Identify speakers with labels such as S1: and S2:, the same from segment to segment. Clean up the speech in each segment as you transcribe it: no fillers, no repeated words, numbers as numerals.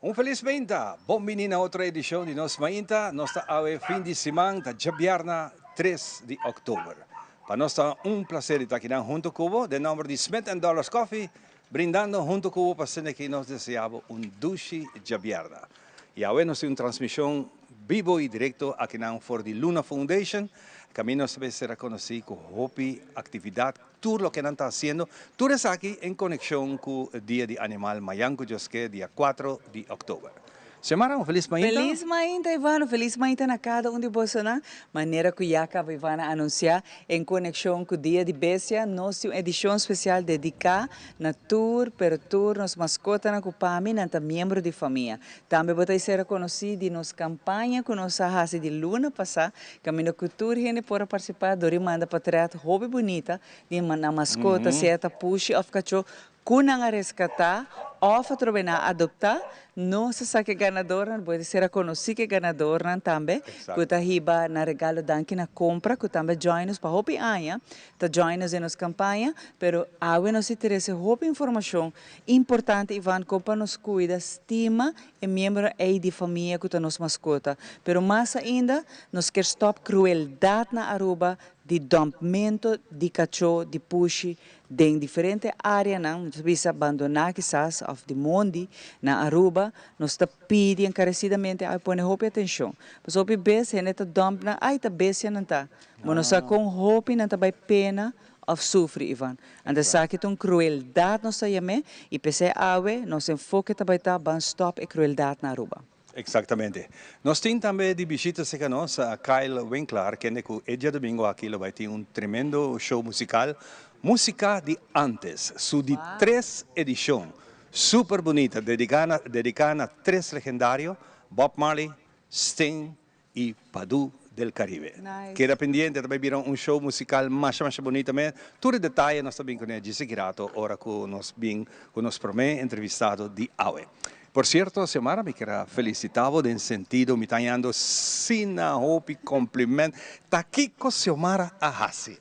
S1: Un felis mainta! Bon bini na otro edicion di Nos Mainta. Nos ta awe fin di siman, ta djabièrna 3 di october. Pa nos ta un placer di ta akinan hunto cu bo den nomber di Smith and Dollars Coffee, brindando hunto cu bo pa asina aki nos desea bo un dushi djabièrna. Y awe nos tin un transmision bibo y directo akinan for di Luna Foundation. Caminda nos ta bay sera conoci cu hopi actividad. Tur loke nan ta hasiendo, tur esaki en konekshon ku Dia di Animal mayan ku Dios ke, dia 4 di òktober. Xiomara, un felis mainta.
S2: Felis mainta, Ivano. Felis mainta na kada un di bosonan. Manera ku ya kaba Ivana a anunsiá, en konekshon ku Dia di Bestia, nos tin un edishon spesial dediká na tur, pero tur nos maskotanan ku pa mi nan ta miembro di famia. Tambe bo ta esera konosí di nos kampaña ku nos a hasi di luna pasá, Kaminda ku tur hende por a partisipá dor di manda patrèt hopi bunita di nan maskota, sea ta pushi òf kachó, ku nan a reskatá òf atrobe nan a adoptá. Nos a sa ku e ganadornan, bo ta ser a konosí ku e ganadornan tambe, ku ta hiba nan regalo danki na kompra, ku tambe a join nos pa hopi aña, ta join nos den nos kampaña. Pero awe nos ta trese hopi informashon importante, Ivan, kon pa nos kuida, stima E miembro ei di famia cu ta nos mascota. Pero mas ainda, nos kier stop crueldad na Aruba di dumpmento di cacho di pushi den diferente areanan, nos ta bisa bandona kisas of di mondi na Aruba. Nos ta pidi encarecidamente ay pone hopi atencion. Pasobra hopi bes hende ta dump nan, ay ta bestia nan ta. Bo no sa con hopi nan ta bay pena of sufri, Ivan. Anto esaki ta un crueldad nos ta yam'é y p'esei awe nos enfoke ta bay ta ban stop e crueldad na Aruba.
S1: Exactamente. Nos tin tambe di bishita cerca nos Kyle Winklaar, kende cu e diadomingo aki lo bay tin un tremendo show musical, Musica di Antes, su di tres edicion. Super bunita, dedica na dedica na tres legendario, Bob Marley, Sting y Padu del Caribe. Keda pendiente, ta bay bira un show musical masha masha bunita mes. Tur e detaye nos ta bin cune djis aki rato ora cu nos bin cu nos prome entrevistado di awe. Por cierto, Xiomara, mi kier a felicita bo den sentido mi ta hañando asina hopi compliment. Ta kico Xiomara a haci?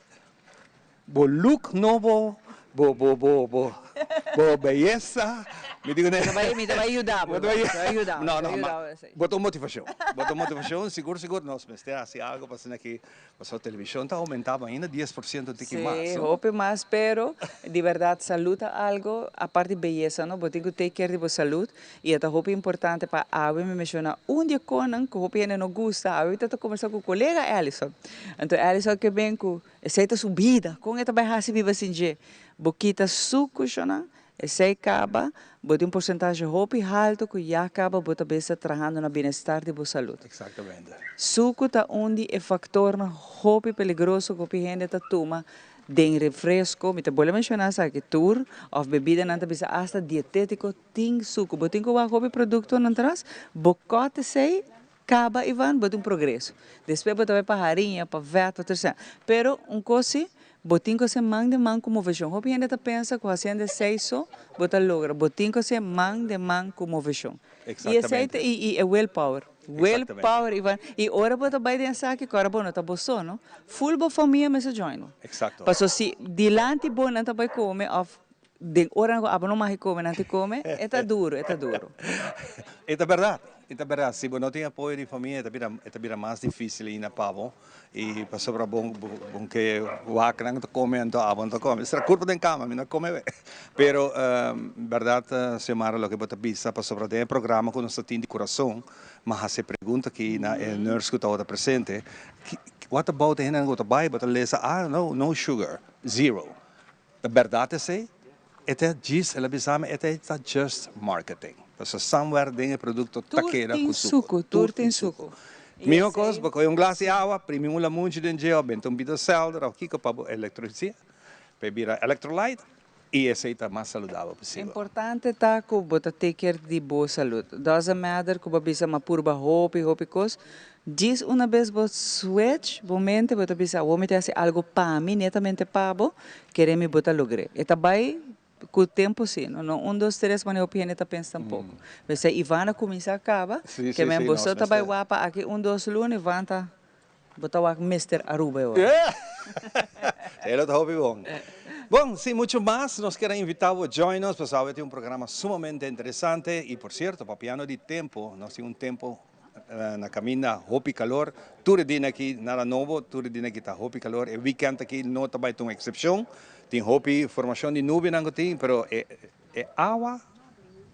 S1: Bo look nobo, bo bo bo bo bo beyesa, mi di kuné.
S2: Mi ta bai yuda bo, mi ta bai yuda bo.
S1: No no ma bo ta un motivashon, bo ta un motivashon, sigur sigur nos mester hasi algo pa asina ki pasobra televishon ta aumenta bo ainda 10% tiki mas.
S2: Si, hopi mas, pero di berdad salud ta algo apart di beyesa no, bo tin ku take care di bo salud y e ta hopi importante pa awe mi menciona un di e konan ku hopi hende no gusta, awe mi ta ta kombersa ku kolega Ellison, anto Ellison ke ben ku Esei ta su bida. Kon e ta bai hasi biba sin dje? Bo kita su kushonnan, esei kaba, bo tin un porsentashe hopi haltu ku ya kaba bo ta bes ta trahando na bienestar di bo salud.
S1: Exactamente.
S2: Suku ta un di e faktornan hopi peligroso ku hopi hende ta tuma den refresko, mi ta bolbe menshoná esaki, tur òf bebidanan ta bisa asta dietétiko tin suku. Bo tin ku wak hopi produktonan tras, bo kòt esei Caba Ivan, bo tin un progreso. Despues bo ta bai pa hariña, pa vet, pa tur esei. Pero un cos si, bo tin cu hacer man den man cu movecion. Hopi hende ta pensa cu haciendo esei so bo ta logra. Bo tin cu hacer man den man cu movecion. Y esei ta, y e willpower. Willpower Ivan. Y ora bo ta bai den esaki, cu ora bo no ta bo so, no. Full bo famia mester join bo. Paso si dilanti bo nan ta bai come of Den ora ku abo no mag kome nan ti kome, e ta duru, e ta duru.
S1: E ta bèrdat, e ta bèrdat. Si bo no tin apoyo di famia e ta bira e ta bira mas difísil ainda pa bo. I pasobra bo bo ke wak nan ta kome anto abo no ta kome. Esei ta kurpa den kama, mi no kome be. Pero bèrdat Xiomara loke bo ta bisa pasobra den e programa ku nos ta tin di kurason mi a hasi e pregunta aki na e nurse ku tabata presente, what about e hendenan ku ta bai bo ta lesa ah no, no sugar, zero. Ta bèrdat esei? E ta djis, el a bisa mi, e ta ta just marketing. Pasobra somewhere den e produkto ta keda ku suku.
S2: Tur tin suku.
S1: Mihó kos, bo kohe un glas di awa, primi un lamunchi den dje òf benta un bita selder òf kiko pa bo elektrisia, pa e bira electrolyte, i esei ta mas saludabel posibel.
S2: Importante ta ku bo ta take care di bo salud. Doesn't matter ku bo bisa ma purba hopi hopi kos, Djis una bes bo switch bo mente bo ta bisa awor mi ta hasi algo pa mi netamente pa bo kere mi bo ta logr'é. E ta bai ku tempu si no no un dos tres manera hopi hende ta pensa tampoco. P'esei Ivan a kuminsá kaba ke men boso ta bai wapa aki un dos luna Ivan ta bo ta wak Mister Aruba e ora.
S1: E lo ta hopi bon. Bon, sin mucho mas, nos kier a invita bo join nos, pasobra awe tin un programa sumamente interesante y por cierto, papiando di tempo, nos tin un tempo na caminda hopi calor, tur e dina aki nada nobo, tur e dina aki ta hopi calor, e weekend aki no ta bay ta un excepcion, tin hopi formacion di nubianan cu tin, pero e E awa,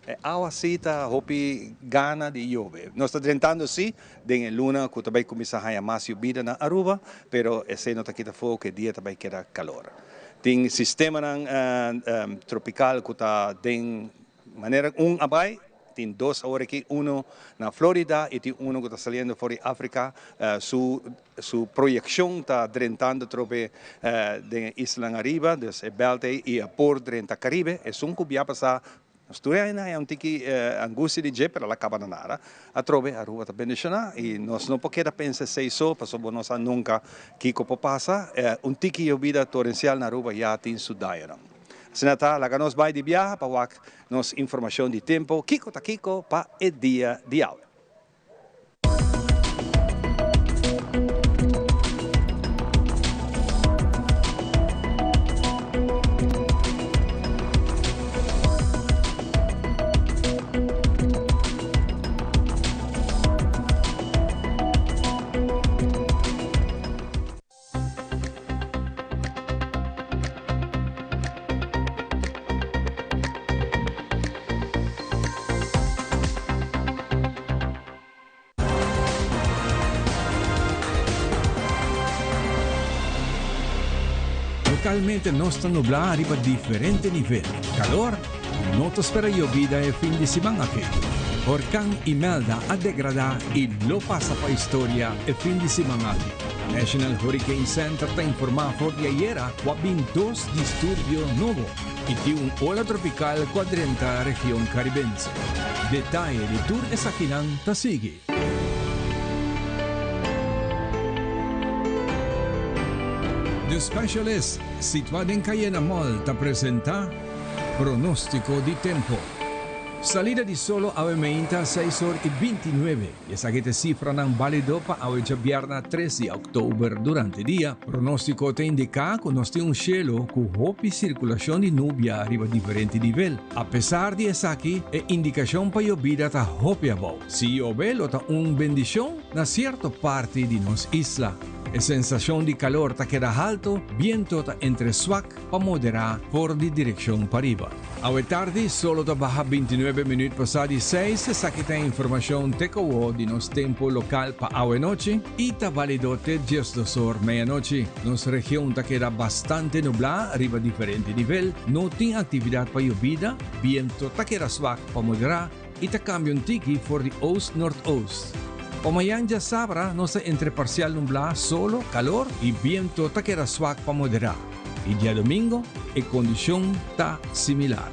S1: e awa si ta hopi gana di yobe. Nos ta drentando si den e luna cu ta bay cuminsa haya mas yobida na Aruba, pero esey no ta kita afo cu e dia ta bay keda calor. Tin sistemanan tropical cu ta den manera un a bay, tin dos awor aki, uno na Florida y tin uno cu ta saliendo for di Africa, su Su proyeccion ta drentando trobe den e islanan ariba, dus e belt ey y a por drenta Caribe. Esun cu bia pasa, nos tur aña haya un tiki angustia di dje, pero al a caba na nada. Atrobe Aruba ta bendiciona y nos no por keda pensa esey so, pasobra bo no sa nunca kico por pasa. Un tiki yobida torencial na Aruba ya tin su dañonan. Asina ta, laga nos bay di biaha pa wak nos informacion di tempo, kico ta kico pa e dia di awe.
S3: Localmente nos ta nubla riba diferente nivel. Calor, no ta spera yobida e fin di siman aki. Horcan Imelda a degrada y lo pasa pa historia e fin di siman aki. National Hurricane Center ta informá for di ayera ku a bin dos disturbio nobo i tin un ola tropikal ku a drenta region karibense. Detaye di tur esakinan ta sigui. The Specialist, situá den Cayena Mall, ta presentá Pronóstiko di Tempo. Salida di solo awe meinta seis or i bintinuebe. Esaki ta e sifranan bálido pa awe djabièrnè tres di òktober durante dia. Pronóstiko ta indiká ku nos tin un shelu ku hopi sirkulashon di nubia riba diferente nivel. Apesar di esaki, e indikashon pa yobida ta hopi abou. Si yobe lo ta un bendishon na sierto parti di nos isla. E sensashon di kalor ta keda haltu, biento ta entre swak pa moderá for di direkshon pariba. Awe tardi solo ta baha bintinuebe minüt pasá di seis, esaki ta e informashon te kowo di nos tempu lokal pa awe nochi i ta balido te diesdos or meianochi. Nos region ta keda bastante nublá riba diferente nivel, no tin aktividat pa yobida, biento ta keda swak pa moderá i ta kambia un tiki for di oost-noordoost. Pa mayan djasabra nos ta entre parsial nublá, solo, kalor i biento ta keda swak pa moderá. I diadomingo e kondishon ta similar.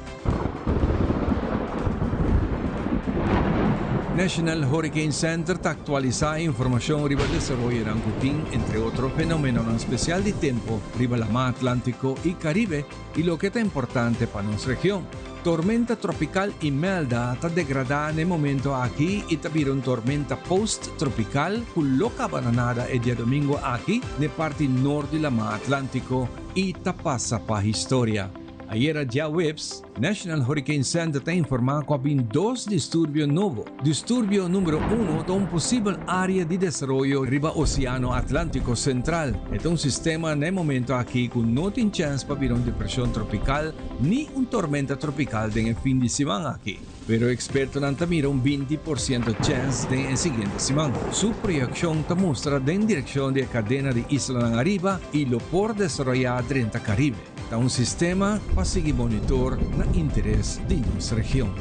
S3: National Hurricane Center ta aktualisá e informashon riba desaroyonan ku tin, entre otro fenomenonan spesial di tempu riba Laman Atlántiko i Karibe i loke ta importante pa nos region. Tormenta tropikal Imelda ta degradá na e momento aki i ta bira un tormenta post-tropikal ku lo kaba na nada e diadomingo aki na e parti nort di Laman Atlántiko i ta pasa pa historia. Ayera djaweps, National Hurricane Center ta informá ku a bin dos disturbio nobo. Disturbio numero uno ta un posibel área di desaroyo riba Oseano Atlántiko Sentral. E ta un sistema na e momento aki ku no tin chèns pa bira un depreshon tropikal ni un tormenta tropikal den e fin di siman aki, pero ekspertonan ta mira un 20% chèns den e siguiente siman. Su proyekshon ta mustra den direkshon di e kadena di islanan ariba i lo por desaroyá drenta Karibe. Ta un sistema pa sigui monitor na interes di nos region.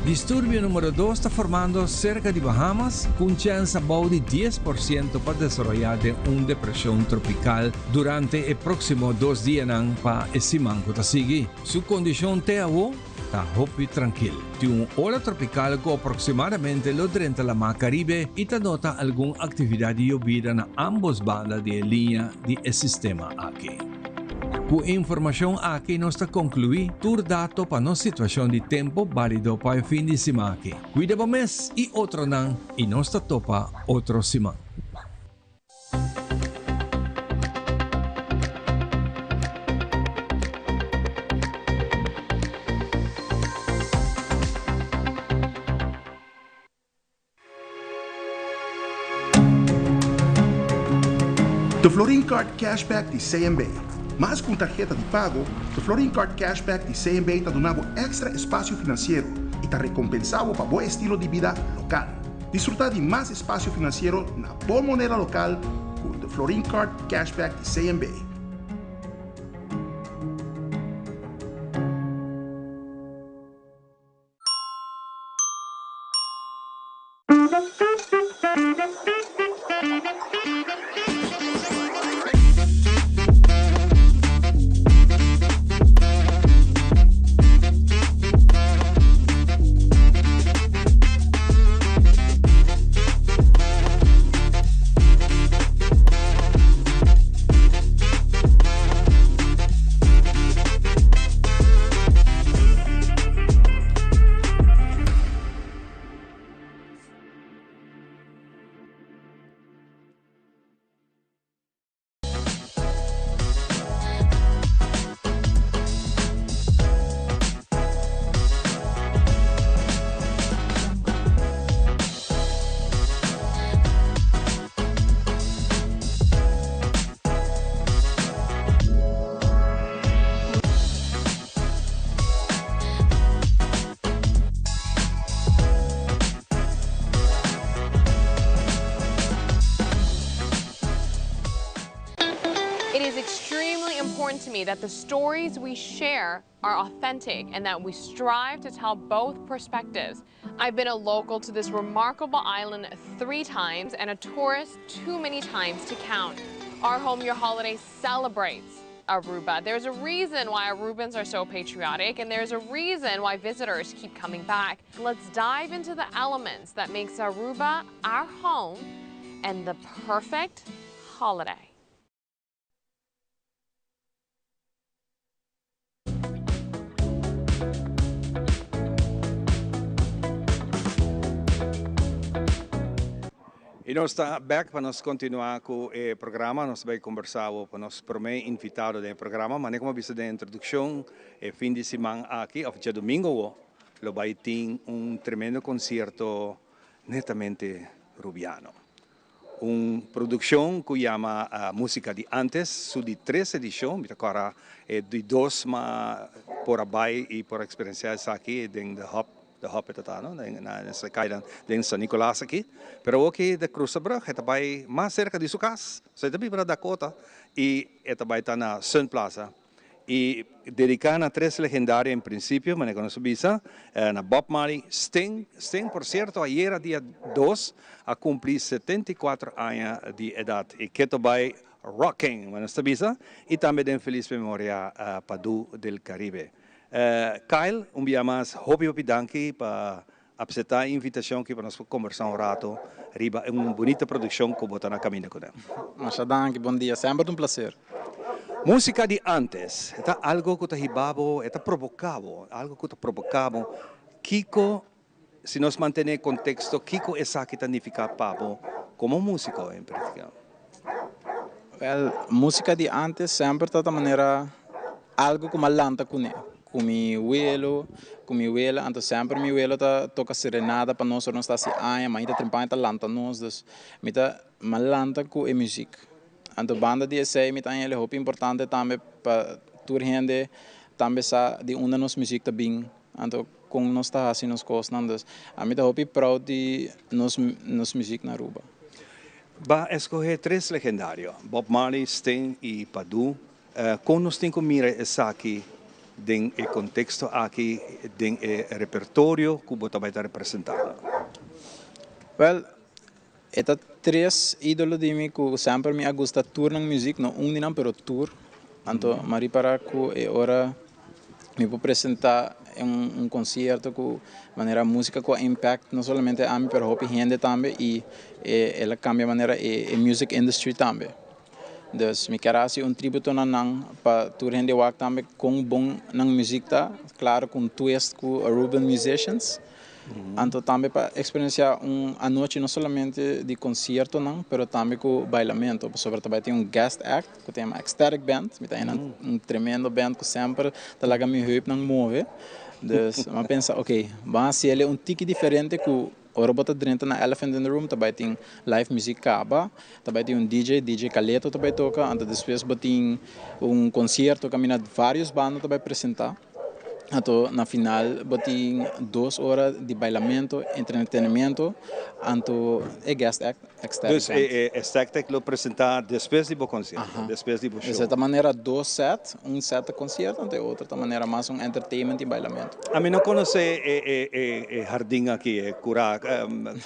S3: Disturbio numero dos ta formando serka di Bahamas ku un chèns abou di 10% pa desaroyá den un depreshon tropikal durante e próksimo dos dianan pa e siman ku ta sigui. Su kondishon te awo ta hopi trankil. Tin un ola tropikal ku aproksimadamente lo drenta Lamá Karibe i ta nota algun aktividat di yobida na ámbos banda di e liña di e sistema aki. Ku e informashon aki nos ta konkluí tur dato pa nos situashon di tempu bálido pa e fin di siman aki. Kuida bo mes i otronan i nos ta topa otro siman.
S4: The Florin Card Cashback di CMB. Mas ku un tarheta di pago, The Florin Card Cashback di CMB ta duna bo èkstra espasio finansiero i ta rekompensá bo pa bo estilo di bida lokal. Disfrutá di mas espasio finansiero na bo moneda lokal ku The Florin Card Cashback di CMB.
S5: It is extremely important to me that the stories we share are authentic and that we strive to tell both perspectives. I've been a local to this remarkable island three times and a tourist too many times to count. Our Home Your Holiday celebrates Aruba. There's a reason why Arubans are so patriotic and there's a reason why visitors keep coming back. Let's dive into the elements that makes Aruba our home and the perfect holiday.
S1: Y nos ta back pa nos continua cu e programa. Nos bay conversa awo pa nos prome invitado den e programa. Mane como a bisa den introduccion, e fin di siman aki, of djadomingo awo, lo bay tin un tremendo concierto netamente Rubiano. Un produccion cu yama Musica di Antes, su di tres edicion. Mi ta cora e di dos ma por a bay y por a experiencia esaki den The Hub, The Hub e ta ta no, den na e cainan den San Nicolas aki. Pero awoki de Cruzabrug e ta bay mas cerca di su cas, so e ta biba na Dakota y e ta bay ta na Sun Plaza. Y dedica na tres legendario en principio, manera cu nos a bisa, na Bob Marley, Sting, Sting por cierto ayera dia dos a cumpli 74 aña di edad y keto bay rocking, manera nos ta bisa, y tambe den feliz memoria Padu del Caribe. Kyle, un bia mas hopi hopi danki pa Apseptá e invitashon aki pa nos por kombersá un rato riba e un bunita produkshon ku bo ta na kaminda kuné.
S6: Masha danki, bon dia, semper ta un plaser.
S1: Músika di ántes e ta algo ku ta hiba bo, e ta proboká bo, algo ku ta proboká bo. Kiko, si nos mantené e konteksto, kiko esaki ta nifiká pa bo komo músiko en particular?
S6: Wèl, músika di ántes semper ta ta manera algo ku mi a lanta kuné. Ku mi welo, ku mi wela, anto semper mi welo ta toka serenata pa nos ora nos ta hasi aña, mainta trempan e ta lanta nos, dus mi ta mi a lanta ku e muzik. Anto banda di esei mi ta haña el hopi importante tambe pa tur hende tambe sa di unda nos muzik ta bin, anto kon nos ta hasi nos kosnan, dus ami ta hopi proud di nos nos muzik na Aruba.
S1: Ba escoge tres legendario, Bob Marley, Sting y Padu. Kon nos tin ku mira esaki den e konteksto aki, den e repertorio ku bo ta bai ta representá?
S6: Wèl, e ta tres ídolo di mi ku semper mi a gusta tur nan muzik, no un di nan pero tur. Anto mi a ripará ku e ora mi por presentá un konsierto ku manera músika ku a impact no solamente ami pero hopi hende tambe i el a kambia manera e music industry tambe. Dus mi kier hasi un tributo na nan pa tur hende wak tambe kon bon nan muziek ta, klaro ku un twist ku Aruban musicians. Anto tambe pa eksperensiá un anochi no solamente di konsiertonan pero tambe ku bailamento pasobra ta bai tin un guest act ku ta yama Ecstatic Band, mi ta hena un tremendo band ku semper ta laga mi heupnan move. Dus mi a pensa ok, ban hasiel un tiki diferente ku. Ora bo ta drenta na Elephant in the Room ta bai tin live music caba, ta bai tin un DJ, DJ Caleto ta bai toca, anto despues bo tin un concierto caminda varios banda ta bai presenta. Anto na final bo tin 2 ora di bailamento, entretenimiento, anto e guest act Ecstatic
S1: Dus
S6: Band.
S1: e Ecstatic lo presenta despues di bo concierto, despues di bo
S6: Dus
S1: show.
S6: e ta manera dos set, un set ta concierto anto e otro ta manera mas un entertainment y bailamento.
S1: Ami no conoce e hardin aki, e cura,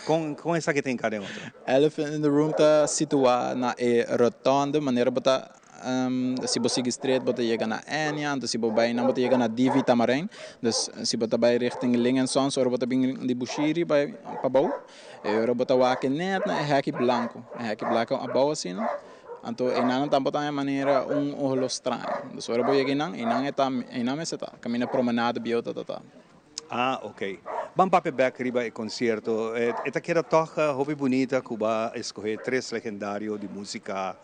S1: con esaki ta hinca den otro?
S6: Elephant in the Room ta situa na e rotonde manera bo ta Si bo sigui straight bo ta yega na Enya, anto si bo bai nan bo ta yega na Divi Tamarijn. Dus si bo ta bai richting Ling en Sons ora bo ta bin di Bushiri bai pabou, e ora bo ta wak net na e heki blanco, e heki blanco abou asina, anto einan tampo ta haña manera un olo straño. Dus ora bo yega einan, einan e ta, einan mester ta, kaminda promenade bieu ta ta ta.
S1: Ah, ok. Ban papia bek riba e concierto. E ta keda toch hopi bunita cu bo a escoge tres legendario di musica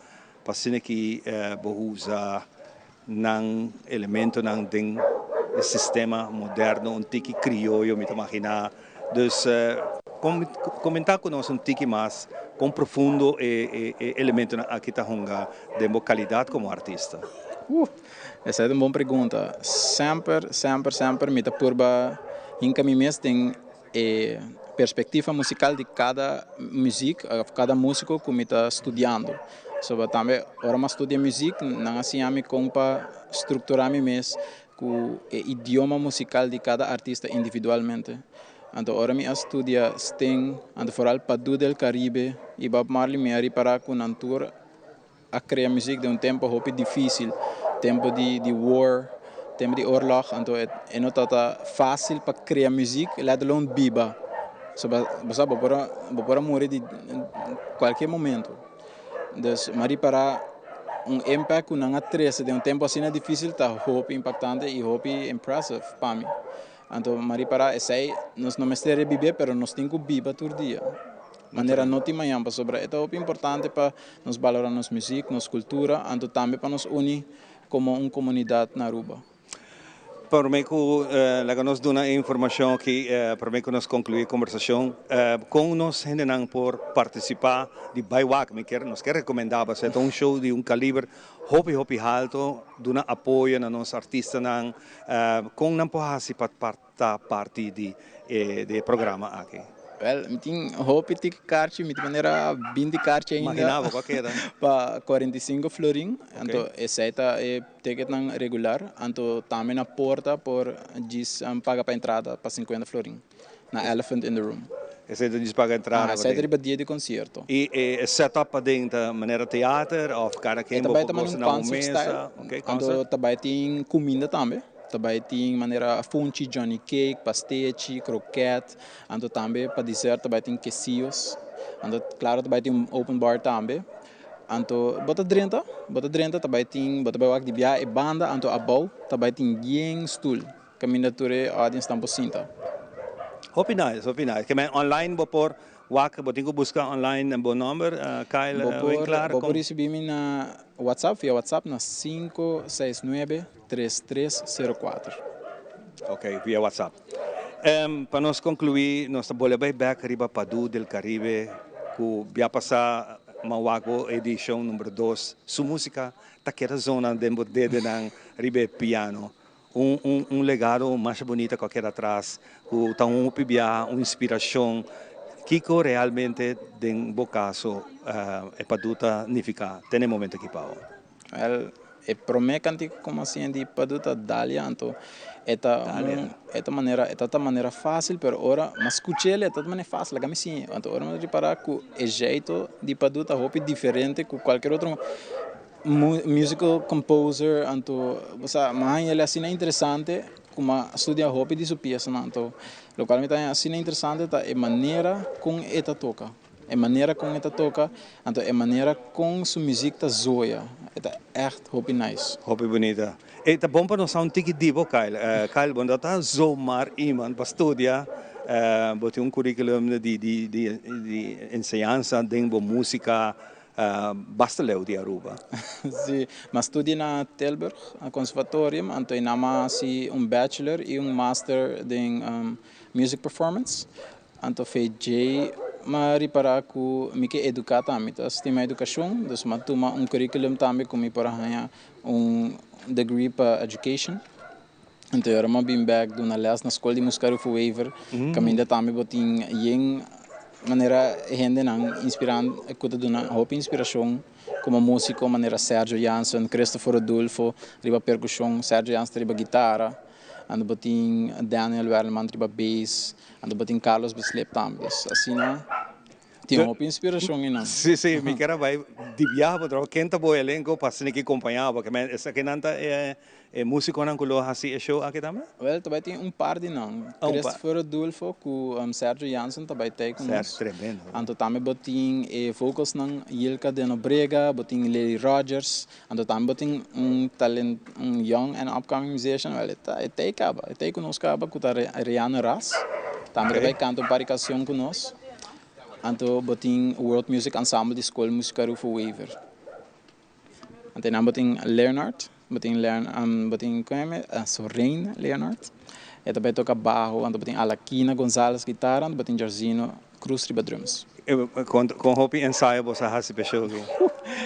S1: pa asina ki bo usa nan elementonan den e sistema moderno, un tiki crioyo mi ta imagina. Dus comenta cu nos un tiki mas con profundo e elementonan aki ta hunga den bo calidad como artista.
S6: Esei ta un bon pregunta. Semper, semper, semper mi ta purba hinka mi mes den e perspectiva musical di cada muziek of cada musico cu mi ta studiando. Soba tambe ora mi a studia muziek nan a siña mi con pa structura mi mes cu e idioma musical di cada artista individualmente. Anto ora mi a studia Sting, anto vooral Padu del Caribe y Bob Marley mi a ripara cu nan tur a crea muziek den un tempo hopi dificil, tempo di di war, tempo di oorlog, anto e e no tabata facil pa crea muziek, let alone biba. So bo bo sa bo por a bo por a muri di cualkier momento. Dus mi a ripara un impact cu nan a trece den un tempo asina dificil ta hopi impactante y hopi impressive pa mi. Anto mi a ripara esey nos no mester rebibe pero nos tin cu biba tur dia. Manera no tin mañan pasobra e ta hopi importante pa nos balora nos muziek, nos cultura, anto tambe pa nos uni como un comunidad na Aruba.
S1: Prome cu laga nos duna e informacion aki, prome cu nos conclui e conversacion, con nos hendenan por participa di bay wak? Mi kier, nos kier recomenda pasobra e ta un show di un caliber hopi hopi halto, duna apoyo na nos artistanan, con nan por haci pa ta parti di e programa aki?
S6: Wel, mi tin hopi tiki karchi, mi tin manera binti karchi ainda.
S1: Imagina bo kua keda.
S6: Pa 45 florin, anto esei ta e ticketnan regular, anto tambe na porta por djis paga pa entrada pa 50 florin na Elephant in the Room.
S1: Esei ta djis paga entrada.
S6: Aha, esei ta riba dia di concierto.
S1: I e setup paden ta manera theater of kada ken bo por gosa na un mesa?
S6: E ta bai ta manera un concert style, anto ta bai tin cuminda tambe. Ta bai tin manera funchi, johnny cake, pastechi, kroket, anto tambe pa dessert ta bai tin quesillos, anto claro ta bai tin un open bar tambe, anto bo ta drenta, bo ta drenta ta bai tin, bo ta bai wak di bia e banda anto abou ta bai tin yen stoel caminda tur e audience tan por sinta.
S1: Hopi nice, hopi nice. Ke men online bo por wak, bo tin ku buska online bo nomber, Kyle Winklaar.
S6: Bo por ricibi mi na WhatsApp, via WhatsApp na 569. 3304.
S1: Ok, via WhatsApp. Pa nos conclui, nos ta bolbe bay bek riba Padu del Caribe cu bia pasa Mawago edicion number 2. Su musica ta keda zona den bo dedenan riba e piano. Un un un legado masha bunita cu a keda atras, cu ta un hopi bia, un inspiracion. Kico realmente den bo caso e Padu ta nifica te na e momento aki pa bo?
S6: Wel, e promé kantika ku mi a siña di Padu ta Dalia, anto e ta un e ta manera e ta ta manera fásil, pero ora mi a skuch'el e ta ta manera fásil, laga mi siña. Anto ora mi a ripará ku e jeito di Padu ta hopi diferente ku kualker otro musical composer, anto bo sa mi a haña el asina interesante ku mi a studia hopi di su piesanan, anto lokual mi ta haña asina interesante ta e manera kon e ta toka. E manera kon e ta toka, anto e manera kon su muziek ta zoya, e ta echt hopi nice.
S1: Hopi bunita. E ta bon pa nos sa un tiki di bo Kyle. Kyle bo no ta zomaar iemand pa studia, bo tin un curriculum di di di di enseñansa den bo musica basta leu di Aruba.
S6: Si, mi a studia na Tilburg, na conservatorium, anto einan mi a hasi un bachelor y un master den music performance. Anto fo'i dje m'a ripará ku mi ke eduká tambe, ta stima edukashon, dus m'a tuma un curriculum tambe ku mi por a haña un degree pa education. Anto e ora m'a bin bèk duna lès na skol di Músika Rufo Wever, kaminda tambe bo tin yen manera hendenan inspirant ku ta duna hopi inspirashon komo músiko manera Sergio Jansen, Christopher Rodulfo riba perkushon, Sergio Jansen riba gitara, anto bo tin Daniel Werleman riba bass. Anto bo tin Carlos Bislip tambe. Dus asina tin hopi inspiracion einan.
S1: Sí, sí, mi kier a bai di biaha bo trabou. Ken ta bo elenco pa asina ki compaña bo? Ke esakinan ta e e musiconan cu lo haci e show aki tambe?
S6: Wel, ta bai tin un par di nan.
S1: Ah, un par.
S6: Christopher Rodulfo cu Sergio Jansen ta bai tei cu nos.
S1: Sergio, tremendo.
S6: Anto tambe bo tin e vocalsnan Yilka de Nobrega, bo tin Lily Rogers. Anto tambe bo tin un talent, un young and upcoming musician, wel e ta e ta e caba, e ta e cu nos caba cu ta Riano Ras, tambe ta bay canta un par di cancion cu nos. Anto bo tin World Music Ensemble di School Musica Rufo Wever. Anto einan bo tin Leonard, bo tin Leon, bo tin con e Soraine Leonard, e ta bay toca baho, anto bo tin Alakina Gonzalez guitara, anto bo tin Jarzino Cruz riba drums.
S1: Con hopi ensayo bo sa haci p'e show su?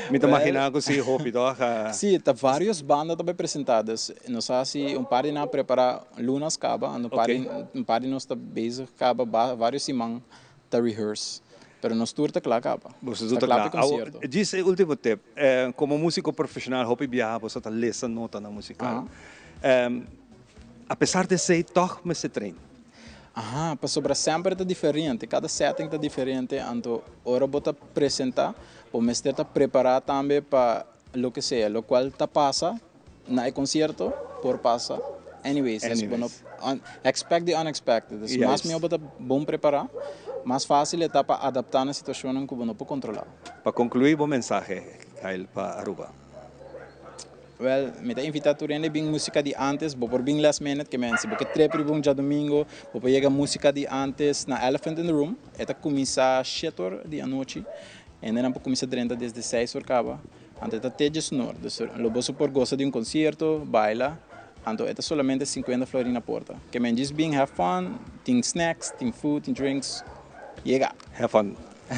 S1: Mi ta magina cu si hopi toch?
S6: Si, ta varios banda ta bay presenta, dus nos a haci un par di nan a prepara lunas caba, anto un par di un par di nos ta bezig caba varios siman ta rehearse, pero nos tur ta cla caba,
S1: Boso tur
S6: ta
S1: ta
S6: cla
S1: cla.
S6: p'e concierto.
S1: Awo, djis e ultimo tip, como musico profesional hopi biaha bo sa ta lesa notanan musical. Apesar di esey toch mester train?
S6: Aha, pasobra semper ta diferente, kada setting ta diferente, anto ora bo ta presenta, bo mester ta prepara tambe pa loke sea, lokual ta pasa na e konsierto por pasa anyways, dus bo no expect the unexpected, dus mas mihó bo ta bon prepara, mas fásil e ta pa adaptá na situashonnan ku bo no por kontrolá.
S1: Pa konkluí bo mensahe, Kyle, pa Aruba.
S6: Wel, mi ta invita tur hende bin musica di antes, bo por bin last minute, ke men si bo ke trep riba un djadomingo, bo por yega musica di antes na Elephant in the Room, e ta cuminsa shete or di anochi, hendenan por cuminsa drenta desde seis or caba, anto e ta te djesnor, dus lo boso por gosa di un concierto, baila, anto e ta solamente cincuenta florin na porta, ke men djis bin have fun, tin snacks, tin food, tin drinks, yega!
S1: Have fun.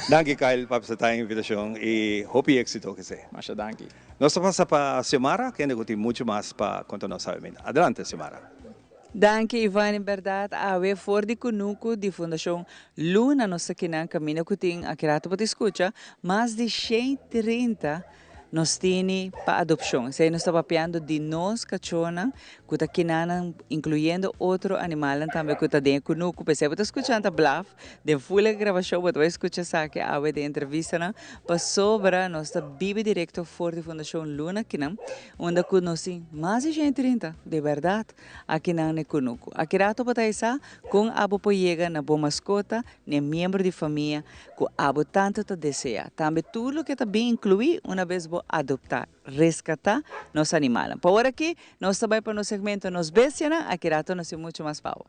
S1: Danki Kyle pa acepta e invitacion y hopi exito kese.
S6: Masha danki.
S1: Nos ta pasa pa Xiomara, kende ku tin muchu mas pa konta nos awe minda. Adelante, Xiomara.
S2: Danki Ivan, en berdad awe for di kunuku di Fundashon Luna nos ta kinan kaminda ku tin aki rato bo ta skucha mas di 130 nos tini pa adopshon. Esei nos ta papiando di nos kachónan ku ta kinanan inkluyendo otro animalnan tambe ku ta den e kunuku. P'esei bo ta skucha nan ta blaf Den full e grabashon bo ta bai skucha esaki awe den entrevistanan pasobra nos ta bibi direkto for di Fundashon Luna akinan unda ku nos tin mas di 130 di bèrdat akinan na e kunuku. Aki rato bo ta hesa kon abo por yega na bo maskota ni e miembro di famia ku abo tantu ta deseá. Tambe tur loke ta bin inkluí una bes bo adoptá, reskatá nos animalnan. Pa ora aki nos ta bai pa nos segmento Nos Bestianan, aki rato nos tin muchu mas pa bo.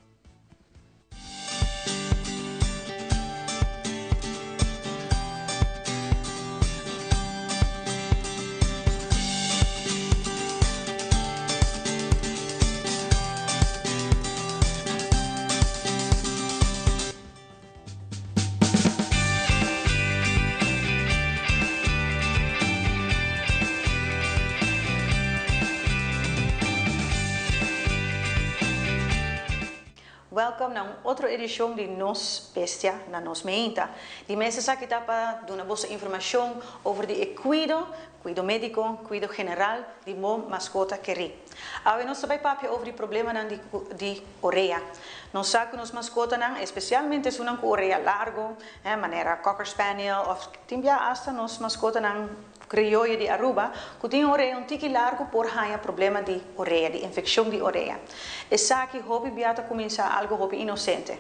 S7: Welcome na un otro edicion di Nos Bestia na Nos Meinta. Di mes esaki ta pa duna boso informacion over di e cuido, cuido medico, cuido general di bo mascota keri. Awe nos ta bay papia over di problemanan di di orea. Nos sa cu nos mascotanan, especialmente esunnan cu orea largo, manera Cocker Spaniel of tin bia hasta nos mascotanan Crioyo di Aruba cu tin orea un tiki largo por haña problema di orea, di infeccion di orea. Esaki hopi bia ta cuminsa algo hopi inocente.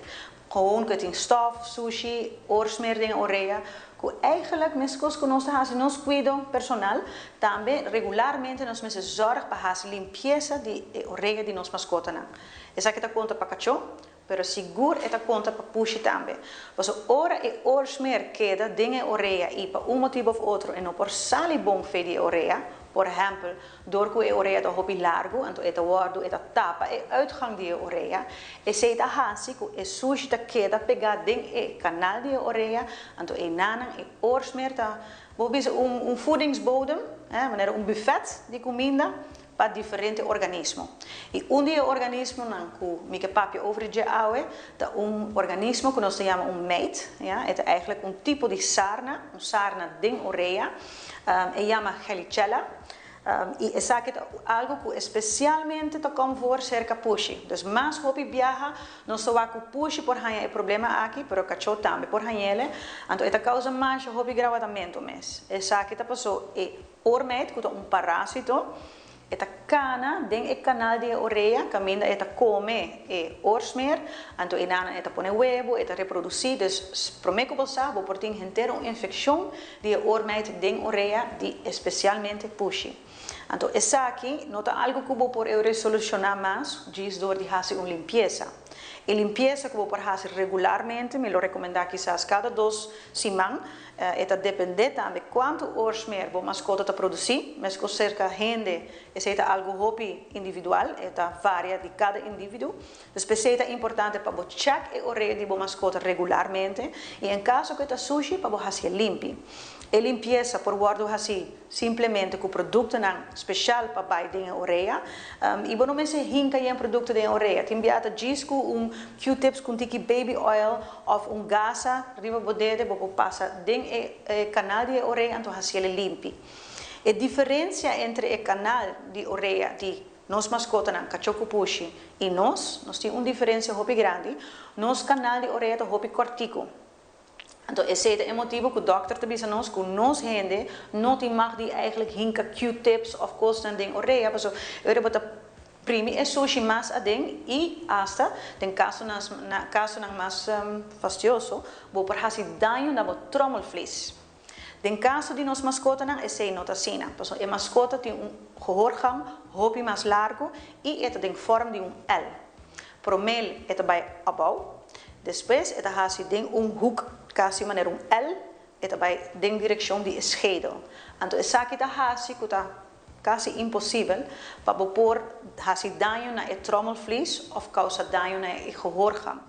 S7: Gewoon cu e tin stof, sushi, oorsmeer den e orea, cu eigenlijk mescos cu nos ta haci nos cuido personal, tambe regularmente nos mester zorg pa haci limpieza di e orea di nos mascotanan. Esaki ta conta pa cacho. Pero sigur e ta konta pa pushi tambe. Paso ora e oorsmeer keda den e orea i pa un motibu of otro e no por sali bon fe di e orea, por ehèmpel dor ku e orea ta hopi largu anto e ta wòrdu e ta tapa e uitgang di e orea, esei ta hasi ku e sushi ta keda pegá den e kanal di e orea, anto einanan e oorsmeer ta bo bisa un un voedingsbodem, manera un bufèt di kuminda. pa diferente organismo. I un di e organismonan ku mi ke papia over dje awe ta un organismo ku nos ta yama un mijt, ya, e ta eigenlijk un tipo di sarna, un sarna den orea, e yama Helicella, i esaki ta algu ku espesialmente ta kom voor serka pushi. Dus mas hopi biaha nos ta wak ku pushi por haña e problema aki, pero kachó tambe por hañ'ele, anto e ta kousa masha hopi grawatamentu mes. Esaki ta paso e Oormijt, ku ta un parásito, e ta kana den e kanal di e orea kaminda e ta kome e oorsmeer, anto enanan e ta pone webu, e ta reprodusí, dus promé ku bo sa bo por tin henter un infekshon di e oormijt den orea di espesialmente pushi. Anto esaki no ta algu ku bo por e solushoná mas djis dor di hasi un limpiesa. E limpiesa ku bo por hasi regularmente, mi lo rekomendá kisas kada dos siman, E ta dependé tambe kuantu oorsmeer bo maskota ta produsí. Meskos serka hende, esei ta algu hopi individual, e ta varia di kada individu. Dus p'esei ta importante pa bo chèk e orea di bo maskota regularmente i en kaso ku e ta sushi pa bo hasié limpi. E limpiesa por wòrdu hasí simplemente ku produktonan speshal pa bai den e orea. I bo no mester hinka yen produkto den e orea. Tin bia ta djis ku un Q-tips ku un tiki baby oil òf un gasa riba bo dede bo por pasa den e kanal di e orea anto hasiel e limpi. E diferensia entre e kanal di orea di nos maskotanan, kachó ku pushi, i nos, nos tin un diferensia hopi grandi. Nos kanal di orea ta hopi kòrtiku. Anto esei ta e motibu ku dòkter ta bisa nos ku nos hende no tin mag di eigenlijk hinka Q-tips òf kosnan den orea pasobra e ora bo ta primi e sushi mas aden i asta den kasonan kasonan mas fastioso bo por hasi daño na bo trommelvlies. Den kaso di nos maskotanan esei no ta asina pasobra e maskota tin un gehoorgang hopi mas largu i e ta den fòrm di un L. Promé e ta bai abou, despues e ta hasi den un hoek kasi manera un L, e ta bai den direkshon di e schedel. Anto esaki ta hasi ku ta kasi imposibel pa bo por hasi daño na e trommelvlies òf kousa daño na e gehoorgang.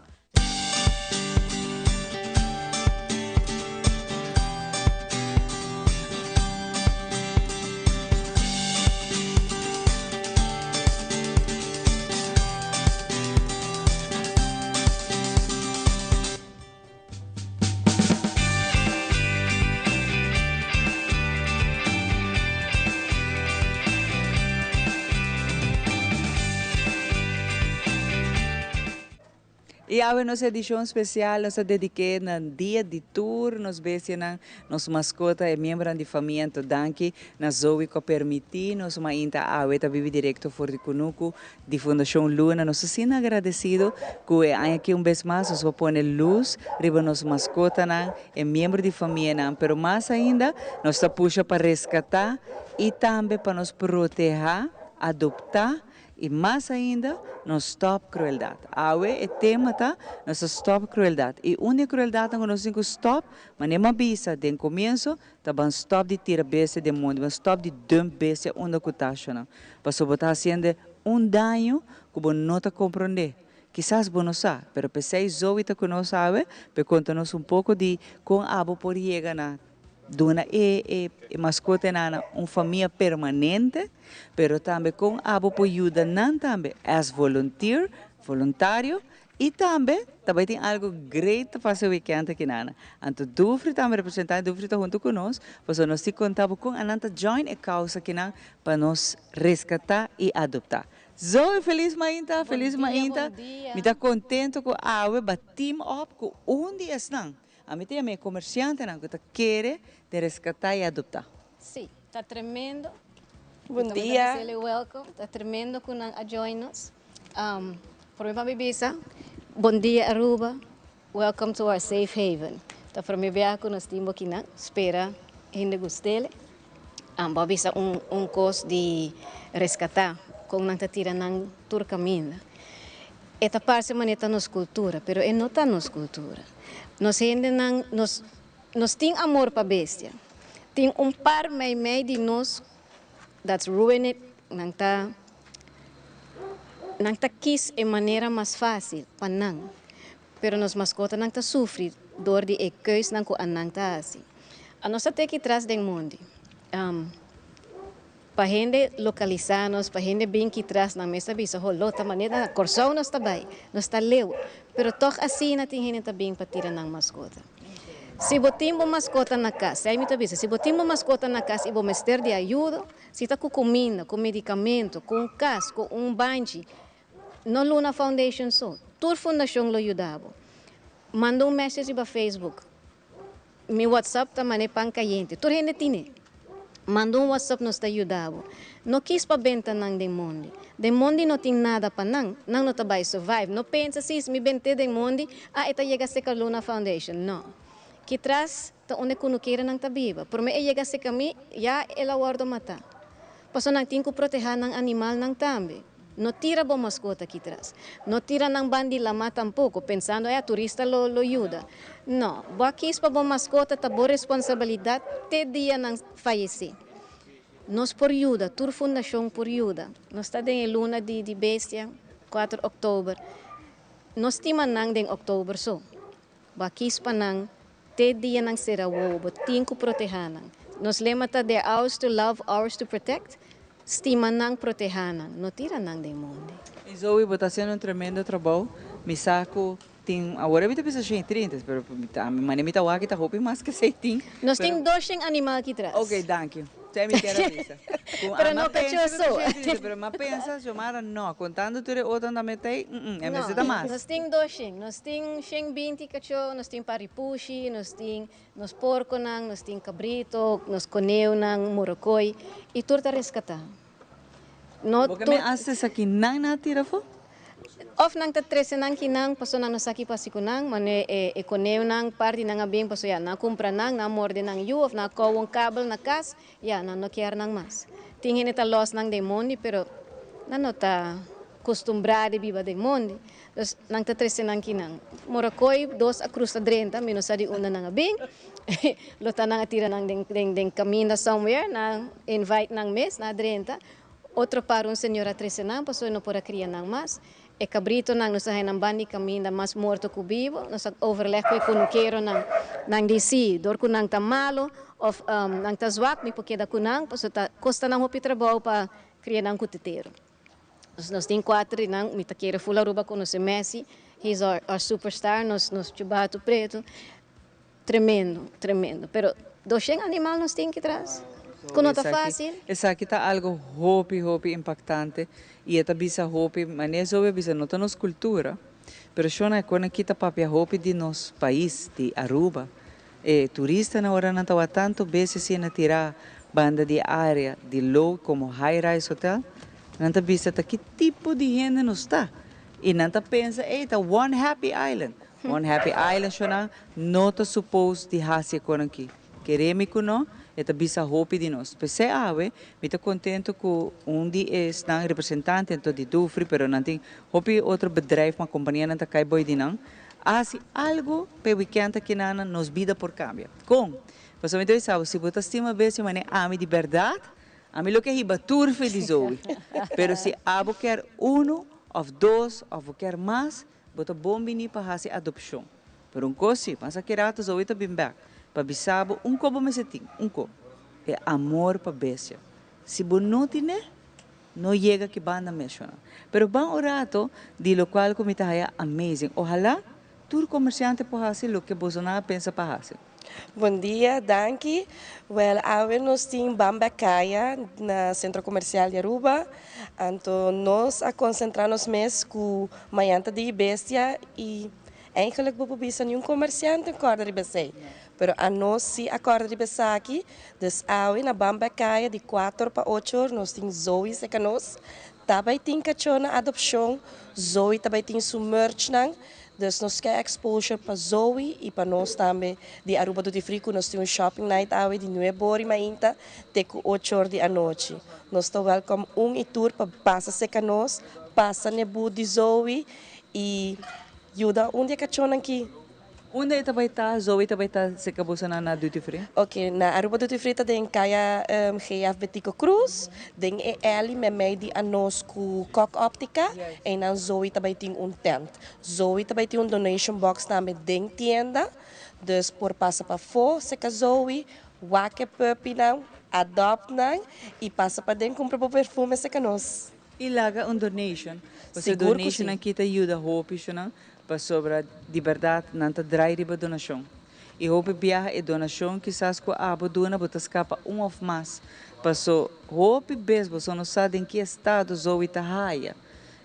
S2: Y awe nos edicion special nos ta dedique na dia di tur nos bestianan, nos mascota e miembronan di famia. Anto danki na Zoe cu a permiti nos mainta awe ta bibi directo for di Cunucu di Fundacion Luna. Nos ta asina agradecido cu e aña aki un bes mas nos por pone luz riba nos mascotanan, e miembro di famianan, pero mas ainda nos ta pusha pa rescata y tambe pa nos proteha, adopta, I mas ainda, nos stòp krueldat. Awe e tema ta, nos ta stòp krueldat. I un di e krueldatnan ku nos tin ku stòp, manera mi a bisa den komienso, ta ban stòp di tira bestia den mondi, ban stòp di dump bestia unda ku ta ashonan. Pasobra bo ta hasiendo un daño ku bo no ta komprondé. Kisas bo no sa, pero p'esei Zoe ta ku nos awe p'e konta nos un poko di kon abo por yega na Duna e e maskotenan na un famia permanente, pero tambe kon abo por yuda nan tambe as volunteer, voluntario, y tambe ta bay tin algo great ta pasa e weekend aki nana. Anto Dufry tambe representante Dufry ta hunto cu nos, pasobra nos tin conta bo con anan ta join e causa akinan pa nos rescata y adopta. Zoe feliz mainta, feliz mainta, mi ta contento cu awe ba team up cu un di esnan. Ami ta yama e komersiantenan ku ta kere den reskatá i adoptá.
S8: Sí, ta tremendo.
S5: Bon dia.
S8: Welcome. Ta tremendo ku nan a join nos. Prome pa mi bisa, bon dia Aruba, welcome to our safe haven. Ta prome biaha ku nos tin bo kinan, spera hende gust'el. Bo a bisa un un kos di reskatá, kon nan ta tira nan tur kaminda. E ta parse manera ta nos cultura, pero e no ta nos cultura. Nos hendenan, nos, nos tin amor pa bestia. Tin un par mei mei di nos that's ruin it, nan ta, nan ta kies e manera mas facil pa nan. Pero nos mascotanan ta sufri door di e keusnan cu anan ta haci. Anos ta teki tras den mondi. Pa hende localisa nos, pa hende bin ki tras nan mes ta bisa, Holó, ta manera na Corsou nos ta bay, nos ta leu. Pero tog asina tin hende ta bin pa tira nan mascota. Si bo tin bo mascota na cas, esey mi ta bisa, si bo tin bo mascota na cas y bo mester di ayudo, si ta cu cuminda, cu medicamento, cu un cas, cu un banchi, no Luna Foundation so, tur fundacion lo yuda bo. Manda un message riba Facebook. Mi WhatsApp ta mane pan cayente. Tur hende tine. Manda un WhatsApp nos ta yuda bo. No kies pa benta nan den mondi. Den mondi no tin nada pa nan. Nan no ta bay survive. No pensa si mi bente den mondi, ah e ta yega seca Luna Foundation. No. Kitras ta unda e cunukeronan ta biba. Prome e yega seca mi, ya el a wordo mata. Paso nan tin cu proteha nan animalnan tambe. No tira bo mascota aki tras. No tira nan ban di lama tampoco, pensando eh turista lo lo yuda. No, bo a kies pa bo mascota ta bo responsabilidad te dia nan fayece. Nos por yuda, tur fundacion por yuda. Nos ta den e luna di di bestia, cuater october. No stima nan den october so. Bo a kies pa nan te dia nan cera wowo, bo tin cu proteha nan. Nos lema ta They're ours to love, ours to protect, stima nan, proteha nan, no tira nan den mondi.
S2: Y Zoe, bo ta haciendo un tremendo trabou. Mi sa cu tin, awor mi ta bisa 130, pero mi mane mi ta wak ta hopi mas cu esey tin.
S8: Nos tin 200 animal aki tras.
S2: Ok, dank you. Esey mi kier a bisa.
S8: Pero no cacho so.
S2: Pero mi a pensa, Xiomara, no, contando tur e otro nan mete ey, e mester ta mas.
S8: Nos tin 200, nos tin 120 cacho, nos tin paripushi, nos tin nos porconan, nos tin cabrito, nos coneunan, morocoy, y tur ta rescata.
S2: No Bo ke me hace esaki nan na tira afo?
S8: Of nan ta trece nan ki nan, paso nan no sa ki pasi cu nan, mane e coneunan, parti nan a bin paso ya nan a cumpra nan, nan a morde nan yu of nan a kou un kabel na cas, ya nan no kier nan mas. Tin hende ta los nan den mondi, pero nan no ta costumbrá di biba den mondi. Dus nan ta trece nan ki nan. Moracoy dos a cruza drenta, mi no sa di unda nan a bin. Lo ta nan a tira nan den den caminda somewhere, nan invite nan mes, nan a drenta. Otro par un señor a trece nan pasobra e no por a cria nan mas. E cabritonan nos a haña nan banda di caminda mas morto cu bibo. Nos a overleg cu e cunukeronan. Nan di si, dor cu nan ta malo of nan ta zwak mi por keda cu nan pasobra ta costa nan hopi trabou pa cria nan cu tetero. Nos nos tin cuater di nan, mi ta kere full Aruba conoce Messi, he's our our superstar, nos nos chubato preto. Tremendo, tremendo. Pero 200 animal nos tin ki tras, cu no ta facil.
S2: Esaki ta algo hopi, hopi impactante y e ta bisa hopi, manera Zoe a bisa, no ta nos cultura, pero shona e con aki ta papia hopi di nos pais, di Aruba. E turistanan ora nan ta wak tanto bes asina tira banda di e area di low como high rise hotel, nan ta bisa ta ki tipo di hende nos ta y nan ta pensa ey ta one happy island. One happy island shona no ta suppose di haci e con aki. Kere mi cu no, e ta bisa hopi di nos. P'esey awe mi ta contento cu un di esnan representante anto di Dufry pero nan tin hopi otro bedrijf ma companianan ta cay boy di nan. A hasi algu pa e weekend aki nan nos bida por kambia. Kon? Pasobra mi ta bisa bo, si bo ta stima bestia manera ami di bèrdat, ami lo ke hiba tur fe di Zoe. Pero si abo kier unu òf dos òf bo kier mas, bo ta bon bini pa hasi adopshon. Pero un kos si, mas aki rato Zoe ta bin bèk pa bisa bo un ko bo mester tin, un ko, e amor pa bestia. Si bo no tine, No yega ki banda meshona. Pero ban un rato di locual cu mi ta haya amazing. Ohala tur comerciante por haci loke bosonan a pensa pa haci.
S9: Bon dia, danki. Wel, awe nos tin Ban Bek Kaya na Centro Comercial di Aruba. Anto nos a concentra nos mes cu mañan ta di bestia y eigenlijk bo por bisa niun comerciante a corda riba esey. Pero anos si a corda riba esaki. Dus awe na Ban Bek Kaya di cuater pa ocho or nos tin Zoe seca nos. Ta bay tin cacho na adopcion. Zoe ta bay tin su merchnan. Dus nos ke exposure pa Zoe y pa nos tambe di Aruba Duty Free cu nos tin un shopping night awe di nuebe or y mainta te cu ocho or di anochi. Nos ta welcome un y tur pa pasa seca nos, pasa n'e booth di Zoe. I yuda un di e kachónan ki.
S2: Unda e ta bai ta? Zoe ta bai ta serka bosonan na Duty Free?
S9: Ok, na Aruba Duty Free ta den kaya GF Betico Croes, den e alley meimei di anos ku Kok Optica, einan Zoe ta bai tin un tent. Zoe ta bai tin un donation box tambe den tienda, dus por pasa pafó serka Zoe, wak e puppynan, adopt nan i pasa paden kumpra bo perfume serka nos.
S2: I laga un donation, pasobra
S9: Sigur ku si.
S2: donationnan kita yuda hopi shunan, pasobra di bèrdat nan ta drai riba donashon. I hopi biaha e donashon kisas ku abo duna bo ta skapa un òf mas, paso hopi bes boso no sa den ki estado Zoe ta haya.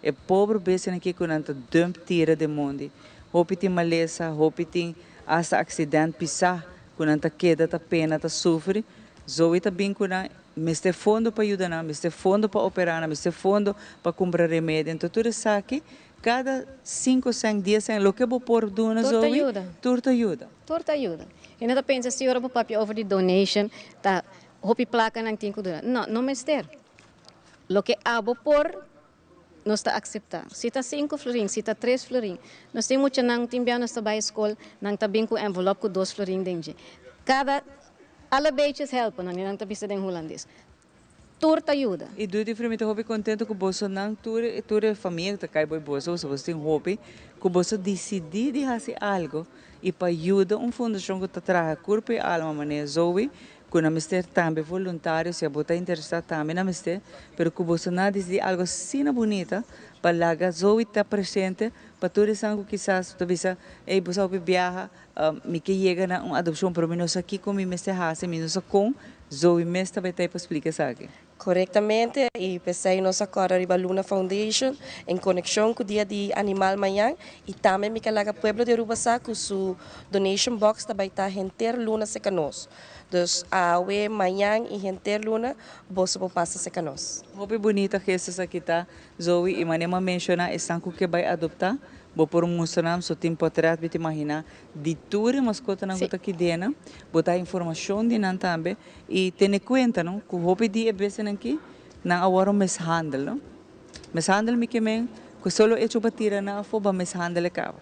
S2: E pober bestianan aki ku nan ta dump tira den mondi. Hopi tin malesa, hopi tin asta aksident pisá ku nan ta keda ta pena ta sufri. Zoe ta bin ku nan. Mester fondo pa yuda nan, mester fondo pa operá nan, mester fondo pa kumpra remedi. Anto tur esaki, kada sinku sèn, dies sèn, loke bo por duna
S8: Tur ta
S2: Zoe,
S8: yuda.
S2: tur ta yuda.
S8: Tur ta yuda. Hende ta pensa si ora bo papia over di donation ta hopi plaka nan tin ku duna. No, no mester. Loke abo por nos ta akseptá. Si ta sinku florin, si ta tres florin. Nos tin muchanan, tin bia nos ta bai skol, nan ta bin ku envelop ku dos florin den dje. Kada, alle beetjes helpen, nan nan ta bisa den hulandes. Tur ta yuda.
S2: I Duty Free mi ta hopi kontento ku bosonan tur tur e famia ku ta kai bo boso, boso boso tin hopi ku boso disidí di hasi algo i pa yuda un fundashon ku ta traha kurpo i alma manera Zoe Ku nan mester tambe voluntario, si abo ta interesá tambe nan mester, pero ku boso nan a disidí algo asina bunita pa laga Zoe ta presente pa tur esnan ku kisas ta bisa, ey bo sa hopi biaha, mi ke yega na un adopshon pero mi no sa kiko mi mester hasi, mi no sa kon, Zoe mes ta bai ta ei pa splika esaki.
S9: Korektamente, i p'esei nos a kòrda riba Luna Foundation en konekshon ku Dia di Animal mañan i tambe mi ke laga pueblo di Aruba sa ku su donation box ta bai ta henter luna seka nos. Dus awe, mañan i henter luna boso por pasa seka nos.
S2: Hopi bunita gestos aki ta, Zoe, i manera mi a menshoná esnan ku ke bai adoptá, bo por mustra nan so tin potret, mi ta imaginá, di tur e maskotanan ku ta kidena, bo ta informashon di nan tambe I tene kuenta no ku hopi di e bestianan aki nan a wòrdu mishandel no. Mishandel mi ke men ku solo echo pa tira nan afó ba mishandel e kaba.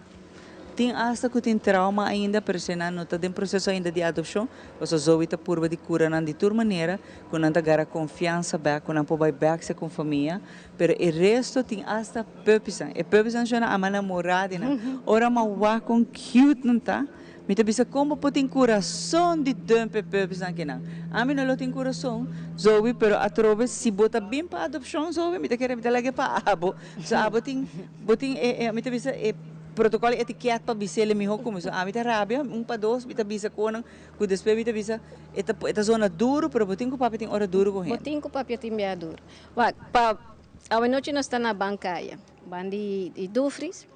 S2: Tin asta ku tin trauma ainda pero si nan no ta den proseso ainda di adopshon pasobra Zoe ta purba di kura nan di tur manera ku nan ta gara konfiansa bèk ku nan por bai bèk se kon famia pero e resto tin asta puppiesnan e puppiesnan shona ama namorá di nan ora mi a wak kon cute nan ta. Mi ta bisa kon bo por tin kurason di dump e puppiesnan akinan. Ami no lo tin kurason, Zoe, pero atrobe si bo ta bin pa adopshon, Zoe, mi ta kere mi ta lag'e pa abo. So abo tin, bo tin e, e, mi ta bisa e protokòl i etiket pa bis'el e mihó ku mi. So ami ta rabia, un pa dos, mi ta bisa konan ku despues mi ta bisa e ta, e ta zona duru, pero bo tin ku papia tin ora duru ku
S8: Bo
S2: hende.
S8: tin ku papia tin bia duru. Wak, pa awanochi nos ta na Bankaya, ban di Dufries.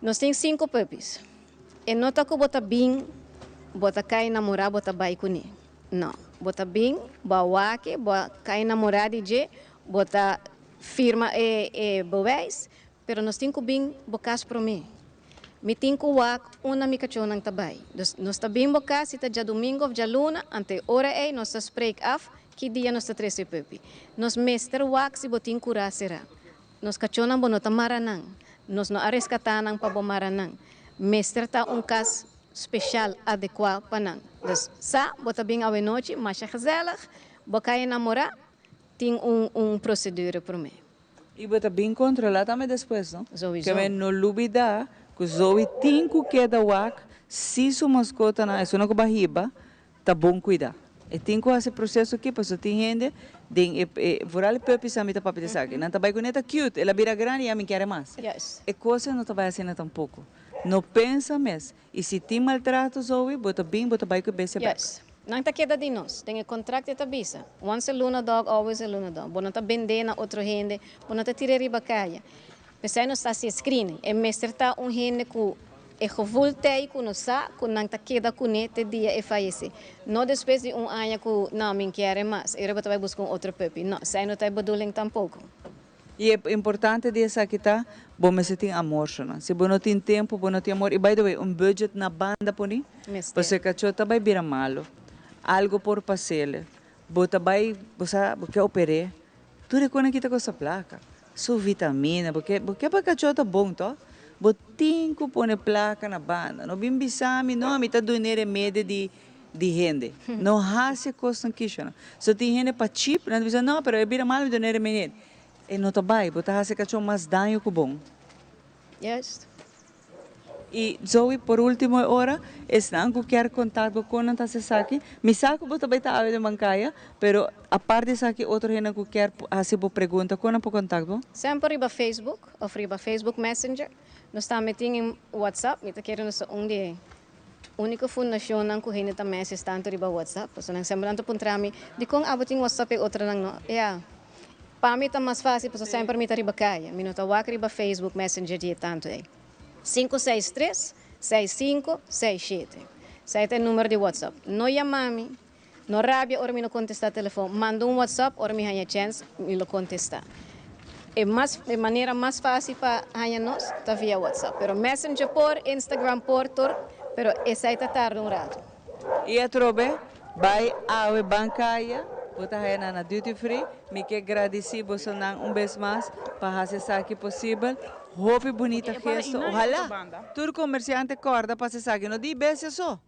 S8: Nos tin sinku puppies. E no ta ku bo ta bin, bo ta kai namorá, bo ta bai kuné. No. Bo ta bin, bo a wak e, bo a kai namorá di dje, bo ta firma e e bewijs, pero nos tin ku bin bo kas promé. Mi tin ku wak unda mi kachónan ta bai. Dus nos ta bin bo kas si ta djadumingu òf djaluna, anto e ora ei nos ta spreek af ki dia nos ta trese e puppy. Nos mester wak si bo tin kurá será. Nos kachónan bo no ta mara nan. Nos no a reskatá nan pa bo mara nan. Mester ta un kas speshal adekuá pa nan. Dus, sa bo ta bin awenochi, masha gezellig, bo kai enamorá, tin un un prosedure promé.
S2: I bo ta bin kontrolá tambe despues, no?
S8: Sowieso.
S2: Ke men no lubidá ku Zoe tin ku keda wak si su maskotanan, esunnan ku bo a hiba, Ta bon cuida. E tin cu haci proceso aki pasobra tin hende den e e vooral e puppies ami ta papia di esaki. Nan ta bay cune ta cute, el a bira grandi y ami kier e mas. E cosnan no ta bay asina tampoco. No pensa mes. Y si tin maltrato Zoe, bo ta bin bo ta bay cu e bestia bek.
S8: Yes. Nan ta keda di nos. Den e contract e ta bisa, once a luna dog, always a luna dog. Bo no ta bende na otro hende, bo no ta tira riba caya. P'esei nos ta hasi e screening. E mester ta un hende ku e gevoel t'ei ku nos sa ku nan ta keda kuné te dia e fayesé. No despues di un aña ku no, mi kier e mas, e ora bo ta bai buska un otro puppy. No, esei no ta e bedoeling tampoko.
S2: I e importante di esaki ta, bo mester tin amor so nan. Si bo no tin tempu, bo no tin amor. I by the way, un budget na banda poni,
S8: Mester.
S2: pasobra e kachó ta bai bira malo. Algo por pas'el. Bo ta bai, bo sa, bo ke oper'é. Tur e kos nan kita kosta plaka. Su vitamina, bo ke bo ke pa kachó ta bon tò? Bo tin ku pone plaka na banda. No bin bisa mi, no, mi ta dun'é remedi di di hende. No hasi e kosnan kishonan. So tin hende pa chip, nan ta bisa, no, pero e bira mal mi dun'é remedi. E no ta bai, bo ta hasi e kachó mas daño ku bon.
S8: Juist.
S2: Y Zoe, por ultimo e ora, esnan cu kier contact bo con nan ta haci esaki? Mi sa cu bo ta bay ta awe den bancaya, pero apart di esaki otro hendenan cu kier haci bo pregunta, con nan por contact bo?
S8: Semper riba Facebook of riba Facebook Messenger. Nos tambe tin en WhatsApp. Mi ta kere nos ta un di e unico fundacionnan cu hende ta message tanto riba WhatsApp. Pasobra nan semper nan ta puntra mi, dicon abo tin WhatsApp e otronan no? Ya. Pa mi ta mas facil pasobra semper mi ta riba caya. Mi no ta wak riba Facebook Messenger di e tanto ey. 563 6567. Esei ta e numero di WhatsApp. No yama mi, no rabia ora mi no kontestá telefòn. Manda un WhatsApp ora mi haña chèns, mi lo kontestá. E mas e manera mas fásil pa haña nos ta via WhatsApp. Pero Messenger por, Instagram por, tur, pero esei ta tarda un ratu.
S2: I atrobe bai awe ban kaya, bo ta haya nan na duty free. Mi ke gradisí bosonan un bes mas pa hasi esaki posibel. Hopi bunita gesto. Ojalá tur comerciante corda pasa esaki. No di bestia so.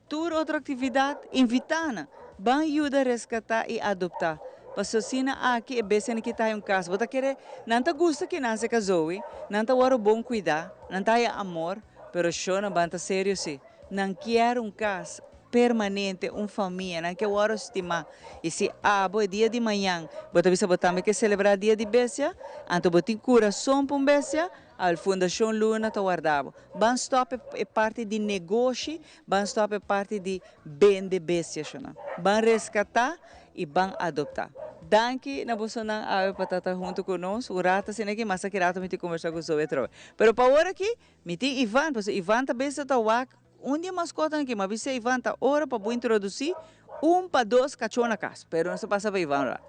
S2: Tur otro actividad, invita nan. Ban yuda rescata y adopta. Paso asina aki e bestianan ki ta haya un cas. Bo ta kere nan ta gusta ki nan seca Zoe. Nan ta worde bon cuida. Nan ta haya amor. Pero sho nan ban ta serio si. Nan kier un cas permanente, un famia. Nan ke worde stima. Y si abo e dia di mañan bo ta bisa bo tambe ke celebra dia di bestia, anto bo tin curason pa un bestia, al Fundacion Luna ta warda bo. Ban stop e parti di negoshi, ban stop e parti di bende bestia shona. Ban rescata y ban adopta. Danki na bosonan awe pa ta ta hunto cu nos un rato asina aki, mas aki rato mi tin conversa cu Zoe atrobe. Pero pa awor aki mi tin Ivan, pasobra Ivan ta bes ta wak Un di e maskotanan ki m'a bisa Ivan ta ora pa bo introdusí un pa dos kachó na kas, pero nos ta pasa pa Ivan ora.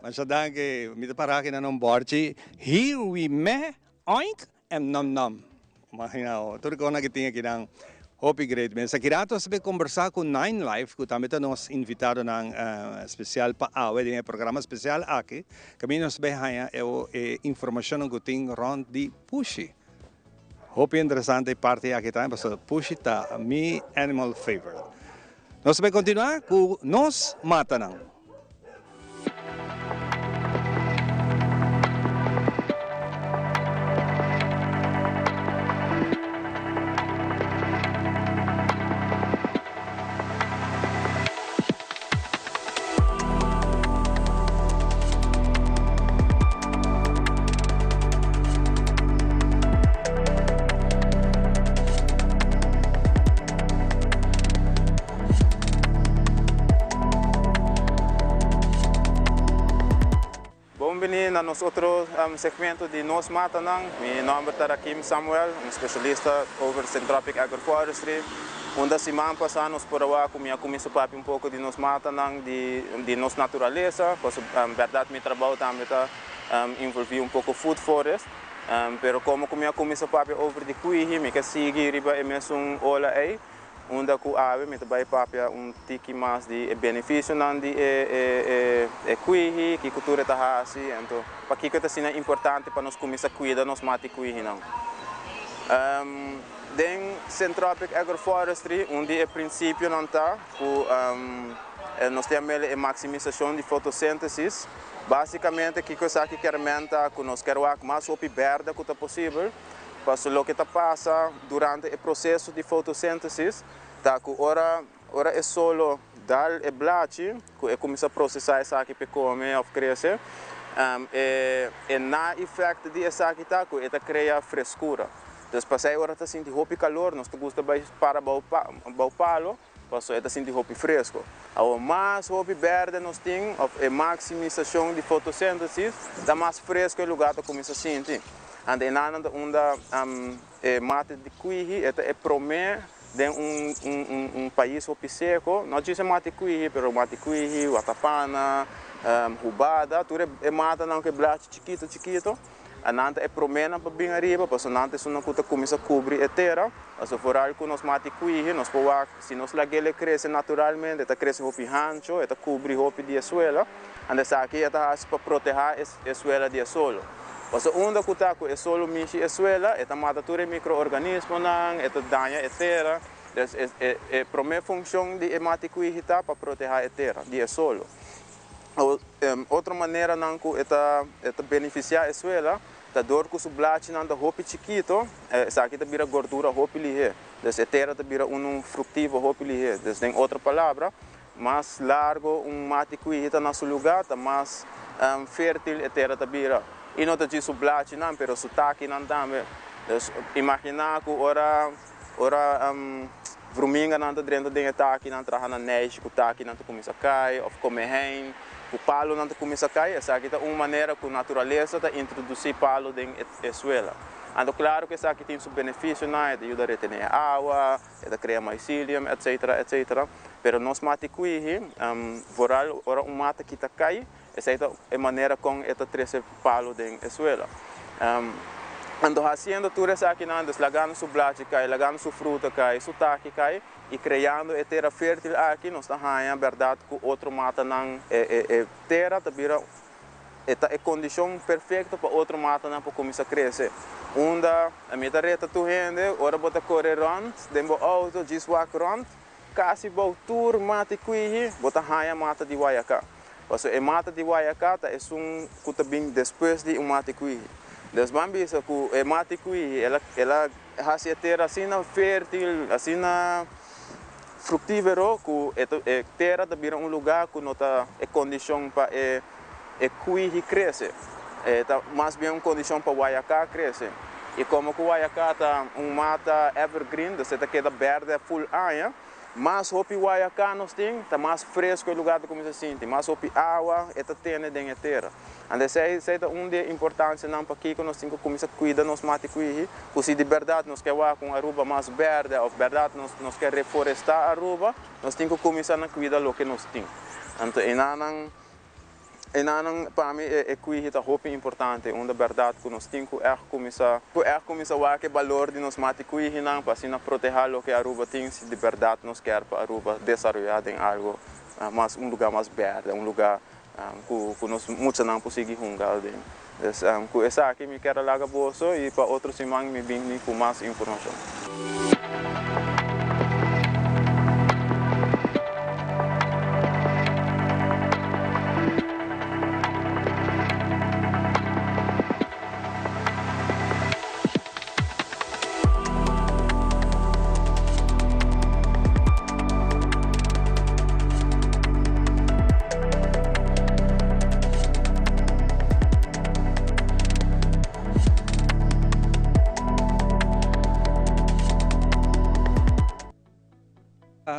S1: Masha danki, mi ta para aki na nan bòrchi, Here we me, oink en nom nom. Imagina bo, tur kosnan ki tin akinan, hopi great mes. Aki rato nos ta bay kombersá ku Nine Life, ku tambe ta nos invitadonan spesial pa awe den e programa spesial aki, kaminda nos ta bay haña e informashonnan ku tin rònt di pushi. Hopi interesante e parti aki tambe pasobra pushi ta mi animal favorite. Nos ta bay continua cu nos matanan.
S6: Bon bini na nos otro segmento di Nos Matanan. Mi nomber ta Rakim Samuel, un specialista over Syntropic Agroforestry. Unda siman pasa nos por a wak ku mi a kuminsá papia un poko di nos matanan, di nos naturalesa, pasobra bèrdat mi trabou tambe ta involví un poko food forest. Pero komo ku mi a kuminsá papia over di kuihi, mi ke sigui riba e mesun ola ei, unda ku awe mi ta bai papia un tiki mas di e benefisionan di e kuihi, kiko tur e ta hasi, anto pakiko e ta asina importante pa nos kuminsá kuida nos mata di kuihinan. Den Syntropic Agroforestry un di e prinsipionan ta ku nos ta yam'el e maksimisashon di fotosíntesis. Básikamente kiko esaki kier men ta ku nos kier wak mas hopi bèrdè ku ta posibel, pasobra loke ta pasa durante e proseso di fotosíntesis ta ku ora ora e solo dal e blachi ku e kuminsá prosesá esaki pa e kome òf krese, e na efèkt di esaki ta ku e ta krea freskura. Dus pasei ora ta sinti hopi kalor nos ta gusta bai para bou bou palo pasobra e ta sinti hopi fresko. Awor mas hopi berde nos tin of e maksimisashon di fotosentesis ta mas fresko e lugar ta kuminsa sinti. Anto e nan ta unda e mate di kuihi e ta e prome den un un un pais hopi seko, no djis e mate kuihi pero mate kuihi, watapana, hubada, tur e matanan ku e blachi chikito chikito. Nan ta e proménan pa bin ariba, pasobra nan ta esunnan ku ta kuminsá kubri e tera. Pasobra foral ku nos mati kuihi, nos por wak, si nos lag'el e krese naturalmente, e ta krese hopi hancho, e ta kubri hopi di e suela. Anto esaki e ta hasi pa protehá e suela di e solo. Paso unda ku ta ku e solo mishi e suela, e ta mata tur e mikroorganismonan, e ta daña e tera. Dus e e e promé funshon di e mati kwihi ta pa protehá e tera di e solo. Otro maneranan ku e ta e ta benefisiá e suela ta dor ku su blachinan ta hopi chikito, esaki ta bira gordura hopi lihé. Dus e tera ta bira unu fruktivo hopi lihé. Dus den otro palabra, mas largo un mati kwihi ta na su lugá, ta mas fértil e tera ta bira. I no ta djis su blachinan, pero su takinan tambe. Dus imaginá ku ora ora vruminganan ta drenta den e takinan, traha nan neishi ku takinan ta kuminsá kai, òf komehein ku palunan ta kuminsá kai, esaki ta un manera ku naturalesa ta introdusí palu den e suela. Anto klaru ku esaki tin su benefisionan, e ta yuda retené e awa, e ta krea mycelium, etcetera, etcetera. Pero nos mati kuihi, vooral ora un mata kita kai, esei ta e manera kon e ta trese palu den e suela. Anto hasiendo tur esakinan, dus lagando su blachi kai, lagando su fruta kai, su taki kai, i kreando e tera fértil aki, nos ta haña bèrdat ku otro matanan, e tera ta bira E ta e kondishon perfekto pa otro matanan por kuminsá krese. Unda mi ta reta tur hende, ora bo ta kore rònt den bo outo, djis wak rònt, kasi bou tur mata i kuihi, bo ta haña mata di wayaká. Pasobra e mata di wayaká ta esun ku ta bin despues di un mata i kuihi. Dus ban bisa ku e mata i kuihi el a el a hasi e tera asina fértil, asina Fructífero cu e ta e tera ta bira un lugar cu no ta e condicion pa e e cuihi crece. E ta mas bien un condicion pa guayacá crece. Y como cu guayacá ta un mata evergreen, dus e ta keda berde full aña, mas hopi guayacá nos tin, ta mas fresco e lugar ta cuminsa sinti, mas hopi awa e ta tene den e tera. Anto esei esei ta un di e importancianan pakico nos tin cu cuminsa cuida nos mati cuihi, cu si di berdad nos ke wak un Aruba mas berde of berdad nos nos ke reforesta Aruba, nos tin cu cuminsa na cuida loke nos tin. Anto enanan enanan pa mi e e cuihi ta hopi importante, unda berdad cu nos tin cu echt cuminsa cu echt cuminsa wak e balor di nos mati cuihinan pa asina proteha loke Aruba tin si di berdad nos kier pa Aruba desaroya den algo mas un lugar mas berde, un lugar Ku ku nos muchanan por sigui hunga den. Dus ku esaki mi kier a laga boso i pa otro siman mi bini ku mas informashon.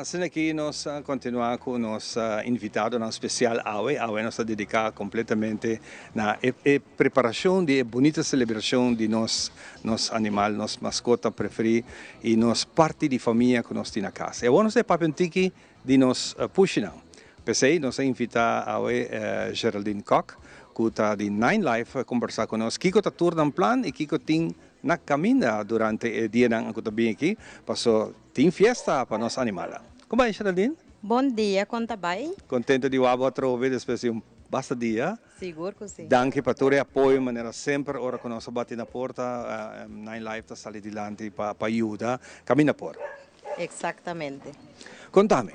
S1: Asina aki nos a continua cu nos invitadonan special awe. Awe nos ta dedica completamente na e preparacion di e bunita celebracion di nos nos animal, nos mascota preferi y nos parti di famia cu nos tin na cas. E awor nos ta e papia un tiki di nos pushinan. P'esey nos a invita awe Geraldine Kock cu ta di Nine Life combersa cu nos kico ta tur nan plan y kico tin na caminda durante e dianan cu ta bin aki paso tin fiesta pa nos animalnan. Con bai Geraldine?
S10: Bon dia, con ta bai?
S1: Contento di wak bo atrobe despues di un basta dia.
S10: Sigur cu si.
S1: Danki pa tur e apoyo manera semper ora cu nos a bati na porta Nine Life ta sali dilanti pa pa yuda caminda por.
S10: Exactamente.
S1: Contami,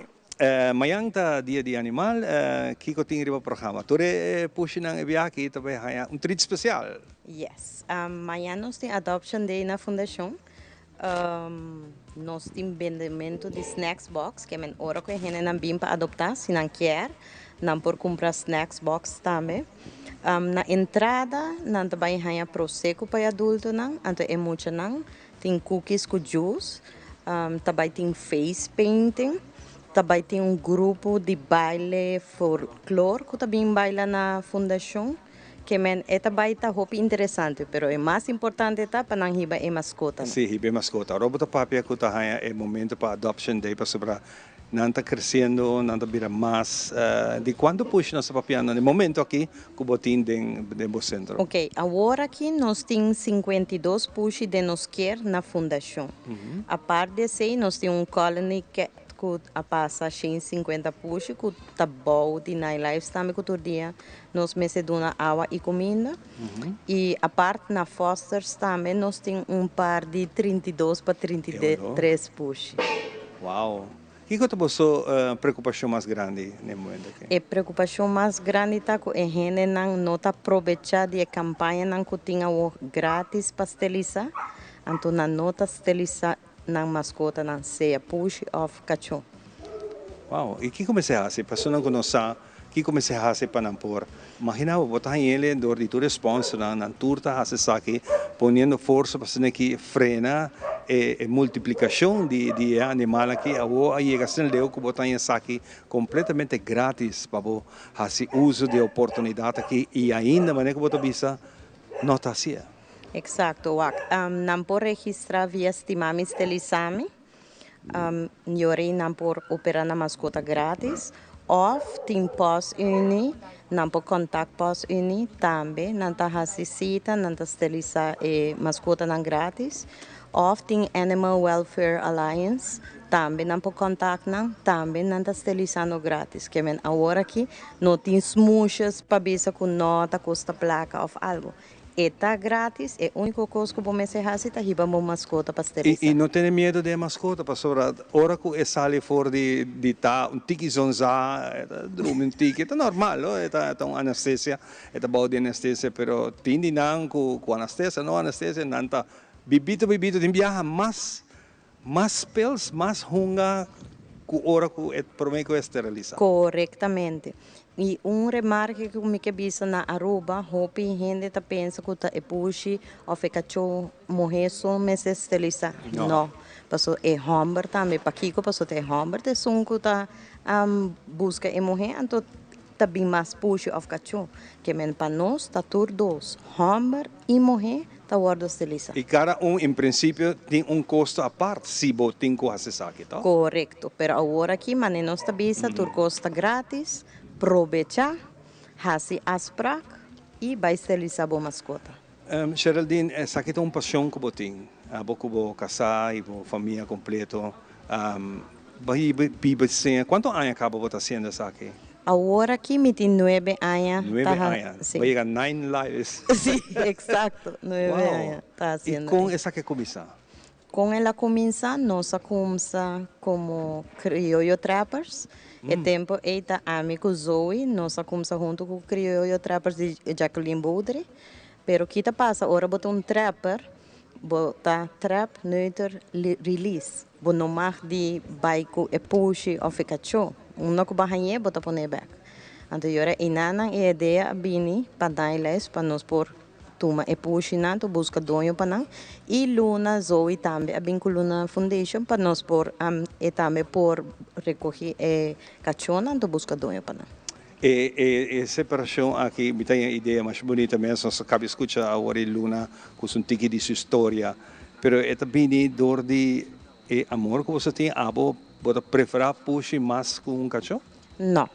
S1: mañan ta dia di animal, kico tin riba programa? Tur e pushinan e biaha aki ta bay haya un treat special.
S10: Yes, mañan nos tin adoption day na fundacion. Nos tin bendemento di snacks box, ke men ora ku e hendenan bin pa adoptá, si nan kier, nan por kumpra snacks box tambe. Na entrada nan ta bai haña prosecco pa e adultonan, anto e muchanan tin cookies ku juice, ta bai tin face painting, ta bai tin un grupo di baile folklor ku ta bin baila na fundashon. Ke men e ta bai ta hopi interesante, pero e mas importante ta pa nan hiba e maskotanan.
S1: Sí, hiba e maskota. Ora bo ta papia ku ta haña e momento pa Adoption Day pasobra nan ta kresiendo, nan ta bira mas. Di kuantu pushi nos ta papiando na e momento aki ku bo tin den den bo sentro?
S10: Oke, awor aki nos tin 52 pushi den nos kier na fundashon. Apart di esei nos tin un colony cat. ku a pasa 150 pushi ku ta bou di Nine Lives tambe ku tur dia nos mester duna awa i kuminda. I apart na fosters tambe nos tin un par di 32 pa 33 pushi.
S1: Wow! Kiko ta boso preokupashon mas grandi na e momento aki?
S10: E preokupashon mas grandi ta ku e hendenan no ta probechá di e kampañanan ku tin awor gratis pa stelisá, anto nan no ta stelisá nan maskotanan, sea pushi òf kachó.
S1: Wow! I kiko mester hasi? Personanan ku no sa kiko mester hasi pa nan por Imagina bo, bo ta haña el'e dor di tur e sponsornan, nan tur ta hasi esaki poniendo forsa pa asina ki frena e multiplikashon di di e animal aki. Awor a yega asina leu ku bo ta haña esaki kompletamente gratis pa bo hasi uso di e oportunidat aki i ainda manera ku bo ta bisa no ta hasié.
S10: Eksakto, wak. Nan por registrá via Stimami Stelisami. Yori nan por opera nan mascota gratis of tin Pos Uni, nan por contact Pos Uni tambe, nan ta haci cita, nan ta steriliza e mascotanan gratis of tin Animal Welfare Alliance tambe nan por contact nan, tambe nan ta sterilizando gratis. Ke men awor aki no tin smoesjes pa bisa cu no ta costa placa of algo. E ta gratis, e unico cos cu bo mester haci ta hiba bo mascota pa steriliza.
S1: I no tene miedo den e mascota pasobra ora cu e sali for di di ta un tiki zonza, e ta drumi un tiki, e ta normal no, e ta un anestesia, e ta bao di anestesia, pero tin di nan cu cu anestesia no anestesia nan ta bibito bibito tin biaha mas mas pels, mas hunga cu ora cu e prome cu e steriliza.
S10: Corectamente. Y un remarke cu mi ke bisa na Aruba, hopi hende ta pensa cu ta e pushi of e cacho muhe so mester steriliza. No. Paso e homber tambe. Pakico? Paso ta e homber ta esun cu ta busca e muhe, anto ta bin mas pushi of cacho. Ke men pa nos ta tur dos, homber y muhe ta wordo steriliza.
S1: Y cada un en principio tin un costo apart si bo tin cu haci esaki, to?
S10: Corecto, pero awor aki mane nos ta bisa tur cos ta gratis, probecha, haci afspraak y bay steriliza bo mascota.
S1: Geraldine, esaki ta un pasion cu bo tin, abo cu bo casa y bo famia completo, bay biba siña, cuanto aña caba bo ta haciendo esaki?
S10: Awor aki mi tin nuebe aña.
S1: Nuebe aña, bo yega nine lives.
S10: Si, exacto, nuebe aña ta haciendo.
S1: Y con esaki a cuminsa?
S10: Con el a cuminsa? Nos a cumsa como Crioyo Trappers. E tempo ey ta ami cu Zoe, nos a cumsa hunto cu Crioyo Trappers di Jacqueline Boudry. Pero ki ta pasa ora bo ta un trapper, bo ta trap, neuter, release. Bo no mag di bai cu e pushi of e cacho. Unda cu bo a hañ'é, bo ta pon'é bek. Anto yora einanan e idea a bini pa Nine pa nos por tuma e pushinan, to busca doño pa nan. Y Luna, Zoe tambe a bin cu Luna Foundation pa nos por, e tambe por recogi e cachonan, to busca doño pa nan.
S1: E e separacion aki mi ta haña idea masha bunita mes, nos a caba scucha awor e Luna cu su tiki di su historia, pero e ta bini door di e amor cu boso tin, abo bo ta prefera pushi mas cu un cacho?
S10: No,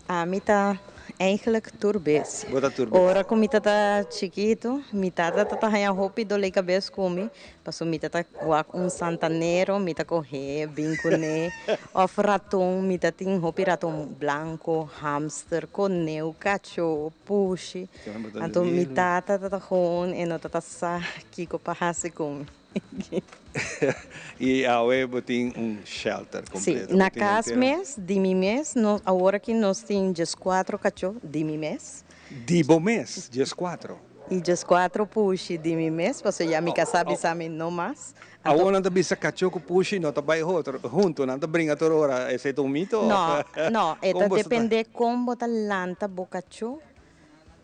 S10: ami ta eigenlijk tur bes.
S1: Bo ta tur bes.
S10: Ora cu mi tata chikito, mi tata ta haña hopi dole cabes cu mi, Paso mi ta ta wak un santanero, mi ta coge bin cune, of raton, mi ta tin hopi raton blanco, hamster, coneu, cacho, pushi. Anto mi tata ta ta gewoon e no ta ta sa kico pa haci cu mi.
S1: Y awe bo tin un shelter completo.
S10: Si, na cas mes, di mi mes, nos awor aki nos tin diescuatro cacho di mi mes.
S1: Di bo mes, diescuatro?
S10: I djeskuatro pushi di mi mes, pasobra ya mi kasá bisa mi no mas.
S1: Anto. Awor nan ta bisa kachó ku pushi no ta bai otro huntu, nan ta bringa tur ora, esei ta un mito?
S10: No, no, e ta dependé kon bo ta lanta bo kachó,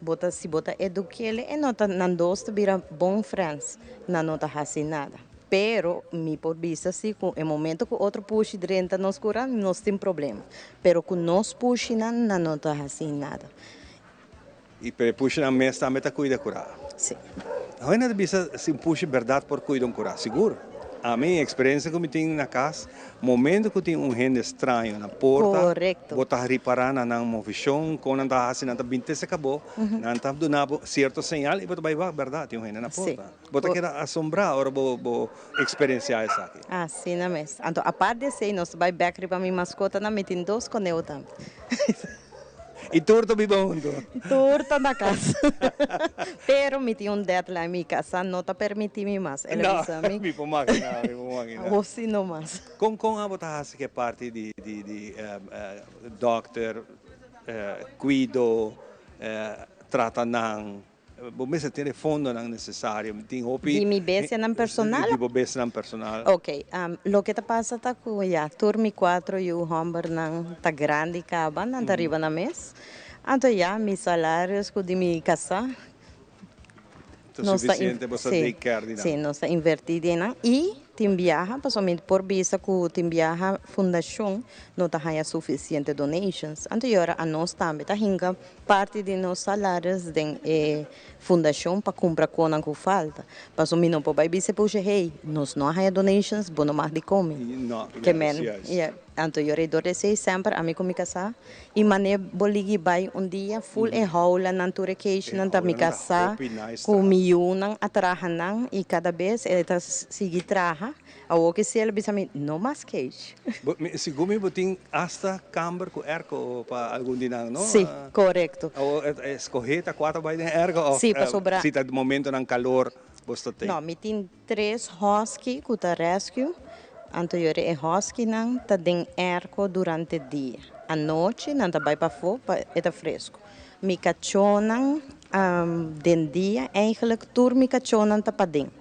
S10: bo ta si bo ta eduk'el e no ta nan dos ta bira bon frèns, nan no ta hasi nada. Pero mi por bisa si ku e momento ku otro pushi drenta nos kura nos tin problema, pero ku nos pushinan nan no ta hasi nada.
S1: I pero e pushinan mes tambe ta kuida kurá.
S10: Sí.
S1: Hoy nan ta bisa si un pushi bèrdat por kuida un kurá, sigur. Ami experiencia cu mi tin na cas, momento cu tin un hende straño na porta,
S10: Correcto.
S1: bo ta ripara na nan movicion, con nan ta haci, nan ta bin te cerca bo, nan ta duna bo cierto señal y bo ta bay wak, berdad tin un hende na porta. Bo ta keda asombra ora bo bo experiencia esaki.
S10: Asina mes. Anto apart di esey nos ta bay bek riba mi mascotanan, mi tin dos coneu tambe.
S1: Y tur ta biba hunto?
S10: Tur ta na cas. Pero mi tin un deadline, mi casa no ta permiti mi mas. El a bisa mi.
S1: No, mi por magina, mi por magina.
S10: Awor si no mas.
S1: Con con abo ta haci cu e parti di di di dokter, cuido, trata nan? Bo mester tin e fondonan necesario. Tin hopi.
S10: Di mi bestianan personal?
S1: Di bo bestianan personal.
S10: Ok, loke ta pasa ta cu ya tur mi cuatro yu hombernan ta grandi caba, nan ta riba nan mes. Anto ya mi salarios cu di mi casa.
S1: Ta suficiente bo sa take care di nan.
S10: Si, nos ta inverti den nan y tin biaha, pasobra mi por bisa cu tin biaha fundacion no ta haya suficiente donations. Anto y ora anos tambe ta hinca Parti di nos salaris den e fundashon pa kumpra konan ku falta. Paso mi no por bai bisa e pusha, hey, nos no a haña donations, bo no mag di komi. Ke men, yeah. Anto yo rei dor di esei semper ami ku mi kasá i manera bo ligi bai un dia ful e houlanan tur e keishnan ta mi kasá ku mi yunan a traha nan i kada bes e ta sigui traha. Awor ke si el a bisa mi, no mas cage.
S1: Bo, mi, segun mi bo tin hasta kamber ku airco pa algun di nan, no?
S10: Sí, korekto.
S1: Awor e skohé ta kua ta bai den airco òf
S10: Sí, pasobra.
S1: si ta momentonan kalor bo sta tin?
S10: No, mi tin tres husky ku ta rescue, anto yori e huskynan ta den airco durante dia. Anochi nan ta bai pafó pa e ta fresku. Mi kachónan den dia, eigenlijk tur mi kachónan ta paden.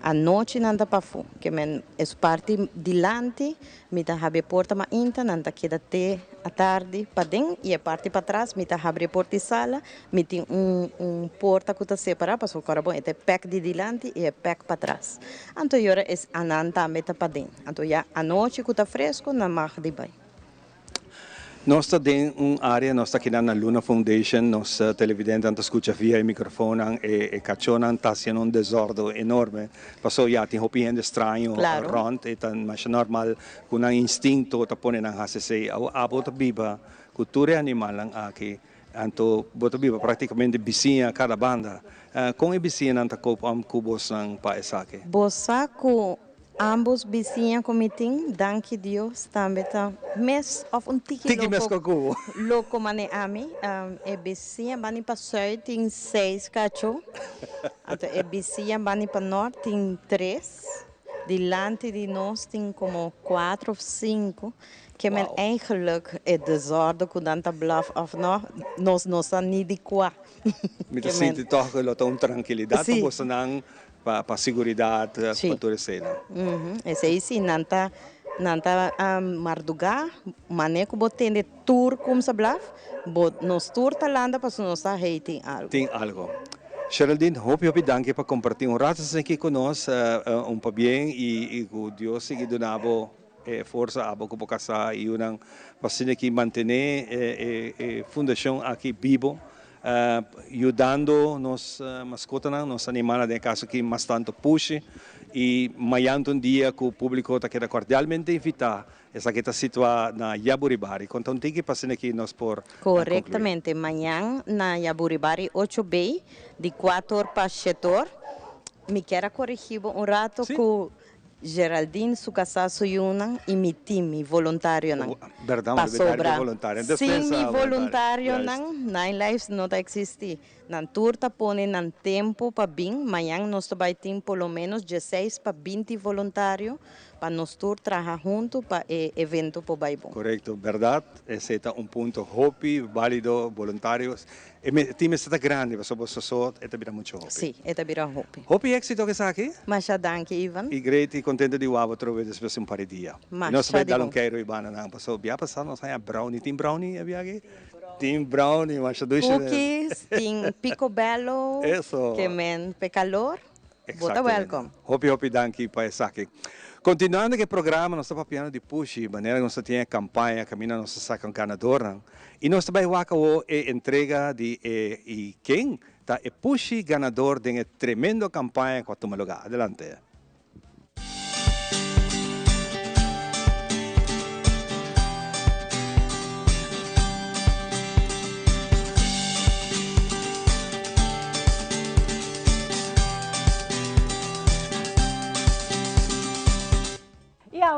S10: Anochi nan ta pafó, ke men es parti dilanti mi ta habri e porta mainta, nan ta keda te atardi paden i e parti patras mi ta habri e porta di sala, mi tin un un porta ku ta separá pasobra kòrda bon e ta e pèk di dilanti i e pèk patras. Anto e ora es anan tambe ta paden. Anto ya anochi ku ta fresku nan mag di bai.
S1: Nos ta den un área, nos ta kinan na Luna Foundation, nos televidentenan ta skucha via e mikrofonnan, e kachónan ta hasiendo un desòrdu enorme, pasobra ya tin hopi hende straño rònt, e ta masha normal ku nan instinto ta pone nan hasi esei. Awor abo ta biba ku tur e animalnan aki, anto bo ta biba práktikamente bisiña kada banda. Kon e bisiñanan ta koop om ku bosnan pa esaki?
S10: Bo sa ku Ambos bisiña cu mi tin, danki Dios, tambe ta mes of un tiki
S1: Tiki mes
S10: loco,
S1: cu bo.
S10: loco mane ami. E bisiña bani pa zuid tin seis cacho, anto e bisiña bani pa nort tin tres, dilanti di nos tin como cuatro of cinco, ke men
S1: Wow.
S10: eigenlijk e desorde cu nan ta blaf of no, nos no sa ni di cua.
S1: Mi ta
S10: Ke men.
S1: sinti toch cu lo ta un trankilidad pa
S10: Si.
S1: bosonan Pa pa siguridat pa tur eseinan.
S10: Esei si nan ta nan ta mardugá mane ku bo tende tur kumsa blaf bo nos tur ta landa pasobra nos sa hey tin algu.
S1: Tin algu. Sheraldine hopi hopi danki pa kompartí un rato esaki ku nos un pabien i ku Dios sigui duna bo e forsa abo ku bo kasá i yunan pa asina aki mantené e fundashon aki bibo Yudando nos maskotanan, nos animalnan, den e kaso aki mas tanto pushi, i mañan ta un dia ku públiko ta keda kordialmente invitá. Esaki ta situá na Yaburibari. Konta un tiki pa asina aki nos por konkluí.
S10: Korektamente, mañan na Yaburibari ocho bei, di kuator pa shetor. Mi kier a korigí bo un rato ku Geraldine su kasá su yunan i mi tim, mi voluntarionan. Pasobra sin mi voluntarionan Nine Lives no ta eksistí. Nan tur ta pone nan tempu pa bin. Mañan nos ta bai tin por lo ménos dieseis pa binti voluntario pa nos tur traha huntu pa e evento por bai bon.
S1: Korekto, bèrdat. Esei ta un punto hopi bálido. Voluntarios E team mester ta grandi pasobra bo soso e ta bira mucho hopi.
S10: Sí, e ta bira hopi.
S1: Hopi éxito ku esaki.
S10: Masha danki Ivan.
S1: I great i kontento di wou bo trobe despues di un par di dia. I nos
S10: Masha
S1: bai
S10: di
S1: dal un
S10: bon.
S1: keiro i banda nan pasobra bia pasá nos haña brownie. Tin brownie e biaha aki? Tin brownie masha dushi mes.
S10: Cookies, tin picobello,
S1: Eso.
S10: ke men p'e kalor. Bo ta
S1: Exactamente.
S10: welkom.
S1: Hopi hopi danki pa esaki. Continuando ku e programa nos ta papiando di pushi manera nos ta tin e campaña caminda nos ta saca un ganadornan y nos ta bay wak awo e entrega di e y ken ta e pushi ganador den e tremendo campaña cu a tuma lugar. Adelante.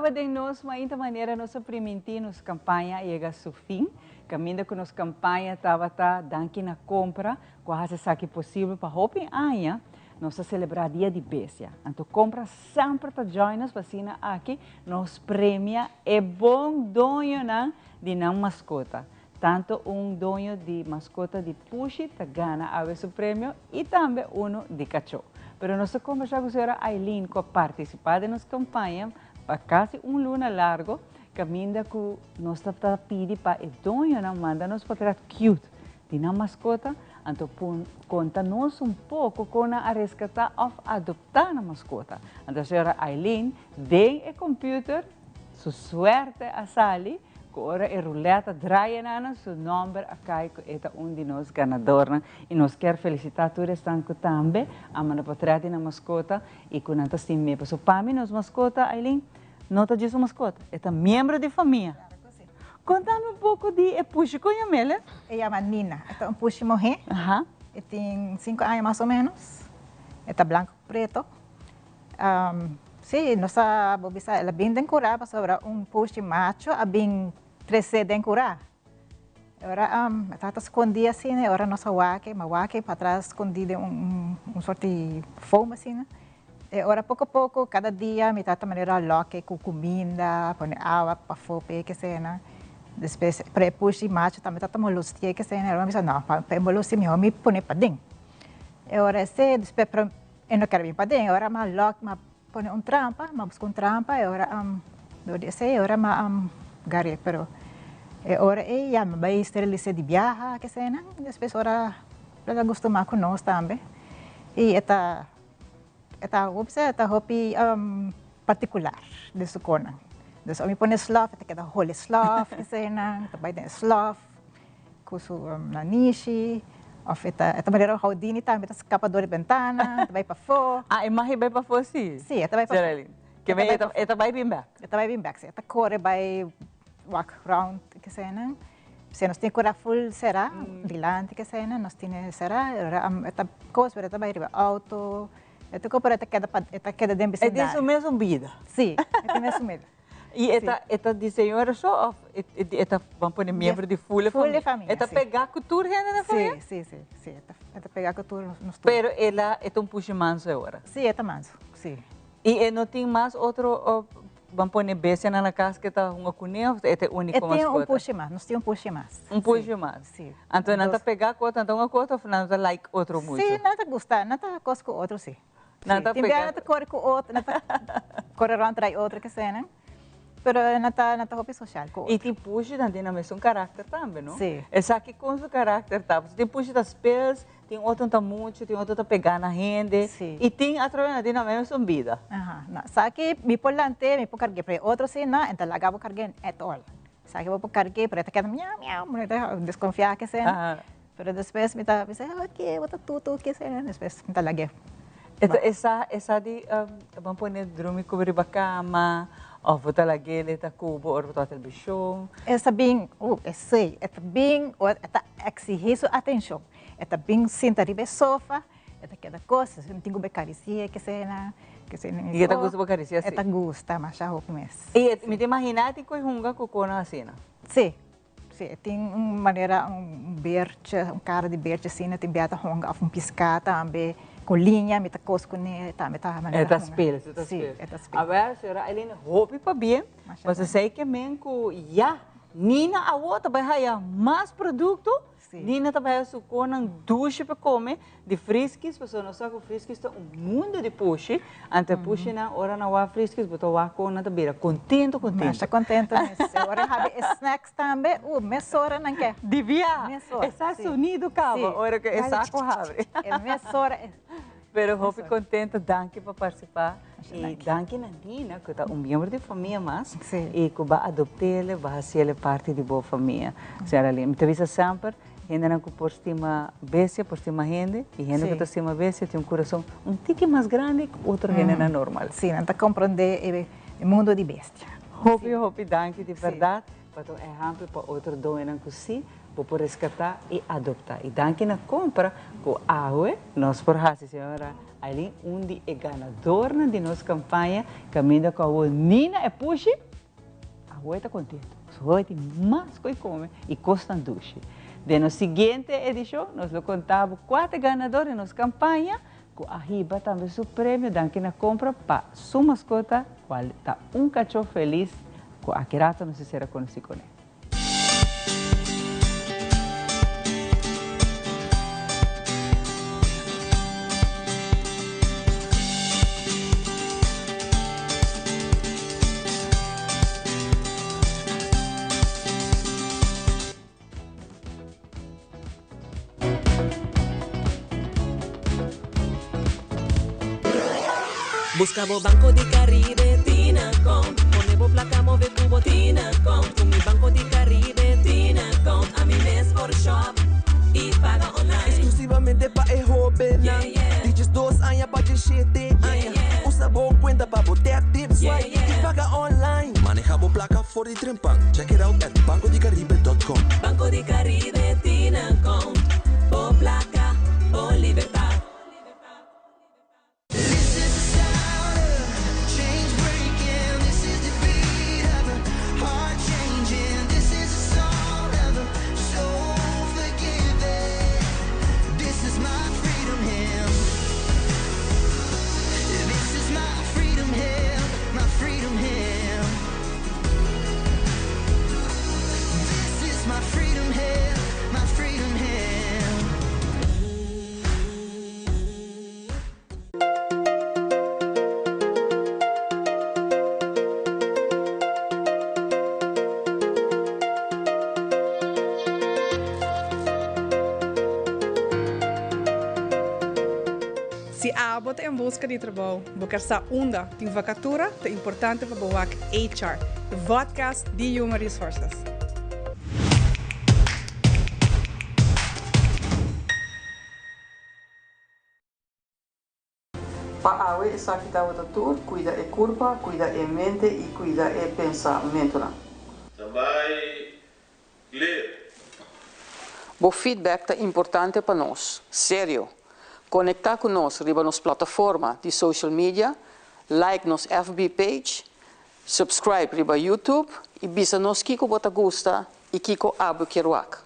S2: caba den nos mainta manera nos a priminti nos campaña a yega su fin. Caminda cu nos campaña tabata Danki na Compra cu a haci esaki posibel pa hopi aña nos ta celebra Dia di Bestia. Anto Compra semper ta join nos pa asina aki nos premia e bon doñonan di nan mascota. Tanto un doño di mascota di pushi ta gana awe su premio y tambe uno di cacho. Pero nos ta conversa cu señora Aileen cu a participa den nos campaña pa casi un luna largo caminda cu nos ta ta pidi pa e doñonan manda nos potret cute di nan mascota anto pon conta nos un poco con nan a rescata of adopta nan mascota. Anto señora Aileen den e computer su suerte a sali. Ku ora e ruleta draai enanan, su nomber a kai ku e ta un di nos ganadornan. I nos kier felisitá tur esnan ku tambe a manda potret di nan maskota i ku nan ta stim'é. Pasobra pa mi nos maskota, Aileen, no ta djis un maskota, e ta miembro di famia. Konta mi un poko di e pushi. Kon yam'el?
S11: E yama Nina. E ta un pushi muhé. E tin sinku aña mas o ménos. E ta blanku ku preto. Sí, nos a bo bisa el a bin den kurá pasobra un pushi macho a bin tres'é den kurá. E ora e tabata skondí asina, e ora nos a wak e, mi a wak e patras skondí den un un sort di foam asina. E ora poko poko kada dia mi tabata manera lòk e ku kuminda, pone awa pafó p'e kesena. Despues pero e pushi macho tambe tabata molosti'é kesena, e ora mi bisa no, pa e molosti'é mihó mi pone paden. E ora esei despues pero E no ker bin paden, e ora m'a lòk, m'a pone un trampa, m'a buska un trampa, e ora dor di esei e ora m'a gar'é, pero e ora ei ya m'a bai sterilis'é di biaha kesenan, despues ora el a gustumá ku nos tambe i e ta e ta hopi e ta hopi partikular den su konan. Dus ora mi pone slòf e ta keda hole slòf kesenan, e ta bai den e slòf. Ku su nanishi of e ta e ta manera Houdini tambe ta skapa dor di bentana, e ta bai pafó.
S2: Ah, e mag e bai pafó si?
S11: Si, e ta bai pafó.
S2: Geraldine, ke men e ta e ta bai bin bèk?
S11: E ta bai bin bèk, si. E ta kore bai wak rònt kesenan. Si nos tin kura ful será, dilanti kesenan, nos tene será, e ta kos pero e ta bai riba outo, e ta pero e ta keda pa e ta keda den
S2: bisindario. E tin su mesun bida.
S11: Si, e tin mesun bida.
S2: I e ta e ta di señora so of e ta ban pone miembro di ful e
S11: famia? Ful e famia,
S2: E ta pegá ku tur hende na famia?
S11: Si, si, si, si. E ta e ta pegá ku tur nos
S2: tur. Pero el a e ta un pushi manso e ora?
S11: Si, e ta manso, si.
S2: I e no tin mas otro ban pone bestianan na kas ku e ta hunga kuné of e ta e úniko maskota?
S11: E tin un pushi mas, nos tin un pushi mas.
S2: Un pushi mas?
S11: Si.
S2: Anto nan ta pegá ku otro, nan ta hunga ku otro of nan ta like otro muchu?
S11: Si, nan ta gusta, nan ta kos ku otro si.
S2: Nan ta
S11: Tin bia nan ta kore ku otro, nan ta kore rònt trai otro kesenan, pero nan ta nan ta hopi sosial ku otro.
S2: I tin pushi nan tin nan mesun karakter tambe, no?
S11: Si.
S2: Esaki kon su karakter ta? Pasobra tin pushi ta spels, tin otro ta muchu, tin otro ta pegá na hende.
S11: Si.
S2: I tin atrobe nan tin nan mesun bida.
S11: Aha. No, esaki mi por lant'é, mi por karg'é, pero e otro si no, e ta laga bo karg'é at all. Esaki bo por karg'é, pero e ta keda miau miau, bo ta deskonfiá kesenan. Pero despues mi ta bisa, oke, bo ta tutu, kese, despues mi ta lag'é.
S2: E ta esa, esa di ban pone drumi ku bo riba kama, òf bo ta lag'é e ta ku bo ora bo ta wak televishon?
S11: E sa bin, uh, esei, e ta bin ora e ta eksihí su atenshon. E ta bin sinta riba e sofa, e ta keda kos, mi tin ku bai karisi'é, kesena, kesena.
S2: I e ta gusta bo karisi'é
S11: si? E ta gusta masha hopi mes.
S2: I mi ta imaginá tin ku e hunga ku konan asina?
S11: Si. Si, e tin un manera un bertje, un kara di bertje asina, tin bia ta honga of un piská tambe ku liña mi ta kos kuné tambe ta manera
S2: E ta spel, e ta spel.
S11: Si, e ta spel.
S2: Awel, señora Aileen, hopi pabien, pasobra esei ke men ku ya Nina awo ta bai haya mas produkto, Nina ta bai haya su konan dushi pa kome, Di friskies, pasobra nos sa ku friskies ta un mundo di pushi, anto e pushinan ora nan wak friskies bo ta wak kon nan ta bira kontento kontento.
S11: Masha kontento mes. E ora habi e snacks tambe, uh, mesora nan ke.
S2: Di bia,
S11: Mesora,
S2: e sa
S11: si.
S2: sonido kaba
S11: Si.
S2: ora ku e sako habri.
S11: E mesora e.
S2: Pero hopi kontento, danki pa partisipá
S11: Masha
S2: i
S11: danki.
S2: danki na Nina ku ta un miembro di famia mas
S11: Si.
S2: i ku bo a adopt'el, bo a hasiel parti di bo famia. Señora Lin, mi ta bisa semper, Hendenan ku por stima bestia por stima hende i hende ku ta stima bestia tin un kurason un tiki mas grandi ku otro hendenan normal.
S11: Sí, nan ta komprondé e mundu di bestia.
S2: Hopi hopi danki di bèrdat. Pa ta un ehèmpel pa otro doñonan ku sí bo por reskatá i adoptá. I danki na kompra ku awe nos por hasi señora Aileen un di e ganadornan di nos kampaña kaminda ku awor Nina e pushi awe ta kontentu. Pasobra awe tin mas ku e kome i kosnan dushi. Den nos siguiente edishon nos lo konta bo kua ta e ganador di nos kampaña ku a hiba tambe su premio danki na kompra pa su maskota kual ta un kachó felis ku aki rato nos a sera konosí kuné.
S12: Busca bo Banco di Caribe Tinacom Pone bo placa move cu bo Tinacom Cu mi Banco di Caribe Tinacom Ami mes por shop y paga online.
S13: Exclusivamente pa e hobennan di diesdos aña pa diesshete aña. Usa bo cuenta pa bo tap, tip, swipe y paga online. Maneha bo placa for di Trempan, check it out at bancodicaribe dot com.
S12: Banco di Caribe tin account, bo placa, bo libertad.
S14: Si abo ta en buska di trabou, bo ker sa unda tin vakatura, ta importante pa bo wak HR, e vodcast di Human Resources.
S15: Pa awe esaki tabata tur, cuida e curpa, cuida e mente y cuida e pensamentonan.
S16: Ta bai clear.
S15: Bo feedback ta importante pa nos. Serio! Conecta cu nos riba nos plataforma di social media, like nos FB page, subscribe riba YouTube y bisa nos kico bo ta gusta y kico abo kier wak.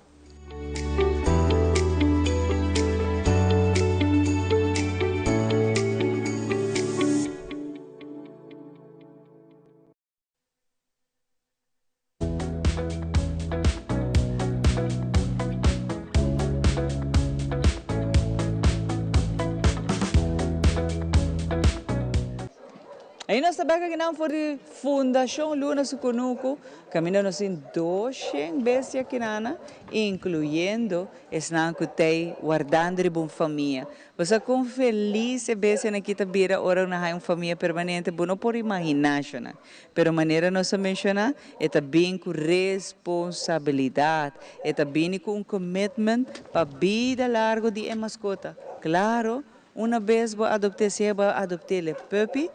S2: Ahí nos ta bek akinan for di Fundashon Luna Su Kunuku, kaminda nos tin doshen bestia kinana, inkluyendo esnan ku t'ei wardando riba un famia. Bo sa kon felis e bestianan aki ta bira ora nan haña un famia permanente? Bo no por imaginá, shona. Pero manera nos a menshoná, e ta bin ku responsabilidat, e ta bini ku un commitment pa bida largo di e maskota. Klaro, una bes bo adopt'é, sea bo a adopt'é le puppy,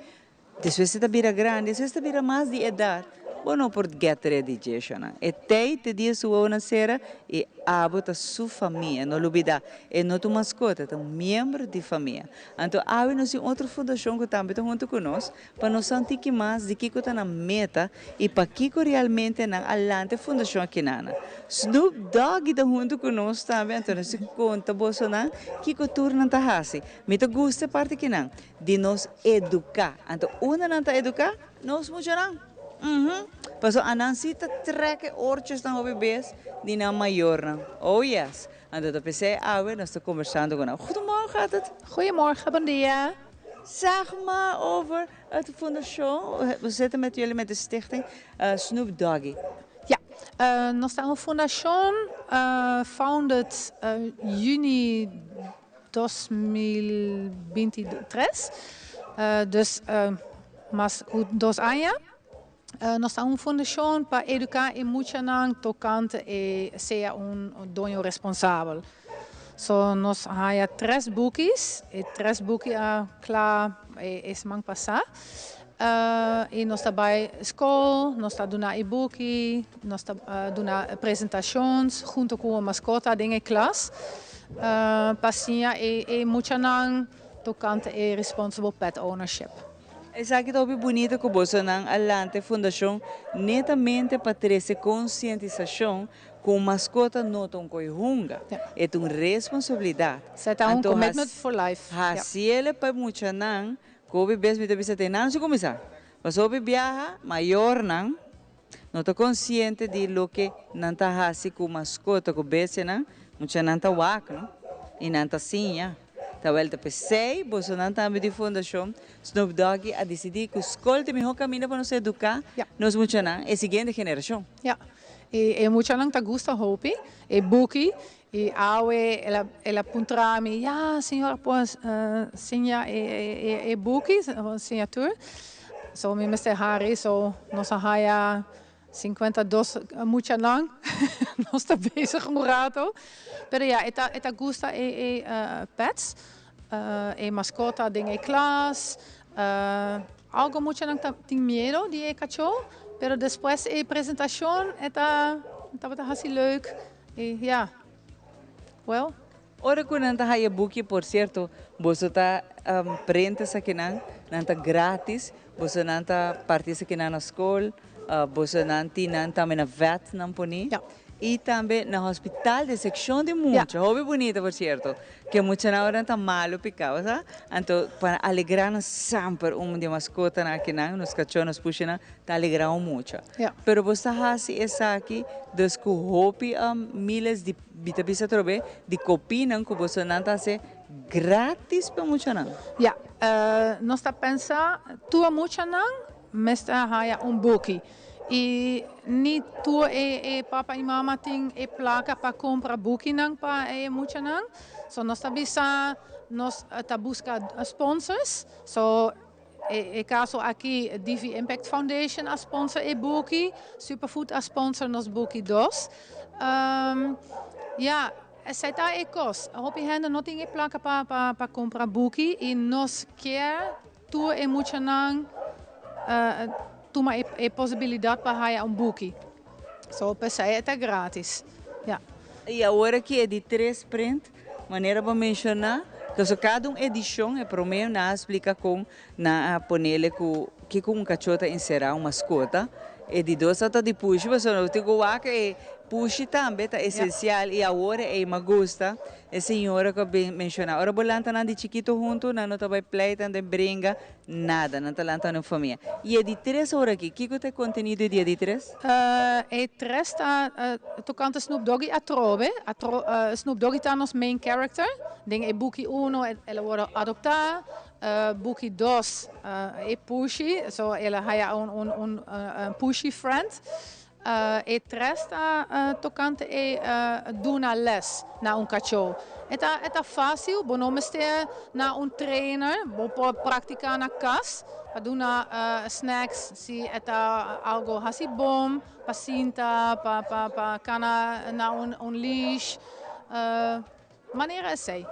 S2: despues e ta bira grandi, despues e ta bira mas di edat, bo no por get ready dje, shona. E tei te dia su wowonan sera i abo ta su famia. No lubidá, e no ta un maskota, e ta un miembro di famia. Anto awe nos tin otro fundashon ku tambe ta huntu ku nos, Pa nos sa un tiki mas di kiko ta nan meta i pakiko realmente nan a lanta e fundashon akinana. Snoop Doggy ta huntu ku nos tambe, anto nos tin konta bosonan kiko tur nan ta hasi. Mi ta gusta e parti kinan, di nos eduká. Anto unda nan ta eduká? Nos muchanan. Uhum. Pasobra anan si ta trèk e orchesnan hopi bes di nan mayornan. Oh yes. Anto ta p'esei awe nos ta kombersando ku nan. Goedemorgen, gaat het?
S17: Goeiemorgen, bon dia.
S2: Zeg maar over het fundashon. We zitten met jullie met de stichting Snoop Doggy.
S17: Ja, nos ta un fundashon founded juni 2023, dus mas ku dos aña. Nos ta un fundashon pa eduká e muchanan tokante e sea un doño responsabel. So nos haya tres bukis, e tres buki a kla e siman pasá. I nos ta bai skol, nos ta duna e buki, nos ta duna presentations hunto ku un maskota den e klas pa siña e muchanan tokante e responsible pet ownership.
S2: Esaki ta hopi bunita ku bosonan a lanta e fundashon netamente pa trese konsientisashon ku un maskota no ta un koi hunga, e ta un responsabilidat.
S17: Esei ta un commitment for life.
S2: Hasiel pa e muchanan Ku hopi bes mi ta bisa te nan su kuminsá. Pasobra hopi biaha mayornan no ta konsiente di loke nan ta hasi ku maskota, ku bestianan, muchanan ta wak no i nan ta siña. Ta wèl ta p'esei bosonan tambe di Fundashon Snoop Doggy a disidí ku skol ta e mihó kaminda pa nos eduká nos muchanan, e siguiente generashon.
S17: Ya, i e muchanan ta gusta hopi e buki I awe el a el a puntra mi, ya señora por siña e e buki, siña tur. So mi mester hari, so nos a haya 52 muchanan, nos ta bezig un rato. Pero ya, e ta e ta gusta e e pets, e mascota den e klas. Algo muchanan ta tin miedo di e cachó, pero despues e presentacion e ta tabata haci leuk. I ya. Well.
S2: Ora ku nan ta haya buki, por sierto, boso ta prent esakinan, nan ta gratis, boso nan ta parti esakinan na skol, boso nan tin nan tambe na vet nan poni, i tambe na hospital den sekshon di mucha, hopi bunita por sierto, ke muchanan ora nan ta malo piká, bo sa, anto pa alegrá nan semper un di e maskotanan akinan, nos kachó, nos pushinan, ta alegrá un mucha. Pero bo sa hasi esaki dus ku hopi miles di, mi ta bisa atrobe, di kopinan ku bosonan ta hasi gratis pa muchanan.
S17: Ya, nos ta pensa tur muchanan mester haya un buki. I ni tur e papa i mama tin e plaka pa kumpra bukinan pa e muchanan. So nos ta bisa nos ta buska sponsors. So E kaso aki Divi Impact Foundation a sponsor e buki, Superfood a sponsor nos buki dos. Ya, esei ta e kos. Hopi hende no tin e plaka pa kumpra buki i nos kier tur e muchanan tuma e posibilidat pa haya un buki. So p'esei e ta gratis. Ya.
S2: I awor aki e di tres print, manera bo menshoná, pasobra kada un edishon e promé nan a splika kon nan a ponele ku kiko un kachó ta enserá, un maskota. E di dos ta di pushi pasobra no tin ku wak e pushi tambe ta esensial i awor e ei magusta e señora ku a menshoná ora bo lanta nan di chikito huntu nan no ta bai pleita nan ta bringa Nada, nan ta lanta un famia. I e di tres ora aki, kiko ta e kontenido di e di tres?
S17: E tres ta tokante Snoop Doggy atrobe. Snoop Doggy ta nos main character. Den e buki uno el a wòrdu adoptá, buki dos e pushi, so el a haya un pushi friend. E tres ta tokante e duna les na un kachó. E ta e ta fásil, bo no mester na un trainer, bo por praktiká na kas pa duna snacks si e ta algo hasi bon, pa sinta, pa pa pa kana na un leash. Manera esei.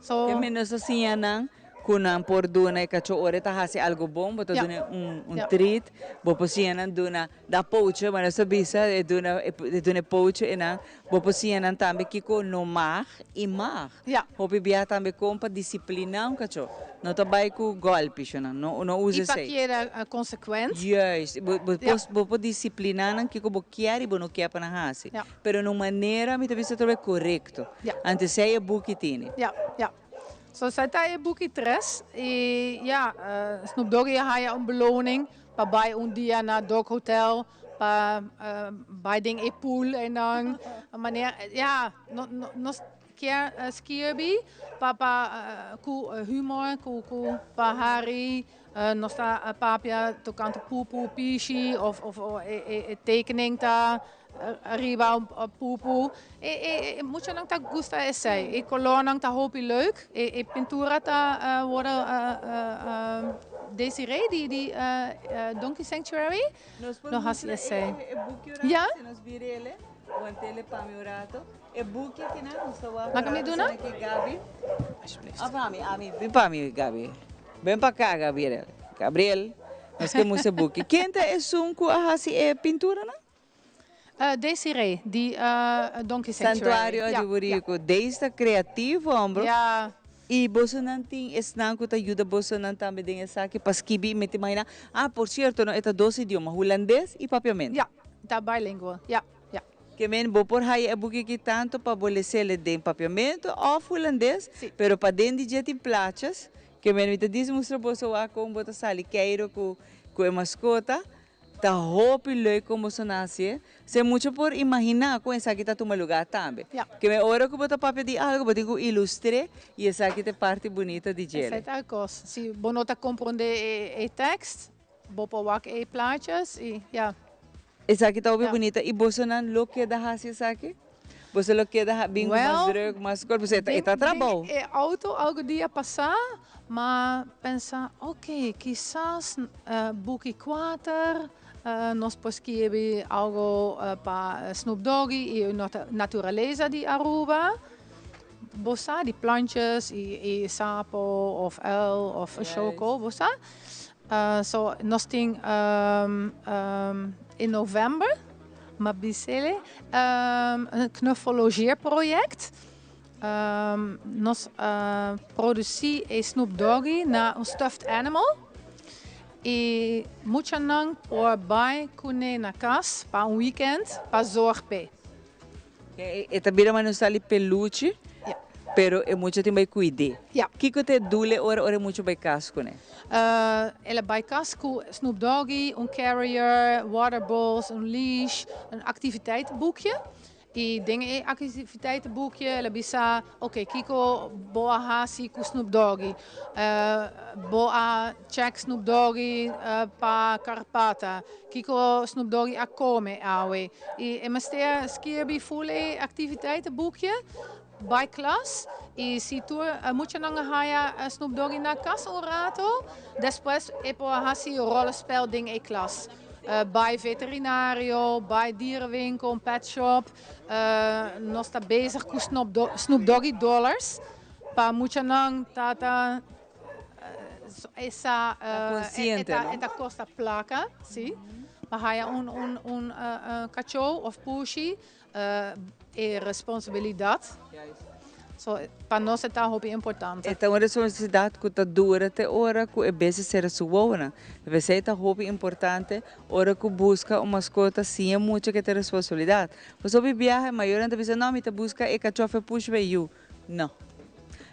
S17: So.
S2: Ke menos ta siña nan ku nan por duna e kachó ora e ta hasi algu bon, bo ta duna un un treat, bo por siña nan duna da poutje, manera nos ta bisa e duna e duna e poutje e nan, bo por siña nan tambe kiko no mag i mag. Hopi bia tambe kon pa disipliná un kachó. No ta bai ku gòlpi shona, no no usa
S17: I pa
S2: esei.
S17: keda konsekwent.
S2: Juist, bo bo por bo por disipliná nan kiko bo kier i bo no kier pa nan hasi. Pero na un manera mi ta bisa trobe korekto. Anto esei e buki tene.
S17: Ja, ja. So esei ta e buki tres. I ja, Snoop Doggy a haya un beloning pa bai un dia na Dog Hotel pa bai den e pool einan. Manera, ja, nos kier skirbi pa pa ku humor, ku ku pa hari. Nos ta papia tokante pupu, pishi of of e tekening ta riba pupu. E muchanan ta gusta esei. E kolornan ta hopi leuk. E pintura ta wordo Desiree di di Donkey Sanctuary lo hasi esei.
S2: Nos por mustra e buki un rato si nos bira ele. Wantele pa mi un rato. E buki akinan nos ta wak
S17: Laga mi duna?
S2: Gabi. Alsjeblieft. Of ami, ami. Bin pa mi Gabi. Ben pa ka Gabriel. Gabriel. Nos ke mustra buki. Ken ta esun ku a hasi e pinturanan?
S17: Desiree di Donkey Sanctuary.
S2: Santuario di Buriku. Deis ta kreativo hombro. I bosonan tin esnan ku ta yuda bosonan tambe den esaki pa skibi i mete mainá. Ah, por sierto no, e ta dos idioma, hulandes i papiamentu.
S17: Ja, ta bilingual. Ja, ja.
S2: Ke men bo por haya e buki aki tantu pa bo les'el den papiamentu òf hulandes, pero paden di dje tin plachas. Ke men mi ta dis mustra boso wak kon bo ta sali keiro ku ku e maskota. Ta hopi leuk kon boso nasi. Se mucha por imaginá kon esaki ta tuma lugá tambe. Ke men ora ku bo ta papia di algu bo tin ku ilustr'é i esaki ta e parti bunita di djele.
S17: Esei ta e kos. Si bo no ta komprondé e tekst, bo por wak e plaatjes i ya.
S2: Esaki ta hopi bunita i bosonan lo keda hasi esaki? Boso lo keda bin ku mas druk, mas kos, pasobra e ta trabou.
S17: Den e auto algu dia pasá, m'a pensa, ok, kisas buki kuater nos por skirbi algu pa Snoop Doggy i e naturalesa di Aruba. Bo sa di plantjes i sapo òf uil òf shoko, bo sa. So nos tin in novèmber. Ma bisele een knuffelogeerproject. Nos a produci e Snoop Doggy na un stuffed animal. Y muchanan por bay cune na cas pa un weekend pa zorg p'e.
S2: E ta bira manera un sali peluche, pero e mucha tin bai cuid'é. Kico ta e dule ora ora e mucha bai cas cune?
S17: El a bai cas cu Snoop Doggy, un carrier, water bowls, un leash, un activiteitenboekje. Y den e activiteitenboekje el a bisa, ok, kico bo a haci cu Snoop Doggy? Bo a check Snoop Doggy pa carpata? Kiko Snoop Doggy a kome awe? I e mester skirbi ful e aktiviteitenboekje bai klas i si tur muchanan a haya Snoop Doggy na kas un rato, despues e por hasi rollenspel den e klas. Bai veterinario, bai dierenwinkel, un pet shop. Nos ta bezig ku Snoop Doggy dollars pa muchanan ta ta. Esa e ta kosta plaka, si. Pa haya un un un kachó of pushi e responsabilidat. So pa nos e ta hopi importante.
S2: E ta un responsabilidat ku ta dura te ora ku e bes a sera su wowonan. P'esei ta hopi importante ora ku buska un maskota siña mucha ke ta responsabilidat. Pasobra hopi biaha e mayornan ta bisa no mi ta buska e kachó of e pushi pa e yu. No.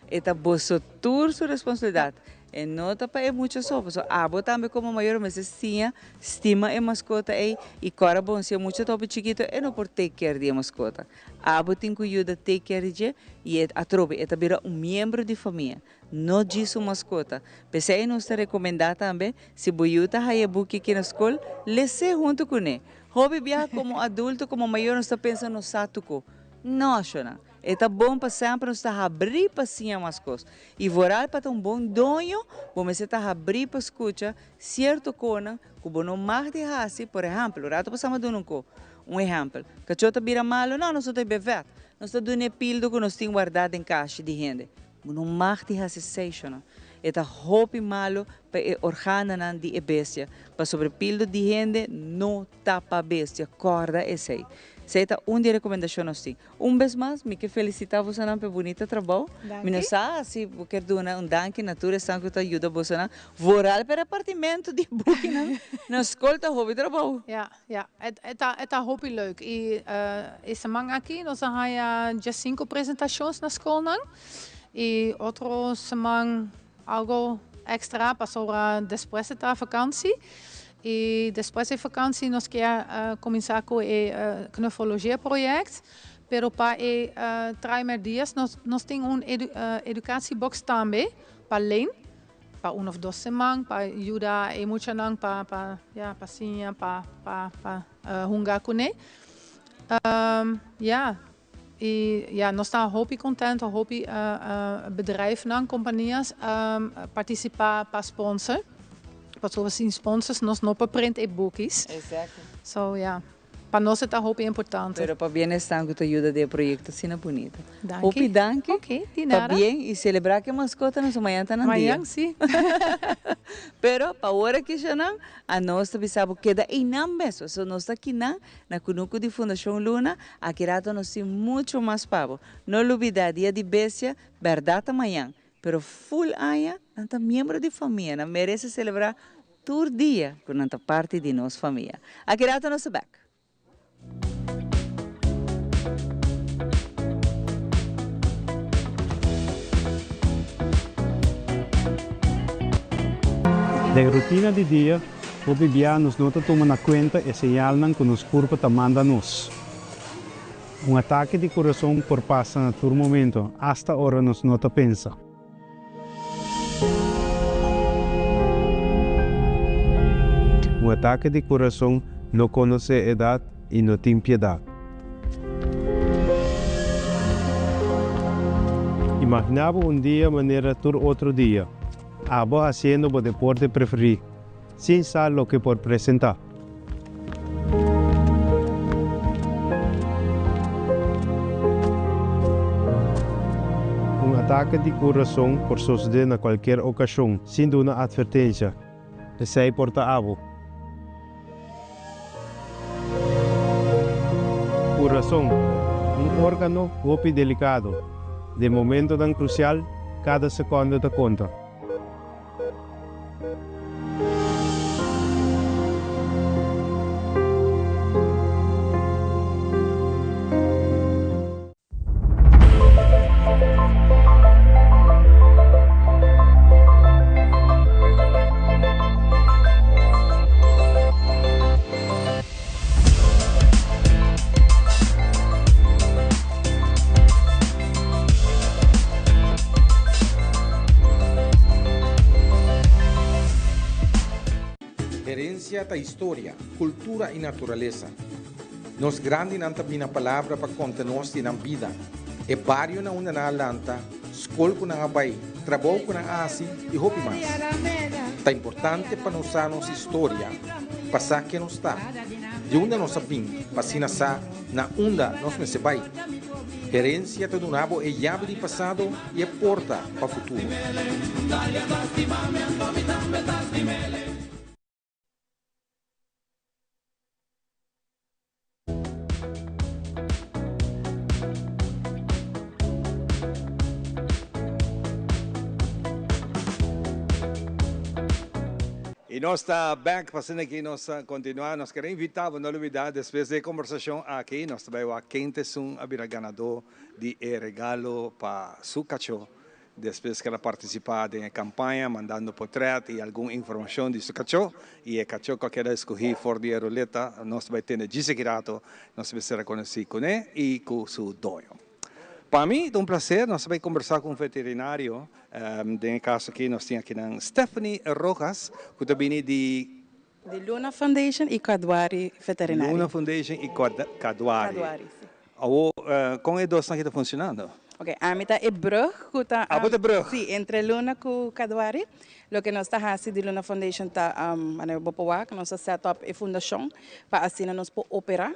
S2: E ta boso tur su responsabilidad. E no ta pa e mucha so, pasobra abo tambe como mayor mester siña stima e mascota ey y cora bon si e mucha ta hopi chikito e no por take care di e mascota. Abo tin cu yuda take care di dje y e atrobe e ta bira un miembro di famia, no djis un mascota. P'esey nos ta recomenda tambe si bo yu ta haya buki aki na scol, les'e hunto cune. Hopi biaha como adulto, como mayor nos ta pensa nos sa tuco. No, shona. E ta bon pa semper nos ta habrí pa siña mas kos. I vooral pa ta un bon doño, bo mester ta habrí pa skucha sierto konan ku bo no mag di hasi. Por ehèmpel, un ratu pasá mi a duna un ko. Un ehèmpel, kachó ta bira malu, no, nos no ta hib'é vèt. Nos ta duna e pildo ku nos tin wardá den kashi di hende. Bo no mag di hasi esei, shona. E ta hopi malu pa e organonan di e bestia, pasobra e pildo di hende no ta pa bestia. Kòrda esei. Esei ta un di e rekomendashon nos tin. Un bes mas, mi ke felisitá bosonan pa e bunita trabou. Mi no sa si bo kier duna un danki na tur esnan ku ta yuda bosonan. Vooral pa e repartimentu di bukinan na skol ta hopi trabou.
S17: Ja, ja. E ta, e ta hopi leuk. I e siman aki nos a haya diesinku presentashons na skolnan. I otro siman algo extra pasobra despues e ta vakansi. I despues e vakansi nos kier kuminsá ku e knuffelogeerproject. Pero pa e traimerdias nos nos tin un edukatiebox tambe pa leen pa un of dos siman pa yuda e muchanan pa pa ya pa siña pa pa pa hunga kuné. Ya i ya nos ta hopi kontento hopi bedrijfnan kompanias partisipá pa sponsor pasobra sin sponsors nos no por print e bukis. So ya. Pa nos e ta hopi importante.
S2: Pero pabien esnan cu ta yuda den e proyecto asina bunita.
S17: Danki.
S2: Hopi danki.
S17: Ok, di nada.
S2: Pabien y celebra cu e mascotanan so mañan ta nan dia.
S17: Mañan si.
S2: Pero pa ora ki eshanan a nos ta bisa bo keda eynan mes pasobra nos ta akinan na cunucu di Fundacion Luna aki rato nos tin mucho mas pa bo. No lubida dia di bestia berdad ta mañan pero full aña nan ta miembro di famia nan merece celebra tur dia cu nan ta parti di nos famia. Aki rato nos ta bek.
S18: Den rutina di dia, hopi bia nos no ta tuma na kuenta e señalnan ku nos kurpa ta manda nos. Un atake di kurason por pasa na tur momento, asta ora nos no ta pensa. Un atake di kurason no konosé edat i no tin piedat. Imaginá bo un dia manera tur otro dia, abo hasiendo bo deporte preferí, sin sa loke por presentá. Un atake di kurason por sosodé na kualkier okashon, sin duna atvertensia. Esei por ta abo. Kurason, un órgano hopi delikado. Den momentonan krusial, kada sekònde ta konta.
S19: Herencia ta historia, cultura y naturalesa. Nos grandinan ta bina palabra pa conta nos di nan bida, e bario na unda nan a lanta, scol cu nan a bay, trabou cu nan a haci y hopi mas. Ta importante pa nos sa nos historia pa sa ken nos ta, di unda nos a bin pa asina sa na unda nos mester bai. Herencia ta duna bo e yabi di pasado y e porta pa futuro.
S1: Y nos ta back pa asina aki nos ta continua. Nos kere invita bo no lubida despues di e conversacion aki nos ta bay wak ken ta esun a bira ganador di e regalo pa su cacho despues cu el a participa den e campaña mandando potret y algun informacion di su cacho y e cacho cu a keda escogi for di e ruleta nos ta bay tene djis aki rato nos ta mester a conoci cune y cu su doño. Pa mi ta un placer, nos ta bay conversa cu un veterinario, den e caso aki nos tin akinan Stephanie Rojas cu ta bini di.
S14: Di Luna Foundation y Caduari Veterinario.
S1: Luna Foundation y Caduari.
S14: Caduari, si.
S1: Awo, con e dosnan aki ta funcionando?
S14: Ok, ami ta e brug cu ta.
S1: Abo ta e brug?
S14: Si, entre Luna cu Caduari. Loke nos ta haci di Luna Foundation ta, manera bo por wak, nos a set up e fundacion pa asina nos por opera.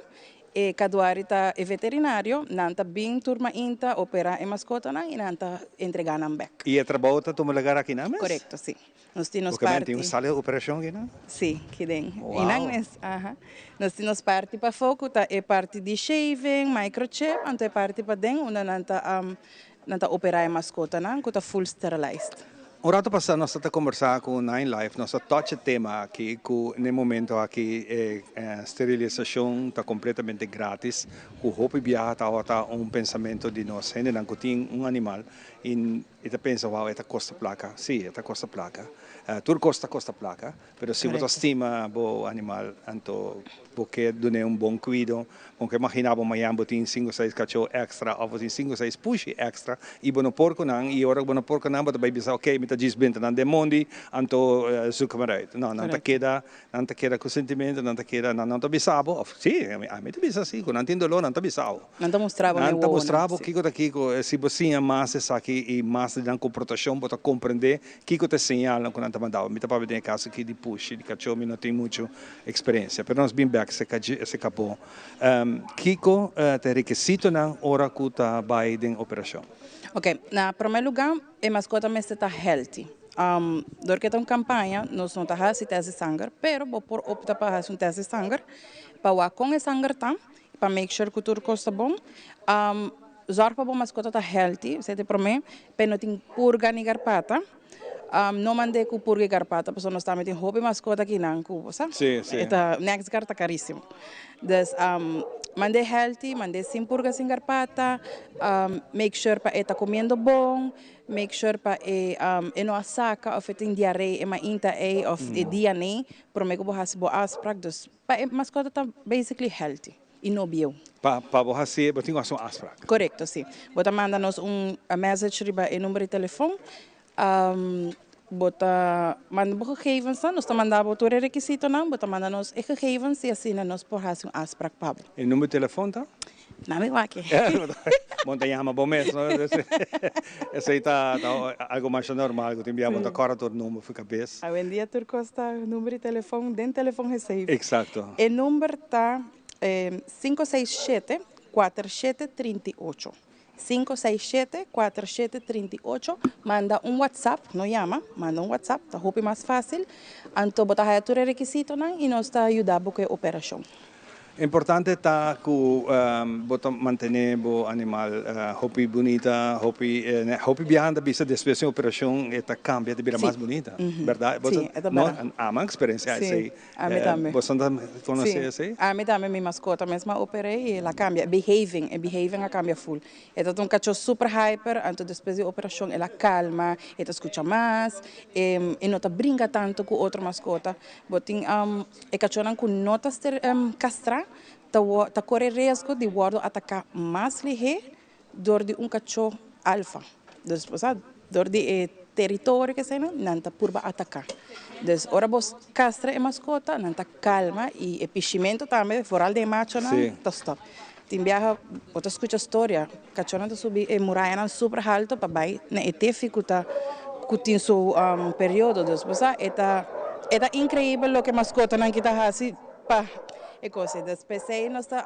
S14: E Caduari ta e veterinario, nan ta bin tur mainta opera e mascotanan y nan ta entrega nan bek.
S1: Y e trabou ta tuma lugar aki nan mes?
S14: Corecto, si. Nos tin nos
S1: Porque
S14: parti.
S1: tin un sala di operacion aki nan?
S14: Si, aki den.
S1: Wow.
S14: Y nan mes, aha. Nos tin nos parti pafó cu ta e parti di shaving, microchip, anto e parti paden unda nan ta nan ta opera e mascotanan cu ta full sterilized.
S1: Un rato pasá nos ta kombersá ku Nine Life, nos a touch e tema aki ku n'e momento aki e sterilisashon ta kompletamente gratis, ku hopi biaha tabata un pensamentu di nos hendenan ku tin un animal i e ta pensa wou e ta kosta plaka, si e ta kosta plaka, tur kos ta kosta plaka. Pero si bo ta stima bo animal, anto bo ke dun'é un bon kuido. Bo ke imaginá bo mañan bo tin sinku seis kachó èkstra òf bo tin sinku seis pushi èkstra i bo no por ku nan i ora ku bo no por ku nan bo ta bai bisa, oke, mi ta. ta djis benta nan den mondi, anto zoek maar uit. No, nan ta keda, nan ta keda ku sentimento, nan ta keda, nan no ta bisa bo, òf si, ami ta bisa si, ku nan tin doló nan ta bisa bo.
S14: Nan ta mustra bo
S1: Nan ta mustra bo kiko ta kiko, si bo siña mas esaki i mas di nan komportashon bo ta komprendé kiko ta e señalnan ku nan ta manda bo. Mi ta papia den e kaso aki di pushi, di kachó mi no tin muchu eksperensia, pero nos bin bèk serka bo. Kiko ta e rekisitonan ora ku ta bai den operashon?
S14: Ok, na promé lugá e maskota mester ta healthy. Dor ke ta un kampaña nos no ta hasi tèst di sanger, pero bo por opta pa hasi un tèst di sanger pa wak kon e sanger ta. Pa make sure ku tur kos ta bon. Zorg pa bo maskota ta healthy, esei ta e promé. Pa e no tin purga ni garpata. No mand'é ku purga i garpata pasobra nos tambe tin hopi maskota akinan ku bo sa. E ta Nexguard ta karísimo. Dus mand'é healthy, mand'é sin purga sin garpata. Make sure pa e ta komiendo bon. Make sure pa e e no a saka òf e tin diaré e mainta ei òf e dia nei promé ku bo hasi bo afsprak. Dus Pa e mascota ta basically healthy y no bieu.
S1: Pa pa bo haci bo tin cu haci un afspraak.
S14: Corecto, si. Bo ta manda nos un message riba e number di telefon. Bo ta manda bo gegevensnan, nos ta manda bo tur e requisitonan, bo ta manda nos e gegevens y asina nos por haci un afspraak pa bo.
S1: E number di telefon ta?
S14: Na mi wak.
S1: Bo ta yama bo mes, no? Esei ta algo masha normal ku tin bia bo ta kòrda tur number for kabes.
S14: Awendia tur kos ta number di telefon den telefon gesave.
S1: Eksakto.
S14: E number ta 567 4738. 567 4738. Manda un WhatsApp, no yama, manda un WhatsApp, ta hopi mas fásil. Anto bo ta haya tur e rekisitonan i nos ta yuda bo ku e operashon.
S1: Importante ta ku bo ta mantené bo animal hopi bunita, hopi hopi biaha nan ta bisa despues di un operashon e ta kambia ta bira mas bunita, bèrdat?
S14: Sí, e ta bèrdat.
S1: Ami a eksperensiá esei.
S14: Sí, ami tambe.
S1: Boso ta konosé esei?
S14: Sí, ami tambe mi maskota mes a oper'é i el a kambia, behaving, e behaving a kambia ful. E ta un kachó super hyper, anto despues di operashon el a kalma, e ta skucha mas, e no ta brinka tantu ku otro maskota. Bo tin e kachónan ku no ta ser kastrá ta ta kore riesgo di wòrdu ataká mas lihé dor di un kachó alfa. Dus bo sa dor di e teritorio ke eseinan nan ta purba ataká. Dus ora bo kastra e maskota nan ta kalma i e pishimentu tambe foral di e machonan ta stòp. Tin biaha bo ta skucha storia kachónan ta subi e murayanan super haltu pa bai na e tefi ku ta ku tin su periodo. Dus bo sa e ta e ta inkreibel loke maskotanan ki ta hasi pa e kos ei. Dus p'esei nos ta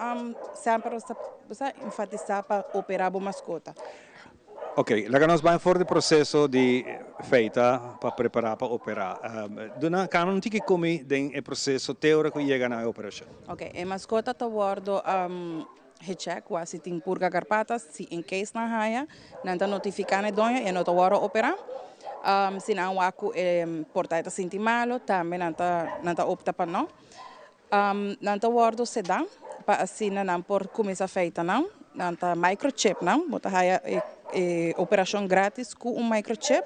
S14: semper nos ta bo sa enfatisá pa operá bo maskota.
S1: Ok, laga nos bai for di proseso di feita pa prepará pa operá. Duna Carmen un tiki komi den e proseso te ora ku yega na e operashon.
S14: Ok, e maskota ta wòrdu gecheck wak si tin purga garpata, si in case nan haya, nan ta notifiká na e doño i e no ta wòrdu operá. Si nan wak ku e por ta e ta sinti malo, tambe nan ta nan ta opta pa no. Nan ta wòrdu sedá pa asina nan por kuminsá feita nan. Nan ta microchip nan. Bo ta haya e operashon grátis ku un microchip.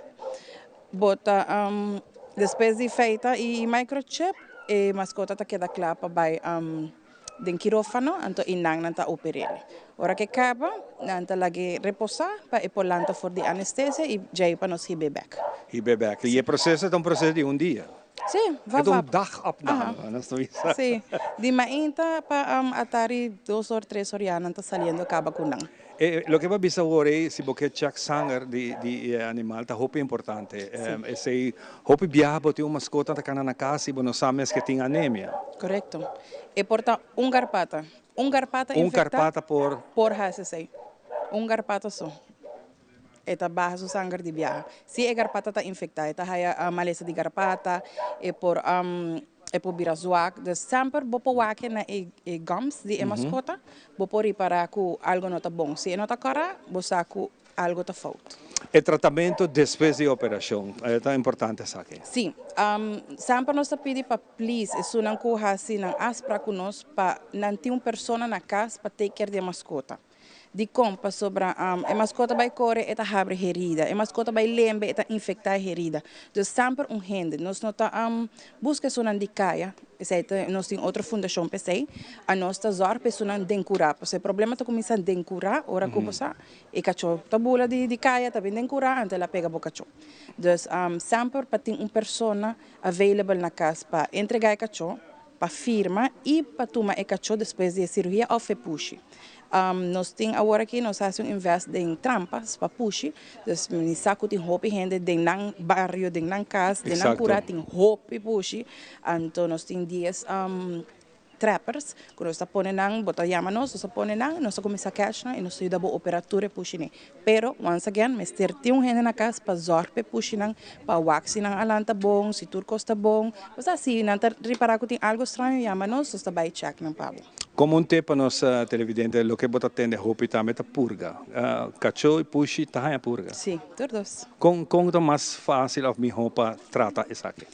S14: Bo ta despues di feita i microchip e maskota ta keda kla pa bai den kirófano anto i nan nan ta oper'é. Ora ku e kaba nan ta lag'é reposá pa e por lanta for di anestesia i djei pa nos hib'é bèk.
S1: Hib'é bèk. I e proseso ta un proseso di un dia.
S14: Sí, va
S1: E ta un
S14: va.
S1: dagopname, nos ta bisa.
S14: Sí, di mainta pa atari 2 or 3 or ya nan ta saliendo kaba ku nan.
S1: E loke bo a bisa awor ei, si bo ke check sanger di di e animal ta hopi importante. Esei hopi biaha bo tin un maskota ta kana na kas i bo no sa mes ke tin anemia.
S14: Korekto. E por ta un garpata. Un garpata
S1: Un
S14: infektá
S1: karpata por.
S14: Por hasi esei. Un garpata so. E ta baha su sanger di biaha. Si e garpata ta infektá, e ta haya malesa di garpata, e por e por bira zwak. Dus semper bo por wak na e e gums di e maskota, bo por ripará ku algo no ta bon. Si e no ta kòrá, bo sa ku algo ta fout.
S1: E tratamentu despues di e operashon, ta importante esaki?
S14: Si. Semper nos ta pidi pa please esunnan ku hasi nan afsprak ku nos pa nan tin un persona na kas pa take care di e maskota. Dikon? Pasobra e maskota bai kore e ta habri herida, e maskota bai lembe e ta infektá e herida. Dus semper un hende. Nos no ta buska esunnan di kaya, p'esei ta nos tin otro fundashon p'esei. Anos ta zòrg pa esunnan den kurá, pasobra e problema ta kuminsá den kurá ora ku bo sa e kachó ta bula di kaya ta bin den kurá anto el a pega bo kachó. Dus semper pa tin un persona available na kas pa entregá e kachó, pa firma i pa tuma e kachó despues di e siruhia òf e pushi. Nos tin awor aki nos hasi un invest den trampas pa pushi, dus mi sa ku tin hopi hende den nan bario, den nan kas, den nan kura tin hopi pushi, anto nos tin dies trappers ku nos ta pone nan, bo ta yama nos, nos ta pone nan, nos ta kuminsá catch nan i nos ta yuda bo operá tur e pushinan. Pero once again mester tin un hende na cas pa zorg p'e pushinan, pa wak si nan a lanta bon, si tur cos ta bon. Osea si nan ta ripara cu tin algo straño yama nos, nos ta bay check nan pa bo.
S1: Como un tip pa nos televidente, loke bo ta tende hopi tambe ta purga. Cacho y pushi ta haña purga.
S14: Si, tur dos.
S1: Con con ta mas facil of miho pa trata esaki?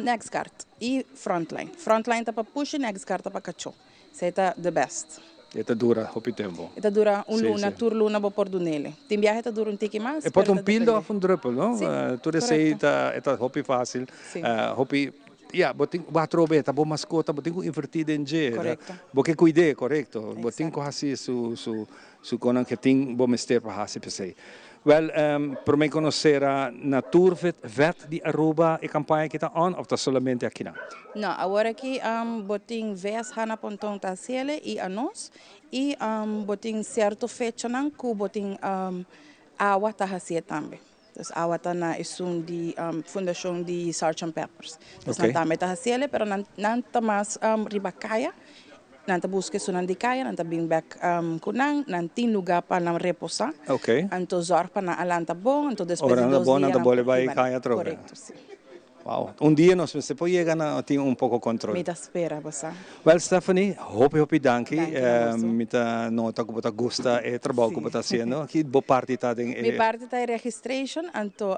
S14: Nexgard y Frontline. Frontline ta pa pushi, Nexgard ta pa cacho. Esei ta the best.
S1: E ta dura hopi tempo.
S14: E ta dura un luna, tur luna bo por dunele. Tin biahe ta dura un tiki mas,
S1: E por ta un pildo of un druppel, no? Si, Tur esei ta, e ta hopi facil. Si. Hopi, ya, bo tin, bo atrobe, ta bo mascota, bo tin cu inverti den dje.
S14: Correcto.
S1: Bo ke cuid'é, correcto. Bo tin cu haci su, su, su conan ke tin bo mester pa haci p'esei. Wel, prome ku nos sera na tur vet di Aruba e kampaña aki ta on of ta solamente akinan?
S14: No, awor aki bo tin VSH na Ponton ta hasiele i anos i bo tin sierto fechanan ku bo tin awa ta hasié tambe. Dus awa ta na esun di fundashon di Sergeant Peppers. Dus nan tambe ta hasiele pero nan ta mas riba kaya. Nan ta buska esunnan di kaya, nan ta bin bek ku nan, nan tin lugá pa nan reposá. Anto zòrg pa nan a lanta bon, anto despues di dos dia nan por hiba nan. Korekto, si.
S1: Wow, un dia nos mester por yega na tin un poko kontrol.
S14: Mi ta spera bo sa.
S1: Well Stephanie, hopi hopi danki. Mi ta nota ku bo ta gusta e trabou ku bo ta hasiendo. Ki bo parti ta den e.
S14: Mi parti ta e registration, anto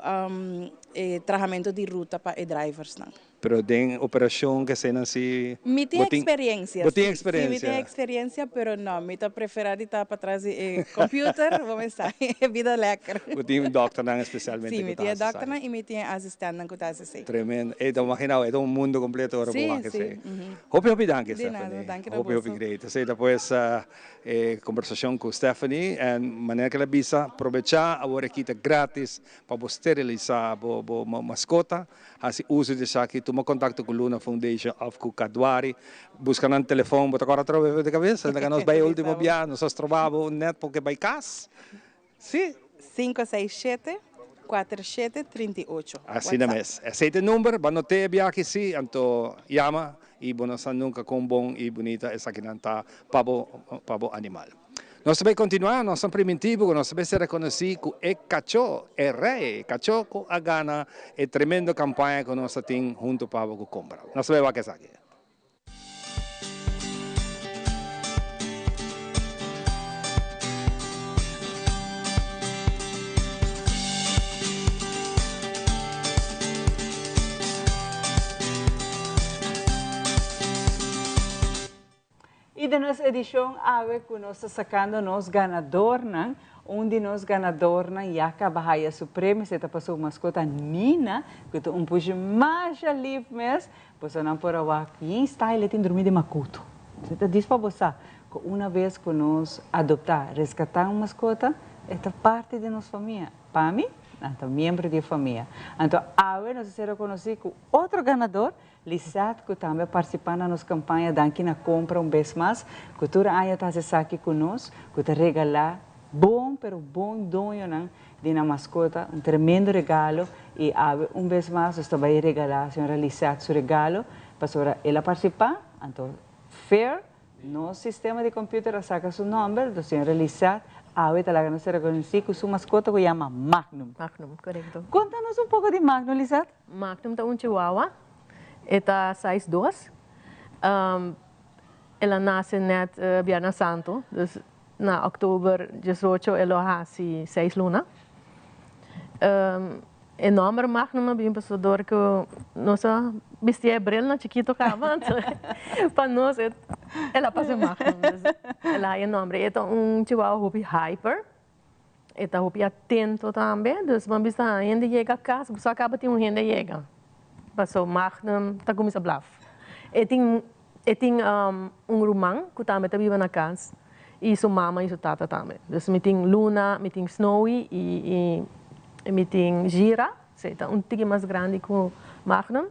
S14: e trahamentu di ruta pa e driversnan.
S1: Pero den operacion ke eseinan si
S14: Mi tin experiencia,
S1: bo tin experiencia.
S14: Si, mi tin experiencia, pero no, mi ta prefera di ta patras di e computer, bo mester sa, e bida lekker.
S1: Bo tin dokternan especialmente
S14: ku ta hasi esaki. Si, mi tin e dokternan i mi tin e asistentnan ku ta hasi esei.
S1: Tremendo. Ey, ta imagina bo, e ta un mundo completo ora bo wak esei.
S14: Si, si.
S1: Hopi, hopi danki,
S14: Stephanie. Di nada, danki na
S1: Hopi, hopi
S14: boso.
S1: great. Esei ta pues e combersacion ku Stephanie, en manera ke el a bisa, probecha awor aki ta gratis pa bo sterilisa bo bo mascota. Hasi uso di esaki, tuma kontakto ku Luna Foundation òf ku Kadwari. Buska nan telefòn, bo ta kòrda atrobe di kabes? Laga nos bai e último bia, nos a stroba bo nèt porque bai kas. Sí.
S14: 567 47 38.
S1: Asina mes. Esei ta e number, bo anot'é e biaha sí, anto yama i bo no sa nunka kon bon i bunita esakinan ta pa bo pa bo animal. Nos ta bay continua, nos ta priminti bo cu nos ta bay ser reconoci cu e cacho, e rey cacho cu a gana e tremendo campaña cu nos ta tin hunto pa bo cu compra. Nos ta bay wak esaki.
S2: Y den nos edicion awe cu nos ta sacando nos ganadornan, un di nos ganadornan ya caba haya su premio, esey ta pa su mascota Nina, cu ta un pushi masha lief mes, boso nan por a wak bien style, e tin drumi den macuto. Esey ta dis pa bo sa cu una bes cu nos adopta, rescata un mascota, e ta parti di nos famia. Pa mi, nan ta miembro di e famia. Anto awe nos a ser reconoci cu otro ganador, Lisette cu tambe a participa na nos campaña Danki na Compra un bes mas, cu tur aña ta haci esaki cu nos, cu ta regala bon pero bon doñonan di nan mascota un tremendo regalo y awe un bes mas nos ta bay regala señora Lisette su regalo pasobra el a participa, anto fair Nos sistema di computer a saca su nomber, dus señora Lisette awe ta laga nos reconoci cu su mascota cu yama Magnum.
S20: Magnum, corecto.
S2: Conta nos un poco di Magnum, Lisette.
S20: Magnum ta un chihuahua, e ta size dos. El a nace net Bierna Santo, dus na october diesocho e lo haci seis luna. E nomber Magnum a bin pasobra dor cu nos a bisti e bril na chikito caba, anto pa nos e. El a parse Magnum, dus el a haya nombre. E ta un chihuahua hopi hyper, e ta hopi atento tambe, dus bo a bisa hende yega cas, bo sa caba tin un hende yega, paso Magnum ta cuminsa blaf. E tin e tin un ruman cu tambe ta biba na cas y su mama y su tata tambe. Dus mi tin Luna, mi tin Snowy y y mi tin Gira, si ta un tiki mas grandi cu Magnum.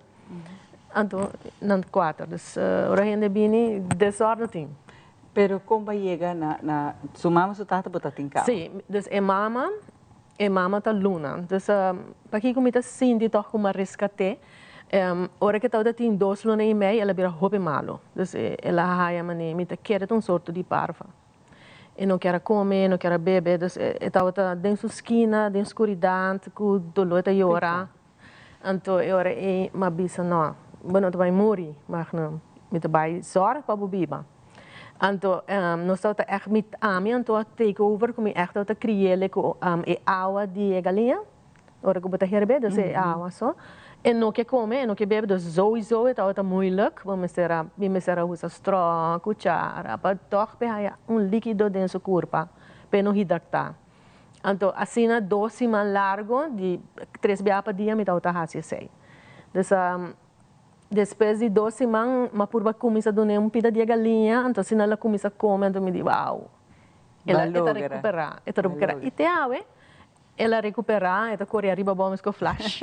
S20: Anto nan kuater, dus ora hende bini desòrdu tin.
S2: Pero kon bo a yega na na su mama su tata bo ta tin kaba?
S20: Sí, dus e mama e mama ta Luna. Dus pakiko mi ta sinti tòg ku mi a reskat'é, ora ku e tabata tin dos luna i mei el a bira hopi malu. Dus el a haya manera mi ta kere ta un sorto di parva. E no kier a kome, e no kier a bebe, dus e tabata den su skina den skuridat ku doló e ta yora. Anto e ora ei m'a bisa, No, bo no ta bai muri, Magnum. Mi ta bai zòrg pa bo biba. Anto nos tabata ègt, mi ami anto a take over ku mi ègt tabata kri'el ku e awa di e galiña, ora ku bo ta herb'é, dus e awa so. E no ke kome, e no ke bebe, dus souiso e tabata moeilijk, bo mester a, mi mester a usa strò, kuchara, pa tòg p'e haya un likido den su kurpa, p'e no hidraktá. Anto asina dos siman largo di tres biaha pa dia mi tabata haci esey. Dus despues di dos siman m'a purba cuminsa dun'e un pida di e galiña, anto asina el a cuminsa come, anto mi di wow, el a e ta recupera, e ta recupera. Y te awe el a recupera, e ta core ariba abao mesco flash.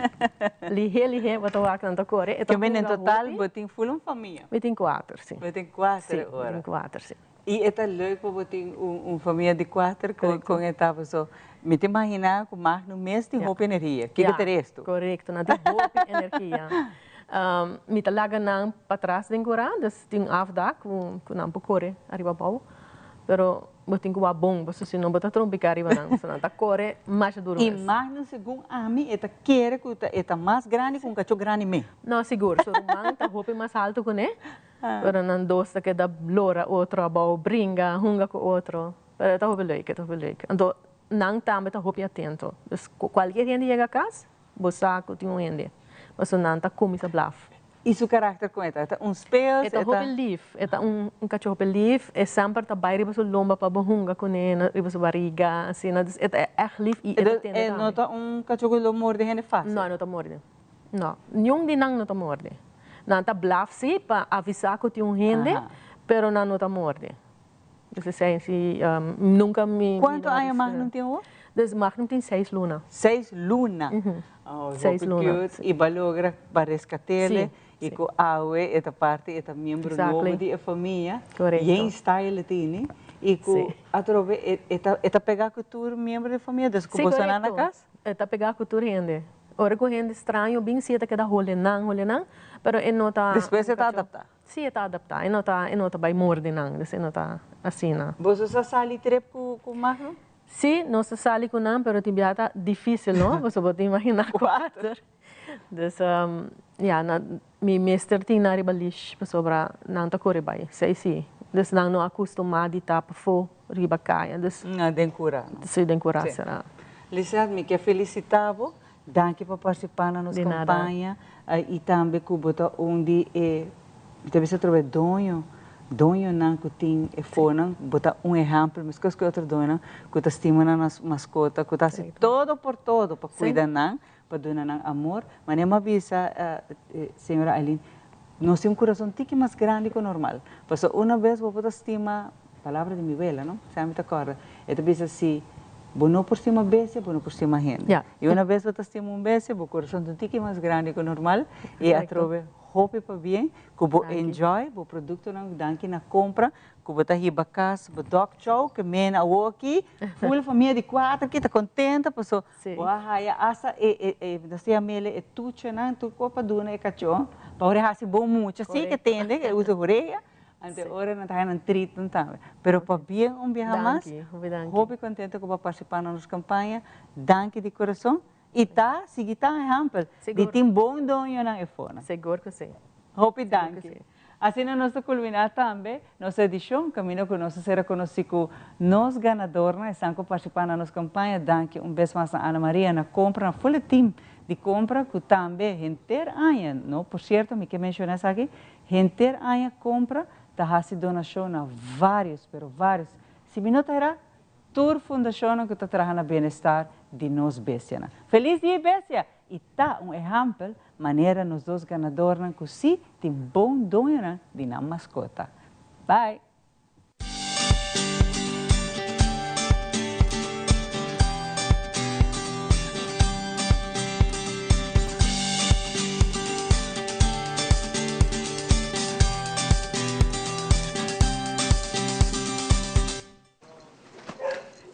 S20: Lihe lihe bo ta wak nan ta core, e ta
S2: hunga hopi. En total bo tin full un famia?
S20: Mi tin cuater, si.
S2: Bo tin cuater ora?
S20: Si, mi tin cuater, si.
S2: I e ta leuk pa bo tin un famia di kuater kon e ta paso mi ta imaginá ku Magnum mes tin hopi energia. Kiko ta restu?
S20: Korekto, nan tin hopi energia. Mi ta laga nan patras den kura, dus tin un afdak ku nan por kore ariba abou, pero bo tin ku wak bon paso si no bo ta trompiká riba nan, so nan ta kore masha duru
S2: mes. I Magnum segun ami e ta kere ku e ta mas grandi ku un kachó grandi mes.
S20: No, sigur, su ruman ta hopi mas altu kuné. Pero nan dos ta keda lora otro abou, bringa, hunga ku otro. Pero e ta hopi leuk, e ta hopi leuk. Anto nan tambe ta hopi atento. Dus kualkier hende yega kas, bo sa ku tin un hende. Pasobra nan ta kuminsá blaf.
S2: I su karakter kon e ta? E ta un speels?
S20: E ta hopi lif. E ta un kachó hopi lif. E semper ta bai riba su lomba pa bo hunga kuné, riba su bariga, asina. Dus e ta ègt lif i e ta tende
S2: tambe. E no ta un kachó ku lo morde hende fásil?
S20: No, e no ta morde. No, niun di nan no ta morde. Nan ta blaf si pa avisá ku tin un hende, pero nan no ta morde. Dus esei si nunka mi.
S2: Kuantu aña Magnum tin awor?
S20: Dus Magnum tin seis luna.
S2: Seis luna? Oh,
S20: Seis
S2: hopi
S20: luna.
S2: cute. I bo a logra pa reskat'é
S20: Si,
S2: i
S20: si.
S2: ku awe e ta parti, e ta miembro nobo di e famia.
S20: Korekto.
S2: Yen style e tini. I ku
S20: Si.
S2: atrobe e ta e ta pegá ku tur miembro di e famia, dus ku
S20: Si,
S2: boso nan na
S20: korekto.
S2: kas?
S20: E ta pegá ku tur hende. Ora ku hende straño bin si e ta keda hole nan, hole nan, pero e no ta.
S2: Despues e ta adaptá.
S20: Si e ta adaptá, e no ta e no ta bai morde nan, dus e no ta asina.
S2: Boso sa sali trip ku ku Magnum?
S20: Si, nos ta sali ku nan, pero tin biaha ta difísil no, pasobra bo ta imaginá kuater. Dus ya, nan mi mester tin nan riba leash pasobra nan ta kore bai, esei si. Dus nan no a kustumá di ta pafó riba kaya, dus.
S2: Den kura no?
S20: Si, den kura sera.
S2: Lisette, mi ke felisitá bo. Danki pa partisipá na nos
S20: Di nada.
S2: kampaña i tambe ku bo ta un di e, mi ta bisa atrobe doño, doñonan ku tin e fonan, bo ta un ehèmpel meskos ku e otro doñonan ku ta stima nan maskota, ku ta hasi todo por todo pa kuida nan, pa duna nan amor. Manera mi a bisa señora Aileen, nos tin un kurason tiki mas grandi ku normal, pasobra una bes bo por ta stima Palabra di mi wela, no? Esei mi ta kòrda. E ta bisa si bo no por stima bestia, bo no por stima hende.
S20: Ja.
S2: I una bes bo ta stima un bestia, bo kurason ta un tiki mas grandi ku normal i atrobe hopi pabien ku bo enjoy bo produktonan, danki na kompra ku bo ta hiba kas, bo dog chow ke mena awoki, ful famia di kuater ki ta kontento paso bo a haya asta e e nos ta yam'el e tuchenan tur kos pa duna e kachó pa ora e hasi bon mucha si ke tende ke usa horea. Ante ora nan ta haña nan treatment tambe. Pero pabien un biaha mas.
S20: Danki, hopi danki.
S2: Hopi contento cu bo a participa na nos campaña. Danki di corazon. Y ta sigui ta ehempel di tin bon doñonan e fornan.
S20: Sigur cu si.
S2: Hopi danki. Asina nos ta culmina tambe nos edicion caminda cu nos a ser reconoci cu nos ganadornan, esnan cu participa na nos campaña. Danki un bes mas na Ana Maria, na Compra, na full e team di Compra cu tambe henter aña, no, por cierto mi ke menciona esaki, Henter aña kompra ta hasi donashon na vários, pero vários, si mi no ta erá, tur fundashonnan ku ta traha na bienestar di nos bestianan. Felis Dia di Bestia! I ta un ehèmpel manera nos dos ganadornan ku sí tin bon doñonan di nan maskota. Bye!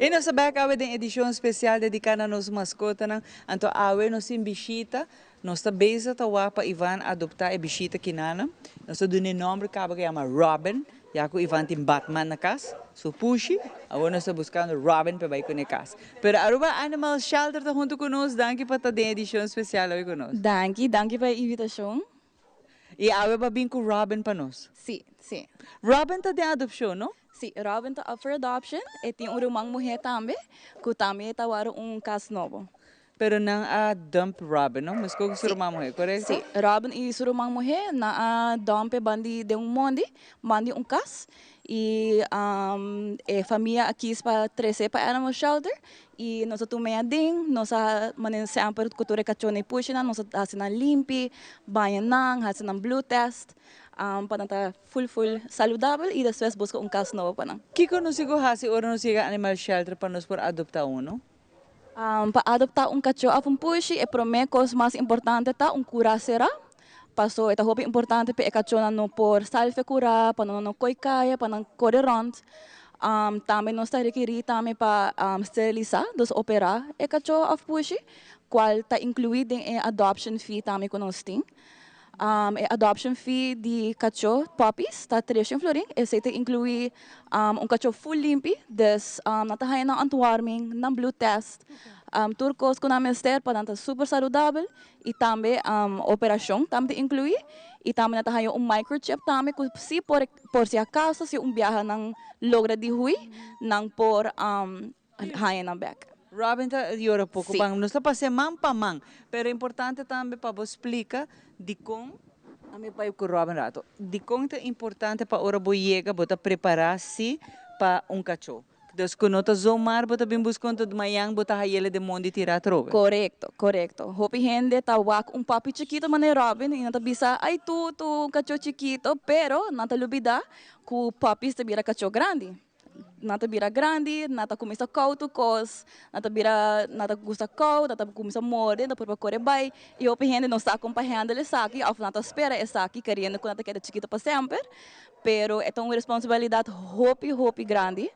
S2: I nos ta bek awe den edishon spesial dediká na nos maskotanan. Anto awe nos tin bishita. Nos ta bezig ta wak pa Ivan adoptá e bishita kinana. Nos ta duna e nòmber kaba ku yama Robin, ya ku Ivan tin Batman na kas, su pushi. Awor nos ta buskando Robin pa e bai kuné kas. Pero Aruba Animal Shelter ta huntu ku nos. Danki pa ta den edishon spesial awe ku nos.
S21: Danki, danki pa e invitashon.
S2: I awe bo a bin ku Robin pa nos?
S21: Sí, sí.
S2: Robin ta den adopshon, no?
S21: Sí, Robin ta up for adoption. E tin un ruman muhé tambe, ku tambe ta wòrdu un kas nobo.
S2: Pero nan a dump Robin, no? Meskos ku su ruman muhé, korekto?
S21: Sí, Robin i su ruman muhé, nan a dump e bandi den un mondi, bandi un kas. I e famia a kis pa trese pa animal shelter i nos a tuma e aden, nos a mane semper ku tur e kachónan i pushinan nos a hasi nan limpi, baña nan, hasi nan bloed test pa nan ta ful ful saludabel i despues buska un kas nobo pa nan.
S2: Kiko nos tin ku hasi ora nos yega animal shelter pa nos por adoptá uno?
S21: Pa adoptá un kachó òf un pushi e promé kos mas importante ta un kurá será. Paso e ta hopi importante pa e kachónan no por sali for e kurá, pa nan no koi kaya, pa nan kore rònt. Tambe nos ta rekerí tambe pa sterilisá, dus operá e kachó òf pushi, kual ta inkluí den e adoption fee tambe ku nos tin. E adoption fee di kachó, puppies, ta treshen florin. Esei ta inkluí un kachó full limpi, dus nan ta haña nan ontworming, nan bloed test, tur kos ku nan mester pa nan ta super saludabel i tambe operashon tambe ta inkluí i tambe nan ta haña un microchip tambe ku si por por si akaso si un biaha nan logra di hui nan por haña nan bek.
S2: Robin ta yora poco pan nos ta pas'e man pa man pero importante tambe pa bo splica dicon ami bai cu Robin rato dicon ta importante pa ora bo yega bo ta prepara si pa un cacho dus cu no ta zomar bo ta bin busca un tot mañan bo ta hayele den mondi tira atrobe.
S21: Corecto corecto hopi hende ta wak un papi chikito manera Robin y nan ta bisa ay tu tu un cacho chikito pero nan ta lubida cu puppies ta bira cacho grandi. Nan ta bira grandi, nan ta kuminsá kou tur kos, nan ta bira, nan ta gusta kou, nan ta kuminsá morde, nan ta purba kore bai. I hopi hende no sa kon pa handle esaki òf nan ta spera esaki keriendo ku nan ta keda chikitu pa semper. Pero e ta un responsabilidat hopi, hopi grandi.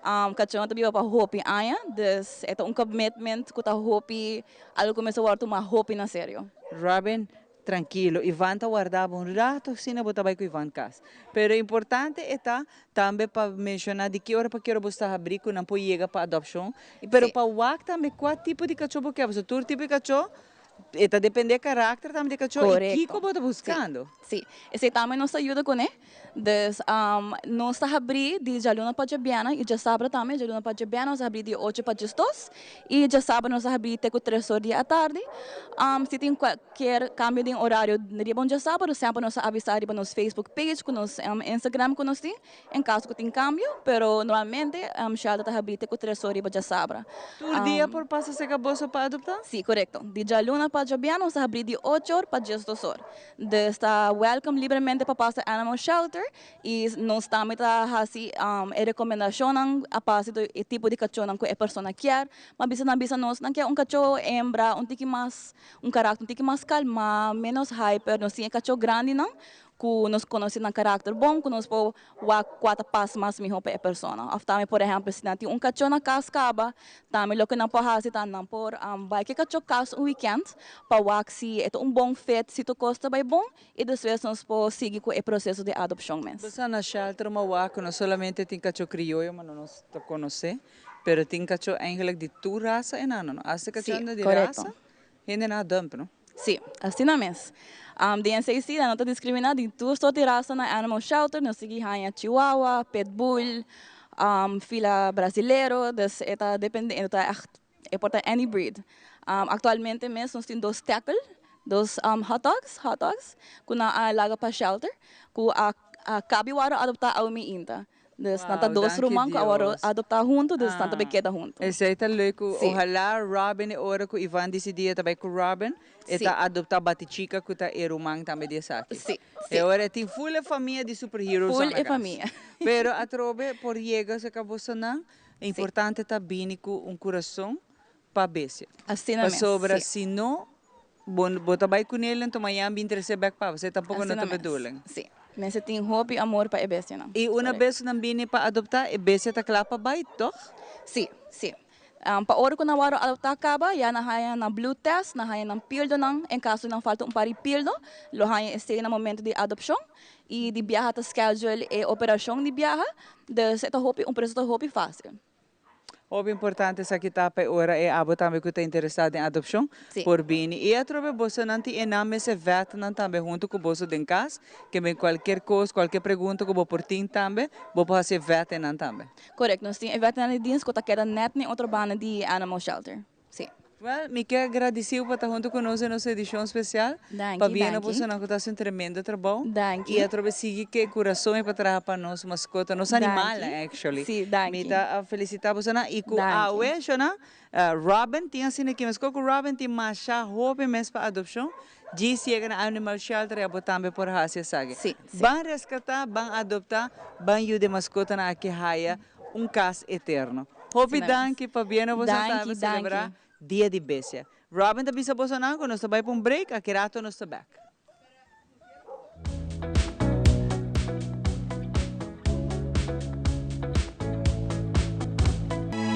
S21: Kachó ta biba pa hopi aña, dus e ta un commitment ku ta hopi, algu ku mester wòrdu tuma hopi na serio.
S2: Robin, Trankilo, Ivan ta warda bo un rato asina bo ta bai ku Ivan kas. Pero importante e ta tambe pa menshoná di ki ora pa ki ora bo sta habrí ku nan por yega pa adopshon. Pero pa wak tambe kua tipo di kachó bo ke. Pasobra tur tipo di kachó e ta dependé karakter tambe di e kachó i kiko bo ta buskando.
S21: Sí, esei tambe nos ta yuda kuné. Dus nos ta habrí di djaluna pa djabièrnè i djasabra tambe. Djaluna pa djabièrnè nos ta habrí di ocho pa diesdos i djasabra nos ta habrí te ku tres or di atardi. Si tin kualkier kambio den orario riba un djasabra semper nos ta avisá riba nos Facebook page ku nos Instagram ku nos tin en kaso ku tin kambio. Pero normalmente shelter ta habrí te ku tres or riba djasabra.
S2: Tur dia por pasa serka boso pa adoptá?
S21: Sí, korekto. Di djaluna pa djabièrnè nos ta habrí di ocho or pa diesdos or. Dus ta welcome libremente pa pasa Animal Shelter y nos tambe ta haci e recomendacionnan a base di e tipo di cachonan cu e persona kier. Ma bisa nan bisa nos nan kier un cacho hembra un tiki mas un karakter un tiki mas calma, menos hyper. Nos tin e cacho grandinan cu nos conoce nan karakter bon cu nos por wak kua ta pas mas mihó pa e persona. Òf tambe, por ehèmpel, si nan tin un kachó na kas kaba, tambe loke nan por hasi ta nan por bai ku e kachó kas un wikènt pa wak si e ta un bon fit, si tur kos ta bai bon, i despues nos por sigui ku e proseso di adopshon mes.
S2: Bo sa na shelter ma wak ku no solamente tin kachó krioyo ma no nos ta konosé, pero tin kachó eigenlijk di tur rasa e nan, no? Asta kachó di rasa. Hende na dump, no?
S21: Sí, asina mes. Den esei sí nan no ta diskriminá di tur sort di rasa na animal shelter, nos sigui haña chihuahua, pitbull, fila brasilero, dus e ta depende, e ta ègt, e por ta any breed. Aktualmente mes nos tin dos tèkel, dos hot dogs, hot dogs, ku nan a laga pa shelter, ku a. a kabi wòrdu adoptá awe mi inta. Dus nan ta
S2: Wow,
S21: dos
S2: danki
S21: ruman ku a wòrdu
S2: Dios.
S21: adoptá huntu, dus nan ta bai
S2: Ah,
S21: keda huntu.
S2: Esei ta leuk ku
S21: Sí.
S2: ohalá Robin e ora ku Ivan disidí e ta bai ku Robin, e
S21: Sí.
S2: ta adoptá Batichica ku ta e ruman tambe di esaki.
S21: Sí,
S2: E
S21: sí.
S2: ora e tin ful e famia di superheroes
S21: Ful
S2: na
S21: e
S2: kas.
S21: famia.
S2: Pero atrobe por yega serka bosonan,
S21: Sí.
S2: importante ta bini ku un kurason pa bestia.
S21: Asina mes,
S2: Pasobra
S21: sí.
S2: si no, bo bo ta bai kuné lento mañan bin trese bèk pa bo, esei tampoko no
S21: Asina
S2: ta
S21: mes,
S2: bedoeling.
S21: sí. Mester tin hopi amor pa e bestianan.
S2: I una
S21: Correcto.
S2: bes nan bini pa adoptá, e bestia ta kla pa bai, tòg?
S21: Sí, sí. Pa ora ku nan wòrdu adoptá kaba, ya nan haña nan bloed test, nan haña nan pildonan, en kaso nan falta un par di pildo, lo haña esei na momento di adopshon. I di biaha ta schedule e operashon di biaha, dus e ta hopi, un proseso hopi fásil.
S2: Hopi importante esaki ta pa e ora e abo tambe ku ta interesá den adopshon por bini. I atrobe bosonan tin e nan mes e vètnan tambe huntu ku boso den kas, ke men kualkier kos, kualkier pregunta ku bo por tin tambe, bo por hasi e vètnan tambe.
S21: Korekto, nos tin e vètnan di dins ku ta keda nèt na e otro banda di animal shelter. Sí.
S2: Wel, mi ke gradisiu pa ta huntu ku nos den nos edishon spesial.
S21: Danki,
S2: Pabia na
S21: danki.
S2: bosonan ku ta hasi un tremendo trabou.
S21: Danki.
S2: I atrobe sigui ku e kurason i pa traha pa nos maskota, nos animalnan
S21: Danki.
S2: actually.
S21: Sí, danki.
S2: Mi ta felisitá bosonan i ku
S21: Danki.
S2: awe, shona, Robin tin asina ki meskos ku Robin tin masha hopi mes pa adopshon. Djis yega na Animal Shelter i abo tambe por hasi esaki.
S21: Sí, sí.
S2: Ban reskatá, ban adoptá, ban yuda e maskotanan aki haya un kas eterno. Hopi
S21: Asina mes.
S2: danki pabia na boso
S21: Danki,
S2: tambe selebrá
S21: danki.
S2: Dia di Bestia. Robin ta bisa bosonan ku nos ta bai pa un break, aki rato nos ta bek.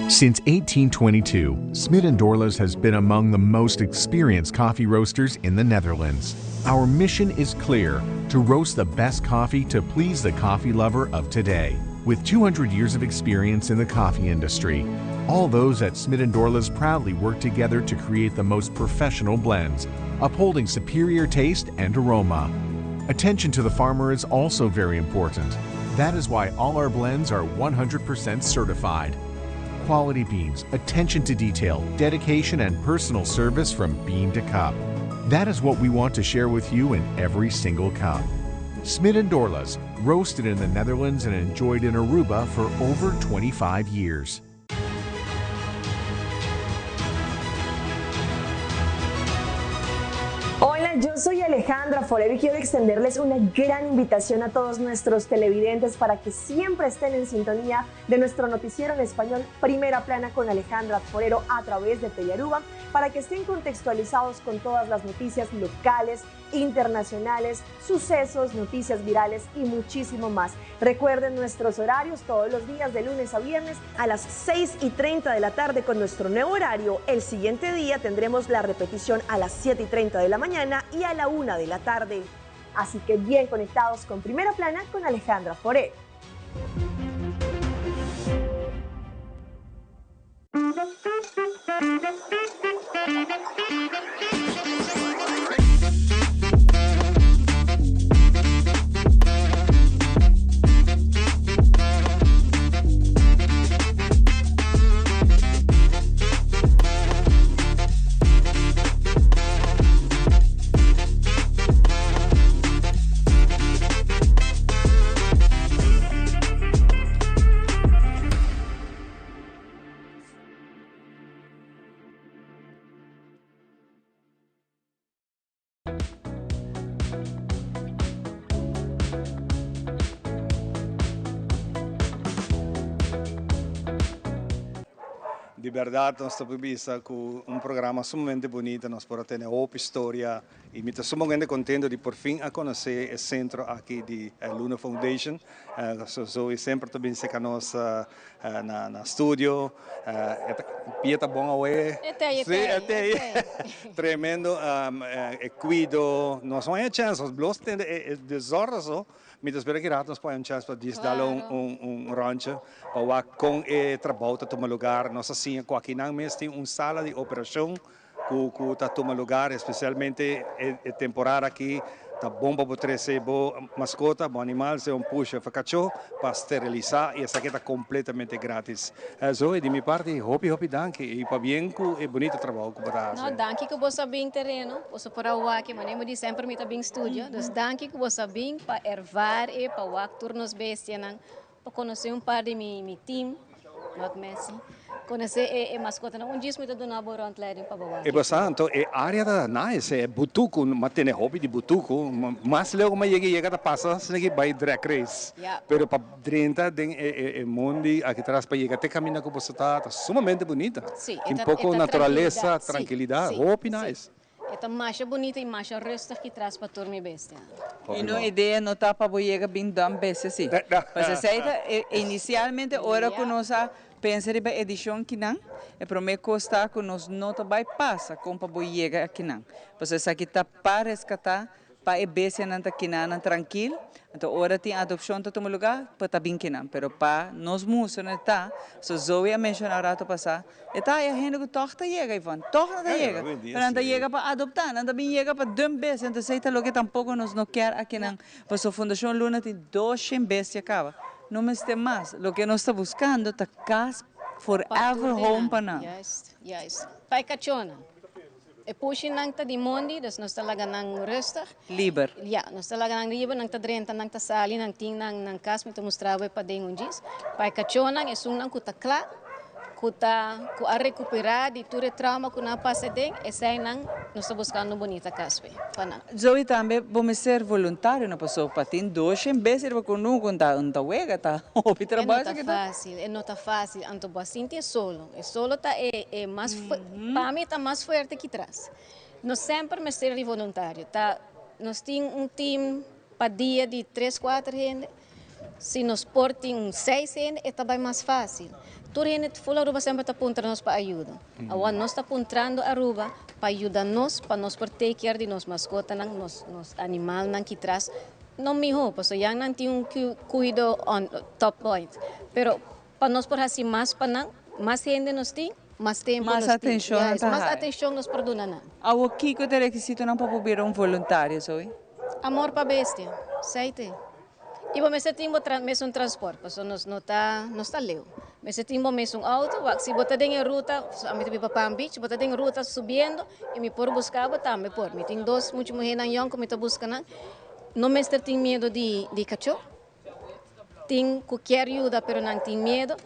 S3: Since 1822, Smit & Dorlas has been among the most experienced coffee roasters in the Netherlands. Our mission is clear to roast the best coffee to please the coffee lover of today. With 200 years of experience in the coffee industry, all those at Smit & Dorlas proudly work together to create the most professional blends, upholding superior taste and aroma. Attention to the farmer is also very important. That is why all our blends are 100% certified. Quality beans, attention to detail, dedication, and personal service from bean to cup. That is what we want to share with you in every single cup. Smit and Dorlas, roasted in the Netherlands and enjoyed in Aruba for over 25 years.
S22: Hola, yo soy Alejandra Forero y quiero extenderles una gran invitación a todos nuestros televidentes para que siempre estén en sintonía de nuestro noticiero en español Primera Plana con Alejandra Forero a través de Telearuba, para que estén contextualizados con todas las noticias locales, internacionales, sucesos, noticias virales y muchísimo más. Recuerden nuestros horarios todos los días de lunes a viernes a las 6 y 30 de la tarde con nuestro nuevo horario. El siguiente día tendremos la repetición a las 7 y 30 de la mañana y a la 1 de la tarde. Así que bien conectados con Primera Plana con Alejandra Forero.
S1: Di berdad nos ta por bisa cu un programa sumamente bunita, nos por a tene hopi historia y mi ta sumamente contento di por fin a conoce e centro aki di Luna Foundation. Zoe semper ta bin seca nos na na studio. E ta pia ta bon awe.
S8: E tei, e
S1: Sí, e
S8: tei,
S1: tei.
S8: e tei.
S1: Tremendo e cuido. Nos no haña chance, nos blos tende e desorden so. Mi ta spera ki rato nos por haña un chance pa djis dal un un un rondje pa wak con e trabou ta tuma lugar. Nos a siña cu akinan mes tin un sala di operacion cu cu ta tuma lugar, especialmente e e temporada aki. Ta bon pa bo trese bo maskota, bo animal, sea un pushi òf kachó, pa sterilisá i esaki ta kompletamente grátis. Zoe, di mi parti hopi hopi danki i pabien ku e bunita trabou ku bo ta hasi.
S8: No, danki ku bo sa bin tereno, boso por a wak e manera mi di semper mi ta bin studio, dus danki ku bo sa bin pa ervaar e, pa wak tur nos bestianan, Pa konosé un par di mi mi team, not Messi, konosé e e maskotanan. Un djis mi ta duna bo rondleiding pa bo wak.
S1: E basa anto e area ta nice, e butuku, m'a tene hopi di butuku, mas leu ku m'a yega yega ta pasa asina ki bai drag race. Pero pa drenta den e e e mondi aki tras pa yega te kaminda ku boso ta, ta sumamente bunita. Tin poko naturalesa, trankilidat, hopi nice.
S8: E ta masha bunita y masha rustig ki tras pa tur mi bestia.
S2: Y no idea no ta pa bo yega bin dump bestia si. Pues esey ta inicialmente ora cu nos a pensa riba edicion kinan, e prome cos ta cu nos no ta bay pasa con pa bo yega akinan. Pasobra esaki ta pa rescata Pa e bestianan ta kinanan trankil, anto ora tin adopshon ta tuma lugá, pa ta bin kinan. Pero pa nos mustra e ta, so Zoe a menshoná un rato pasá, e ta haya hende ku tòg ta yega, Ivonne, tòg nan ta yega. Pero nan ta yega pa adoptá, nan ta bin yega pa dump bestia, anto esei ta loke tampoko nos no kier akinan. Pasobra Fundashon Luna tin doshen bestia kaba, no mester mas. Loke nos ta buskando ta kas forever home pa nan.
S8: Juist, juist. Pa e kachónan. E pushinan ta di mondi, dus nos ta laga nan rustig.
S2: Liber.
S8: Ja, nos ta laga nan liber, nan ta drenta, nan ta sali, nan tin nan nan kas, mi ta mustra bo e paden un djis. Pa e kachónan, esunnan ku ta kla, ku ta ku a rekuperá di tur e trauma ku nan a pasa aden, eseinan nos ta buskando un bunita kas p'e, pa nan.
S2: Zoe tambe bo mester voluntario no paso pa tin doshen bes riba ku nu ku ta un ta wega ta hopi trabou
S8: E no ta fácil, e no ta fácil, anto bo a sinti e solo. E solo ta e e mas pa mi ta mas fuerte ki tras. Nos semper mester di voluntario. Ta nos tin un team pa dia di tres kuater hende. Si nos por tin un seis hende e ta bai mas fácil. Tur hende full Aruba semper ta puntra nos pa ayuda. Awor nos ta puntrando Aruba pa yuda nos pa nos por take care di nos maskotanan, nos nos animalnan ki tras. No miho pasobra ya nan tin un cuido on top point. Pero Pa nos por haci mas pa nan, mas hende nos tin, mas tempo
S2: Mas
S8: nos tin.
S2: atencion nan
S8: Juist,
S2: ta
S8: mas
S2: haya.
S8: atencion nos por duna nan.
S2: Awor kico ta e requisitonan pa por bira un voluntario, Zoe?
S8: Amor pa bestia, seite. Y bo mester tin bo mesun transport, pasobra nos no ta, nos ta leu. Mester tin bo mesun auto, wak si bo ta den e ruta, ami ta biba Palm Beach, bo ta den ruta subiendo y mi por busca bo tambe por. Mi tin dos mucha muhernan yong cu mi ta busca nan. No mester tin miedo di di cacho. Tin ku kier yuda pero nan tin miedo.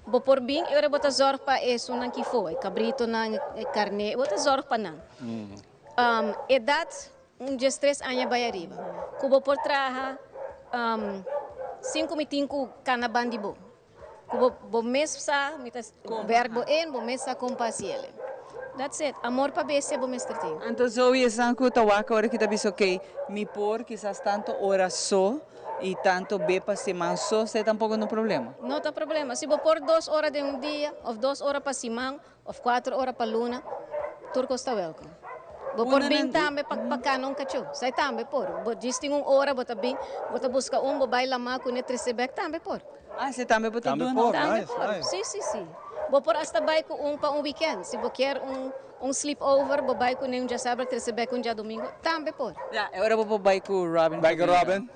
S8: Bo por bin i ora bo ta zorg pa esunnan ki for, e kabritonan, e karné, bo ta zorg pa nan. Edat un diestres aña bai ariba. Ku bo por traha sin ku mi tin ku kana ban di bo. Ku bo bo mes sa mi ta werk bo in, bo mes sa kon pa hasi el. That's it. Amor pa bestia bo mester tin.
S2: Anto Zoe esnan ku ta wak ora ki ta bisa ok mi por kisas tanto ora so y tanto be pa siman so esei tampoco no problema.
S8: No ta problema. Si bo por dos ora den un dia of dos ora pa siman of cuatro ora pa luna tur cos ta welcome. Bo por bin tambe pa pa cana un cacho. Esei tambe por. Bo djis tin un ora bo ta bin bo ta busca un bo bay lama cune trece bek tambe por.
S2: Ah, esei tambe bo ta
S1: Tambe
S2: duna?
S1: por,
S8: Tambe
S1: nice,
S8: por.
S1: nice.
S8: Sí, sí, sí. Bo por hasta bai ku un pa un weekend. Si bo kier un un sleepover, bo bai kuné un djasabra, trese bek un djadomingo. Tambe por.
S2: Ya, e ora bo por bai ku Robin.
S1: Bai ku Robin.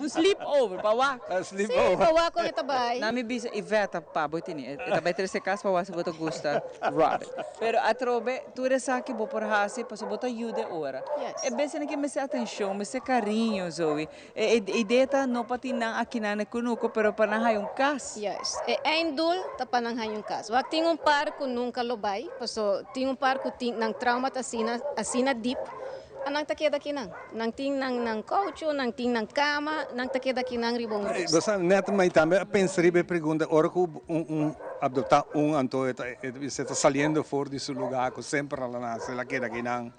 S2: Un sleepover, pa wak.
S1: Un
S8: Sí,
S1: sleepover.
S8: pa wak kon e ta bai.
S2: Na mi bisa, Ivette, pa bo tene. E ta bai trese kas pa wak si bo ta gusta Robin. Pero atrobe, tur esaki bo por hasi pasobra bo ta yuda e ora.
S8: Yes.
S2: E bestianan ke mester atencion, mester cariño, Zoe. E idea ta no pa tin nan aki nan na kunuku pero pa nan haya un kas.
S8: Juist. E einddoel ta pa nan haya un kas. Wak tin un par ku nunka lo bai, paso tin un par ku tin nan trauma ta asina asina dip, a nan ta keda aki nan. Nan tin nan nan koucho, nan tin nan kama, nan ta keda aki nan riba un rust.
S1: Bo sa net mi tambe a pensa riba e pregunta ora ku un un adopta un anto e ta e ta saliendo for di su lugar ku semper a nase el a keda aki nan.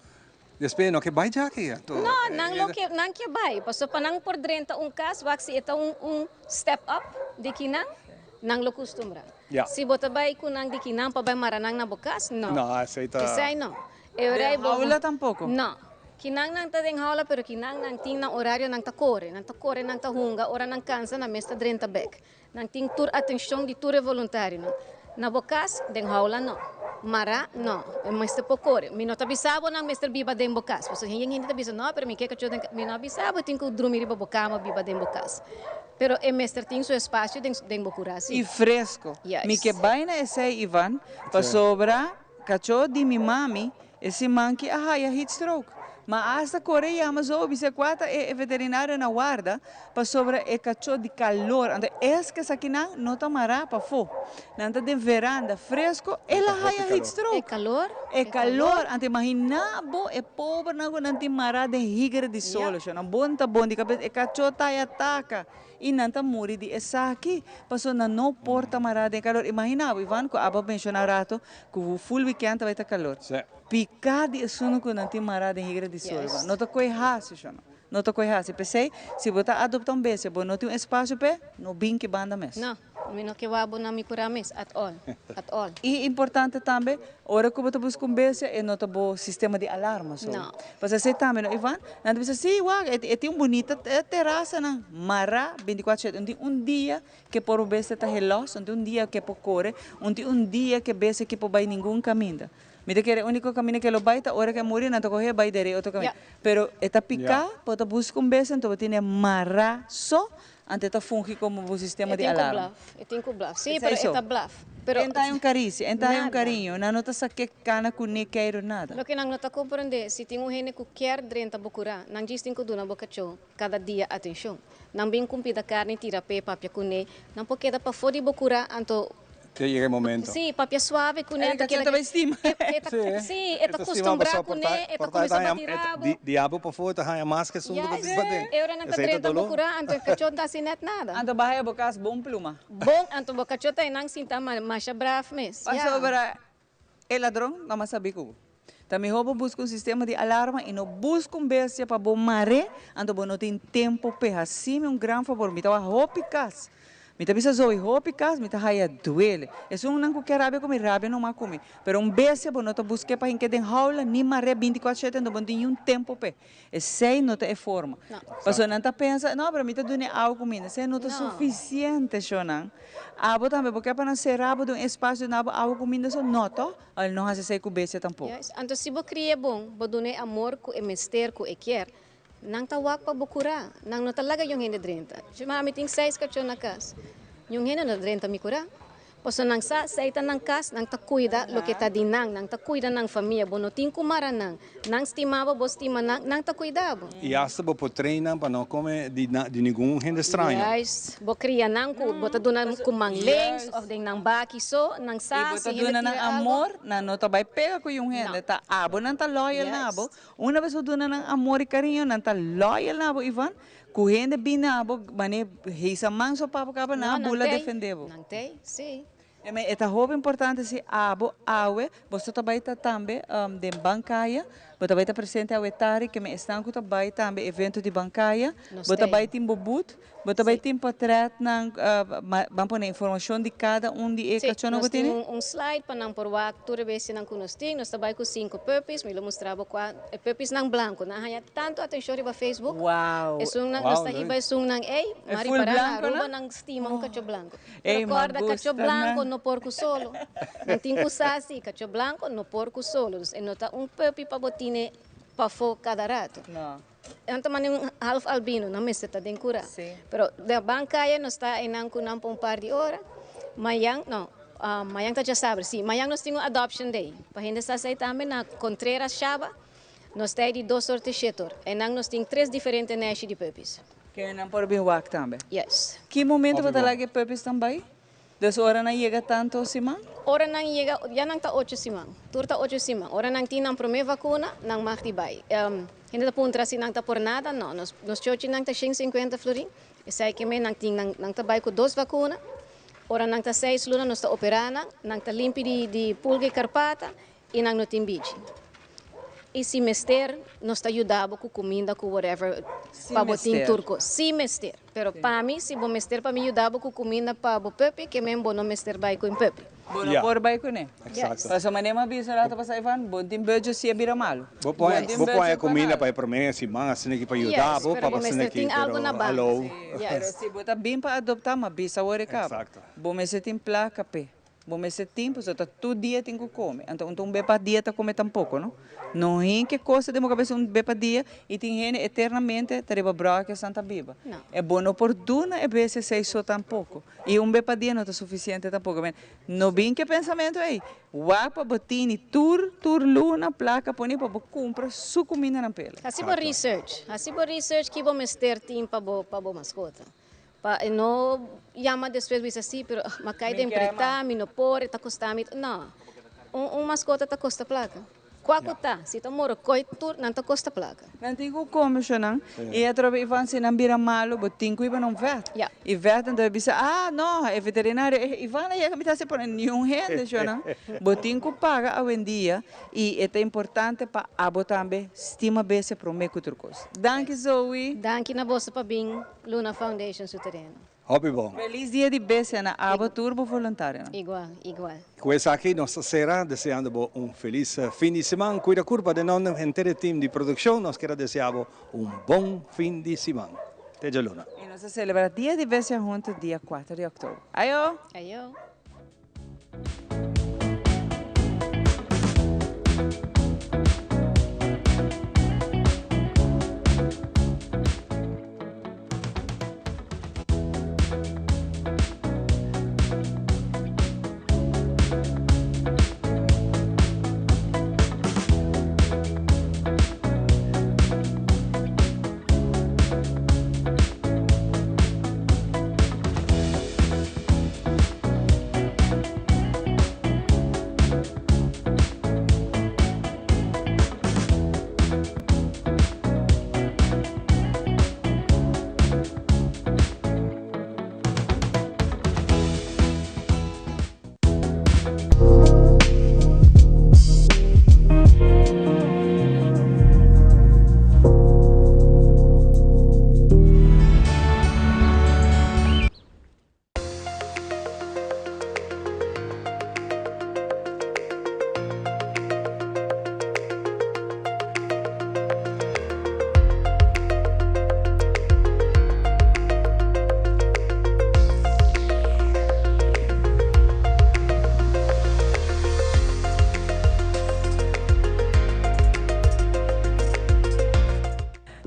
S1: Despues no ke bai djaki anto.
S8: No, nan lo ke, nan ke bai. Pasobra pa nan por drenta un kas, wak si e ta un un step up di kinan, nan lo kustumbra.
S1: Ya.
S8: Si bo ta bai ku nan di kinan pa bai mara nan na bo kas, no.
S1: No, esei ta.
S8: Esei no. E ora
S2: Den
S8: bo.
S2: haula tampoko?
S8: No. Kinan nan ta den haula, pero kinan nan tin nan orario, nan ta kore. Nan ta kore, nan ta hunga, ora nan kansa nan mes ta drenta bek. Nan tin tur atencion di tur e voluntarionan. Na bo cas, den haula no. Mará, no. E mester por kore. Mi no ta bisa bo nan mester biba den bo kas. Pasobra hende hende ta bisa, no, pero mi ke kachó den kas. Mi no a bisa bo tin ku drumi riba bo kama, biba den bo kas. Pero e mester tin su espasio den den bo kurá si.
S2: I fresko. Mi ke bai na esei, Ivan, pasobra kachó di mi mami E siman ki a haya heat stroke. Ma hasta kore yama zo bisa kua ta e veterinario na warda pasobra e kachó di kalor. Anto es ke esakinan no ta mará pafó. Nan ta den veranda fresko el a haya heat stroke.
S8: E kalor.
S2: E kalor. Anto imaginá bo e pobernan ku nan tin mará den higere di solo. Sho nan bon ta bon di kabes e kachó ta e ataka. I nan ta muri di esaki, pasobra nan no por ta mará den kalor. Imaginá bo, Ivan, ku abo a menshoná rato ku full weekend ta bai ta kalor. Piká di esun ku nan tin mará den higra di sol. No ta koe hasi, shò no. No ta koe hasi. P'esei, si bo ta adoptá un bestia, bo no tin un espasio p'e, no bin ki banda mes.
S8: No. Mi no ke wak bo na mi kura mes at all, at all.
S2: I importante tambe, ora ku bo ta buska un bestia, e no ta bo sistema di alarma so.
S8: No.
S2: Pasobra esei tambe no, Ivan, nan ta bisa, si, wak, e tin un bunita terasanan, mará binticuatro shete. Un tin un dia ke por un bestia ta helos, un tin un dia ke por kore, un tin un dia ke bestia ke por bai ningun kaminda. Mi ta kere e úniko kaminda ke lo bai ta ora ke e muri, nan ta kohe e bai dere otro kaminda. Pero e ta piká, bo ta buska un bestia, anto bo tene mará so Antes ta fungi como bo sistema di alarma.
S8: E tin cu blaf, si, pero e ta blaf.
S2: Pero en ta hay un caricia, en ta hay un cariño, nan no ta sa ke cana cu ne keiro nada.
S8: Loke nan no ta comprende, si tin un hende cu kier drenta bo cura, nan djis tin cu duna bo cacho cada dia atencion. Nan bin cu un pida carni tira p'e papia cu ne, nan por keda pafo di bo cura, anto
S1: Te yega e momento.
S8: Sí, papia suave kuné.
S2: E kachó ta bai stima.
S8: Sí, e ta kustumbrá kuné, e ta kuminsá bati rabo.
S1: Diablo pafó e ta haña mas ke esun ku ta biba paden.
S8: E ora nan ta drenta bo kurá, anto e kachó no ta hasi nèt nada.
S2: Anto bo haña bo kas bon pluma.
S8: Bon, anto bo kachó ta einan sinta masha braf mes.
S2: Pasobra e ladron no mas sabí ku bo. Ta mihó bo buska un sistema di alarma i no buska un bestia pa bo mar'é, anto bo no tin tempu p'e. Hasimi un gran fabor, mi ta wak hopi kas. Mi ta bisa Zoe, hopi kas mi ta haya duele. Esunnan ku ke rabia ku mi, rabia numa ku mi. Pero un bestia bo no ta busk'é pa hink'é den haula ni mar'é bintikwatro shete, anto bo no tin niun tempu p'e. Esei no ta e forma. Pasobra nan ta pensa, no, pero mi ta dun'e awa ku mina. Esei no ta sufisiente, shonnan. Abo tambe bo ke pa nan sera bo den un espasio duna bo awa ku minda so? No, to? El no hasi esei ku bestia tampoko.
S8: Juist. Anto si bo kria bon, bo duna e amor ku e mester, ku e kier, nan ta wak pa bo kurá. Nan no ta laga yon hende drenta. Mami mi tin seis kachó na kas. Yon hende no ta drenta mi kurá. Pasobra nan sa, esei ta nan kas, nan ta kuida loke ta di nan, nan ta kuida nan famia. Bo no tin ku mara nan. Nan stima bo, bo stima nan, nan ta kuida bo.
S1: I asta bo por train nan pa no kome di di ningun hende straño.
S8: Juist. Bo kria nan ku bo ta duna ku man links of den nan baki so, nan sa
S2: I bo ta
S8: si hende
S2: duna nan
S8: tira algo.
S2: amor, nan no ta bai pega ku yun hende. Ta abo nan ta loyal na abo. Una bes bo duna nan amor i kariño, nan ta loyal na abo, Ivan. Ku hende bin na abo, mane hisa man so pa bo kaba, nan a bula defende bo.
S8: Nan tei, si.
S2: E me e ta hopi importante si abo awe boso ta bai ta tambe den Bancaya, bo ta bai ta presente awe tari ke me esnan ku ta bai tambe evento di Bancaya, bo ta bai tin bo booth, bo ta bai tin potretnan, ban pone informashon di kada un di e kachónan ku tene.
S8: Si, nos tin un slide pa nan por wak tur e bestianan ku nos tin, nos ta bai ku sinku puppies, mi lo mustra bo kua e puppiesnan blanku, nan haña tantu atenshon riba Facebook, esunnan nos ta hiba esunnan ei, ma ripará na Aruba nan stima un kachó blanku.
S2: Ey, ma
S8: Pero corda, cacho
S2: gusta
S8: blanco
S2: nan.
S8: no por cu solo. Nan tin cu sa si, cacho blanco no por cu solo. Dus e no ta un puppy pa bo tine pafó cada rato.
S2: No.
S8: Nan ta manda un half albino, nan mester ta den cura.
S2: Sí.
S8: Pero den ban caya nos ta eynan cu nan pa un par di ora. Mayan, no, mayan ta djasabra, si. Mayan nos tin un adoption day. Pa hende sa esey tambe na Contreras Shaba. Nos ta ey di dos or te shet or. Eynan nos tin tres diferente neshi di puppies.
S2: Ke nan por bin wak tambe.
S8: Yes.
S2: Ki momento bo ta laga e puppies tan bai? Dus ora nan yega tanto siman?
S8: Ora nan yega, ya nan ta ocho siman. Tur ta ocho siman. Ora nan tin nan prome vakuna, nan mag di bai. Hende ta puntra si nan ta por nada? No. Nos nos chochi nan ta shen sinkuenta florin. Esei ke men nan tin nan nan ta bai ku dos vakuna. Ora nan ta seis luna nos ta opera nan. Nan ta limpi di di pulga i karpata I nan no tin bichi. I si mester, nos ta yuda bo ku kuminda, ku whatever, pa bo tin tur kos. Si mester. Pero pa mi, si bo mester pa mi yuda bo ku kuminda pa bo puppy, ke men bo no mester bai ku un puppy.
S2: Bo no por bai kuné. Pasobra manera mi a bisa rato pasá, Ivan, bo tin budget si e bira malu.
S1: Bo por haña kuminda pa e promé siman asina aki pa yuda bo, pa asina aki, pero hallo.
S2: Pero si bo ta bin pa adoptá, mi a bisa awor e kaba. Bo mester tin plaka p'e. Bo mester tin pasobra ta tur dia tin ku kome. Anto un ta un be pa dia ta kome tampoko no. No hinke kos den bo kabes un be pa dia i tin hende eternamente ta riba bròki esnan ta biba. E bo no por duna e bes esei so tampoko. I un be pa dia no ta sufisiente tampoko. Men no bin ke pensamentu ei. Wak pa bo tini tur tur luna plaka poni pa bo kumpra su kumindanan p'el.
S8: Hasi bo research. Hasi bo research ki bo mester tin pa bo pa bo maskota. Pa e no yama despues bisa si pero m'a kai den pretá, mi no por, e ta kosta mi. No. Un un maskota ta kosta plaka. Kua ku ta, si ta morokoi tur nan ta kosta plaka.
S2: Nan tin ku kome shonan i atrobe Ivan si nan bira malu bo tin ku iba na un vet. I vet nan ta bisa ah no e veterinario Ivan a yega mi ta hasi pone niun hende shonan. Bo tin ku paga awendia I e ta importante pa abo tambe stima bese prome ku tur kos. Danki Zoe.
S8: Danki na boso pa bin Luna Foundation su tereno.
S1: Hopi bon.
S2: Feliz dia di bestia na abo tur bo voluntarionan.
S8: Igual, igual.
S1: Ku esaki nos ta sera deseando bo un felis fin di siman. Kuida kurpa den nomber henter e team di produkshon nos kier a desea bo un bon fin di siman. Te djaluna.
S2: I nos ta celebra dia di bestia hunto dia kuater di oktober. Ayo!
S8: Ayo!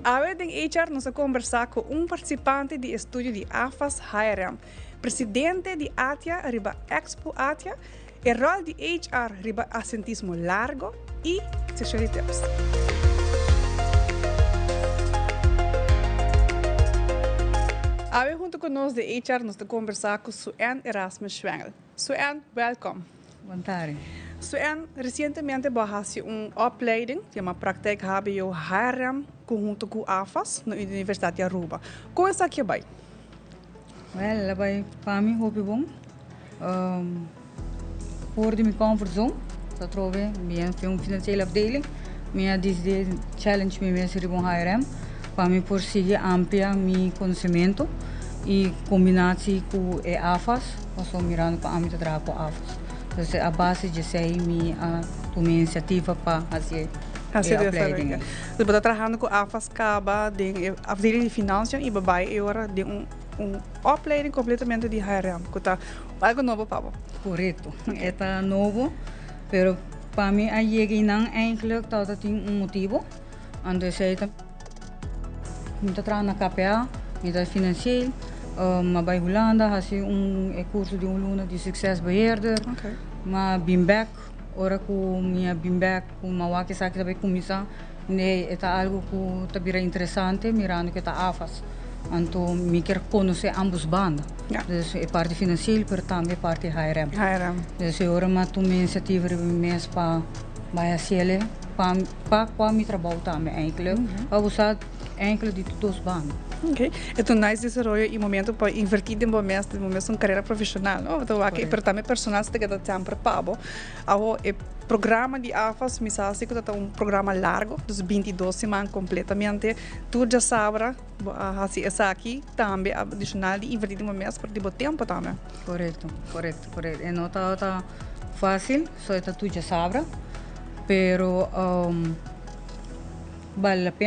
S14: Awe den HR nos a kombersá ku un partisipante di e studio di AFAS HRM, presidente di ATIA riba Expo ATIA, e ròl di HR riba asentismo largo i seshon di tips. Awe huntu ku nos di HR nos ta kombersá ku Sue-Ann Erasmus Schwengel. Sue-Ann, wèlkom.
S4: Bon tardi.
S14: Sue-Ann, resientemente bo a hasi un opleiding, yama Praktijk hbo HRM, konhunto ku AFAS na Universidat di Aruba. Kon esaki a bai?
S4: Wèl, el a bai pa mi hopi bon. For di mi comfort zone, ta trobe mi a fin un financiële afdeling, mi a disidi challenge mi mes riba un HRM pa mi por sigui amplia mi conocimento y combinatie cu e AFAS, pasobra mirando cu ami ta traha cu AFAS. Entonces a base di esey mi a tuma e iniciativa pa haci e opleiding ey.
S14: Dus bo ta trahando cu AFAS caba den e afdeling di financiën y bo bay e ora den un Un opleiding completamente di HRM, cu ta algo nobo pa bo.
S4: Correcto, e ta nobo, pero pa mi a yega eynan eigenlijk tabata tin un motibo, anto esey ta, mi ta traha na KPA, mi ta financieel, mi a bay Hulanda haci un e curso di un luna di succesbeheerder, mi a bin bek, ora cu mi a bin bek cu mi a wak esaki ta bay cuminsa. Nee, e ta algo ku ta bira interesante mirando ku e ta AFAS. Anto mi kier konosé ambos banda. Dus e parti finansiel pero tambe e parti HRM.
S14: HRM.
S4: Dus e ora mi a tuma e inisiativa riba mi mes pa bai hasiel pa pa kua mi trabou tambe eindelijk. Pa bo sa eindelijk di tur dos banda.
S14: Ok. E ta un nice desaroyo i momento pa invertí den bo mes, den bo mes un karera profeshonal, no? Bo ta wak pero tambe personal si ta keda semper pa bo. Awo e programa di AFAS mi sa si ku ta ta un programa largo, dus 22 siman kompletamente. Tur djasabra bo a hasi esaki, tambe adishonal di invertí den bo mes pero di bo tempu tambe.
S4: Korekto, korekto, korekto. E no tabata fásil, so e ta tur djasabra, pero bale la pena.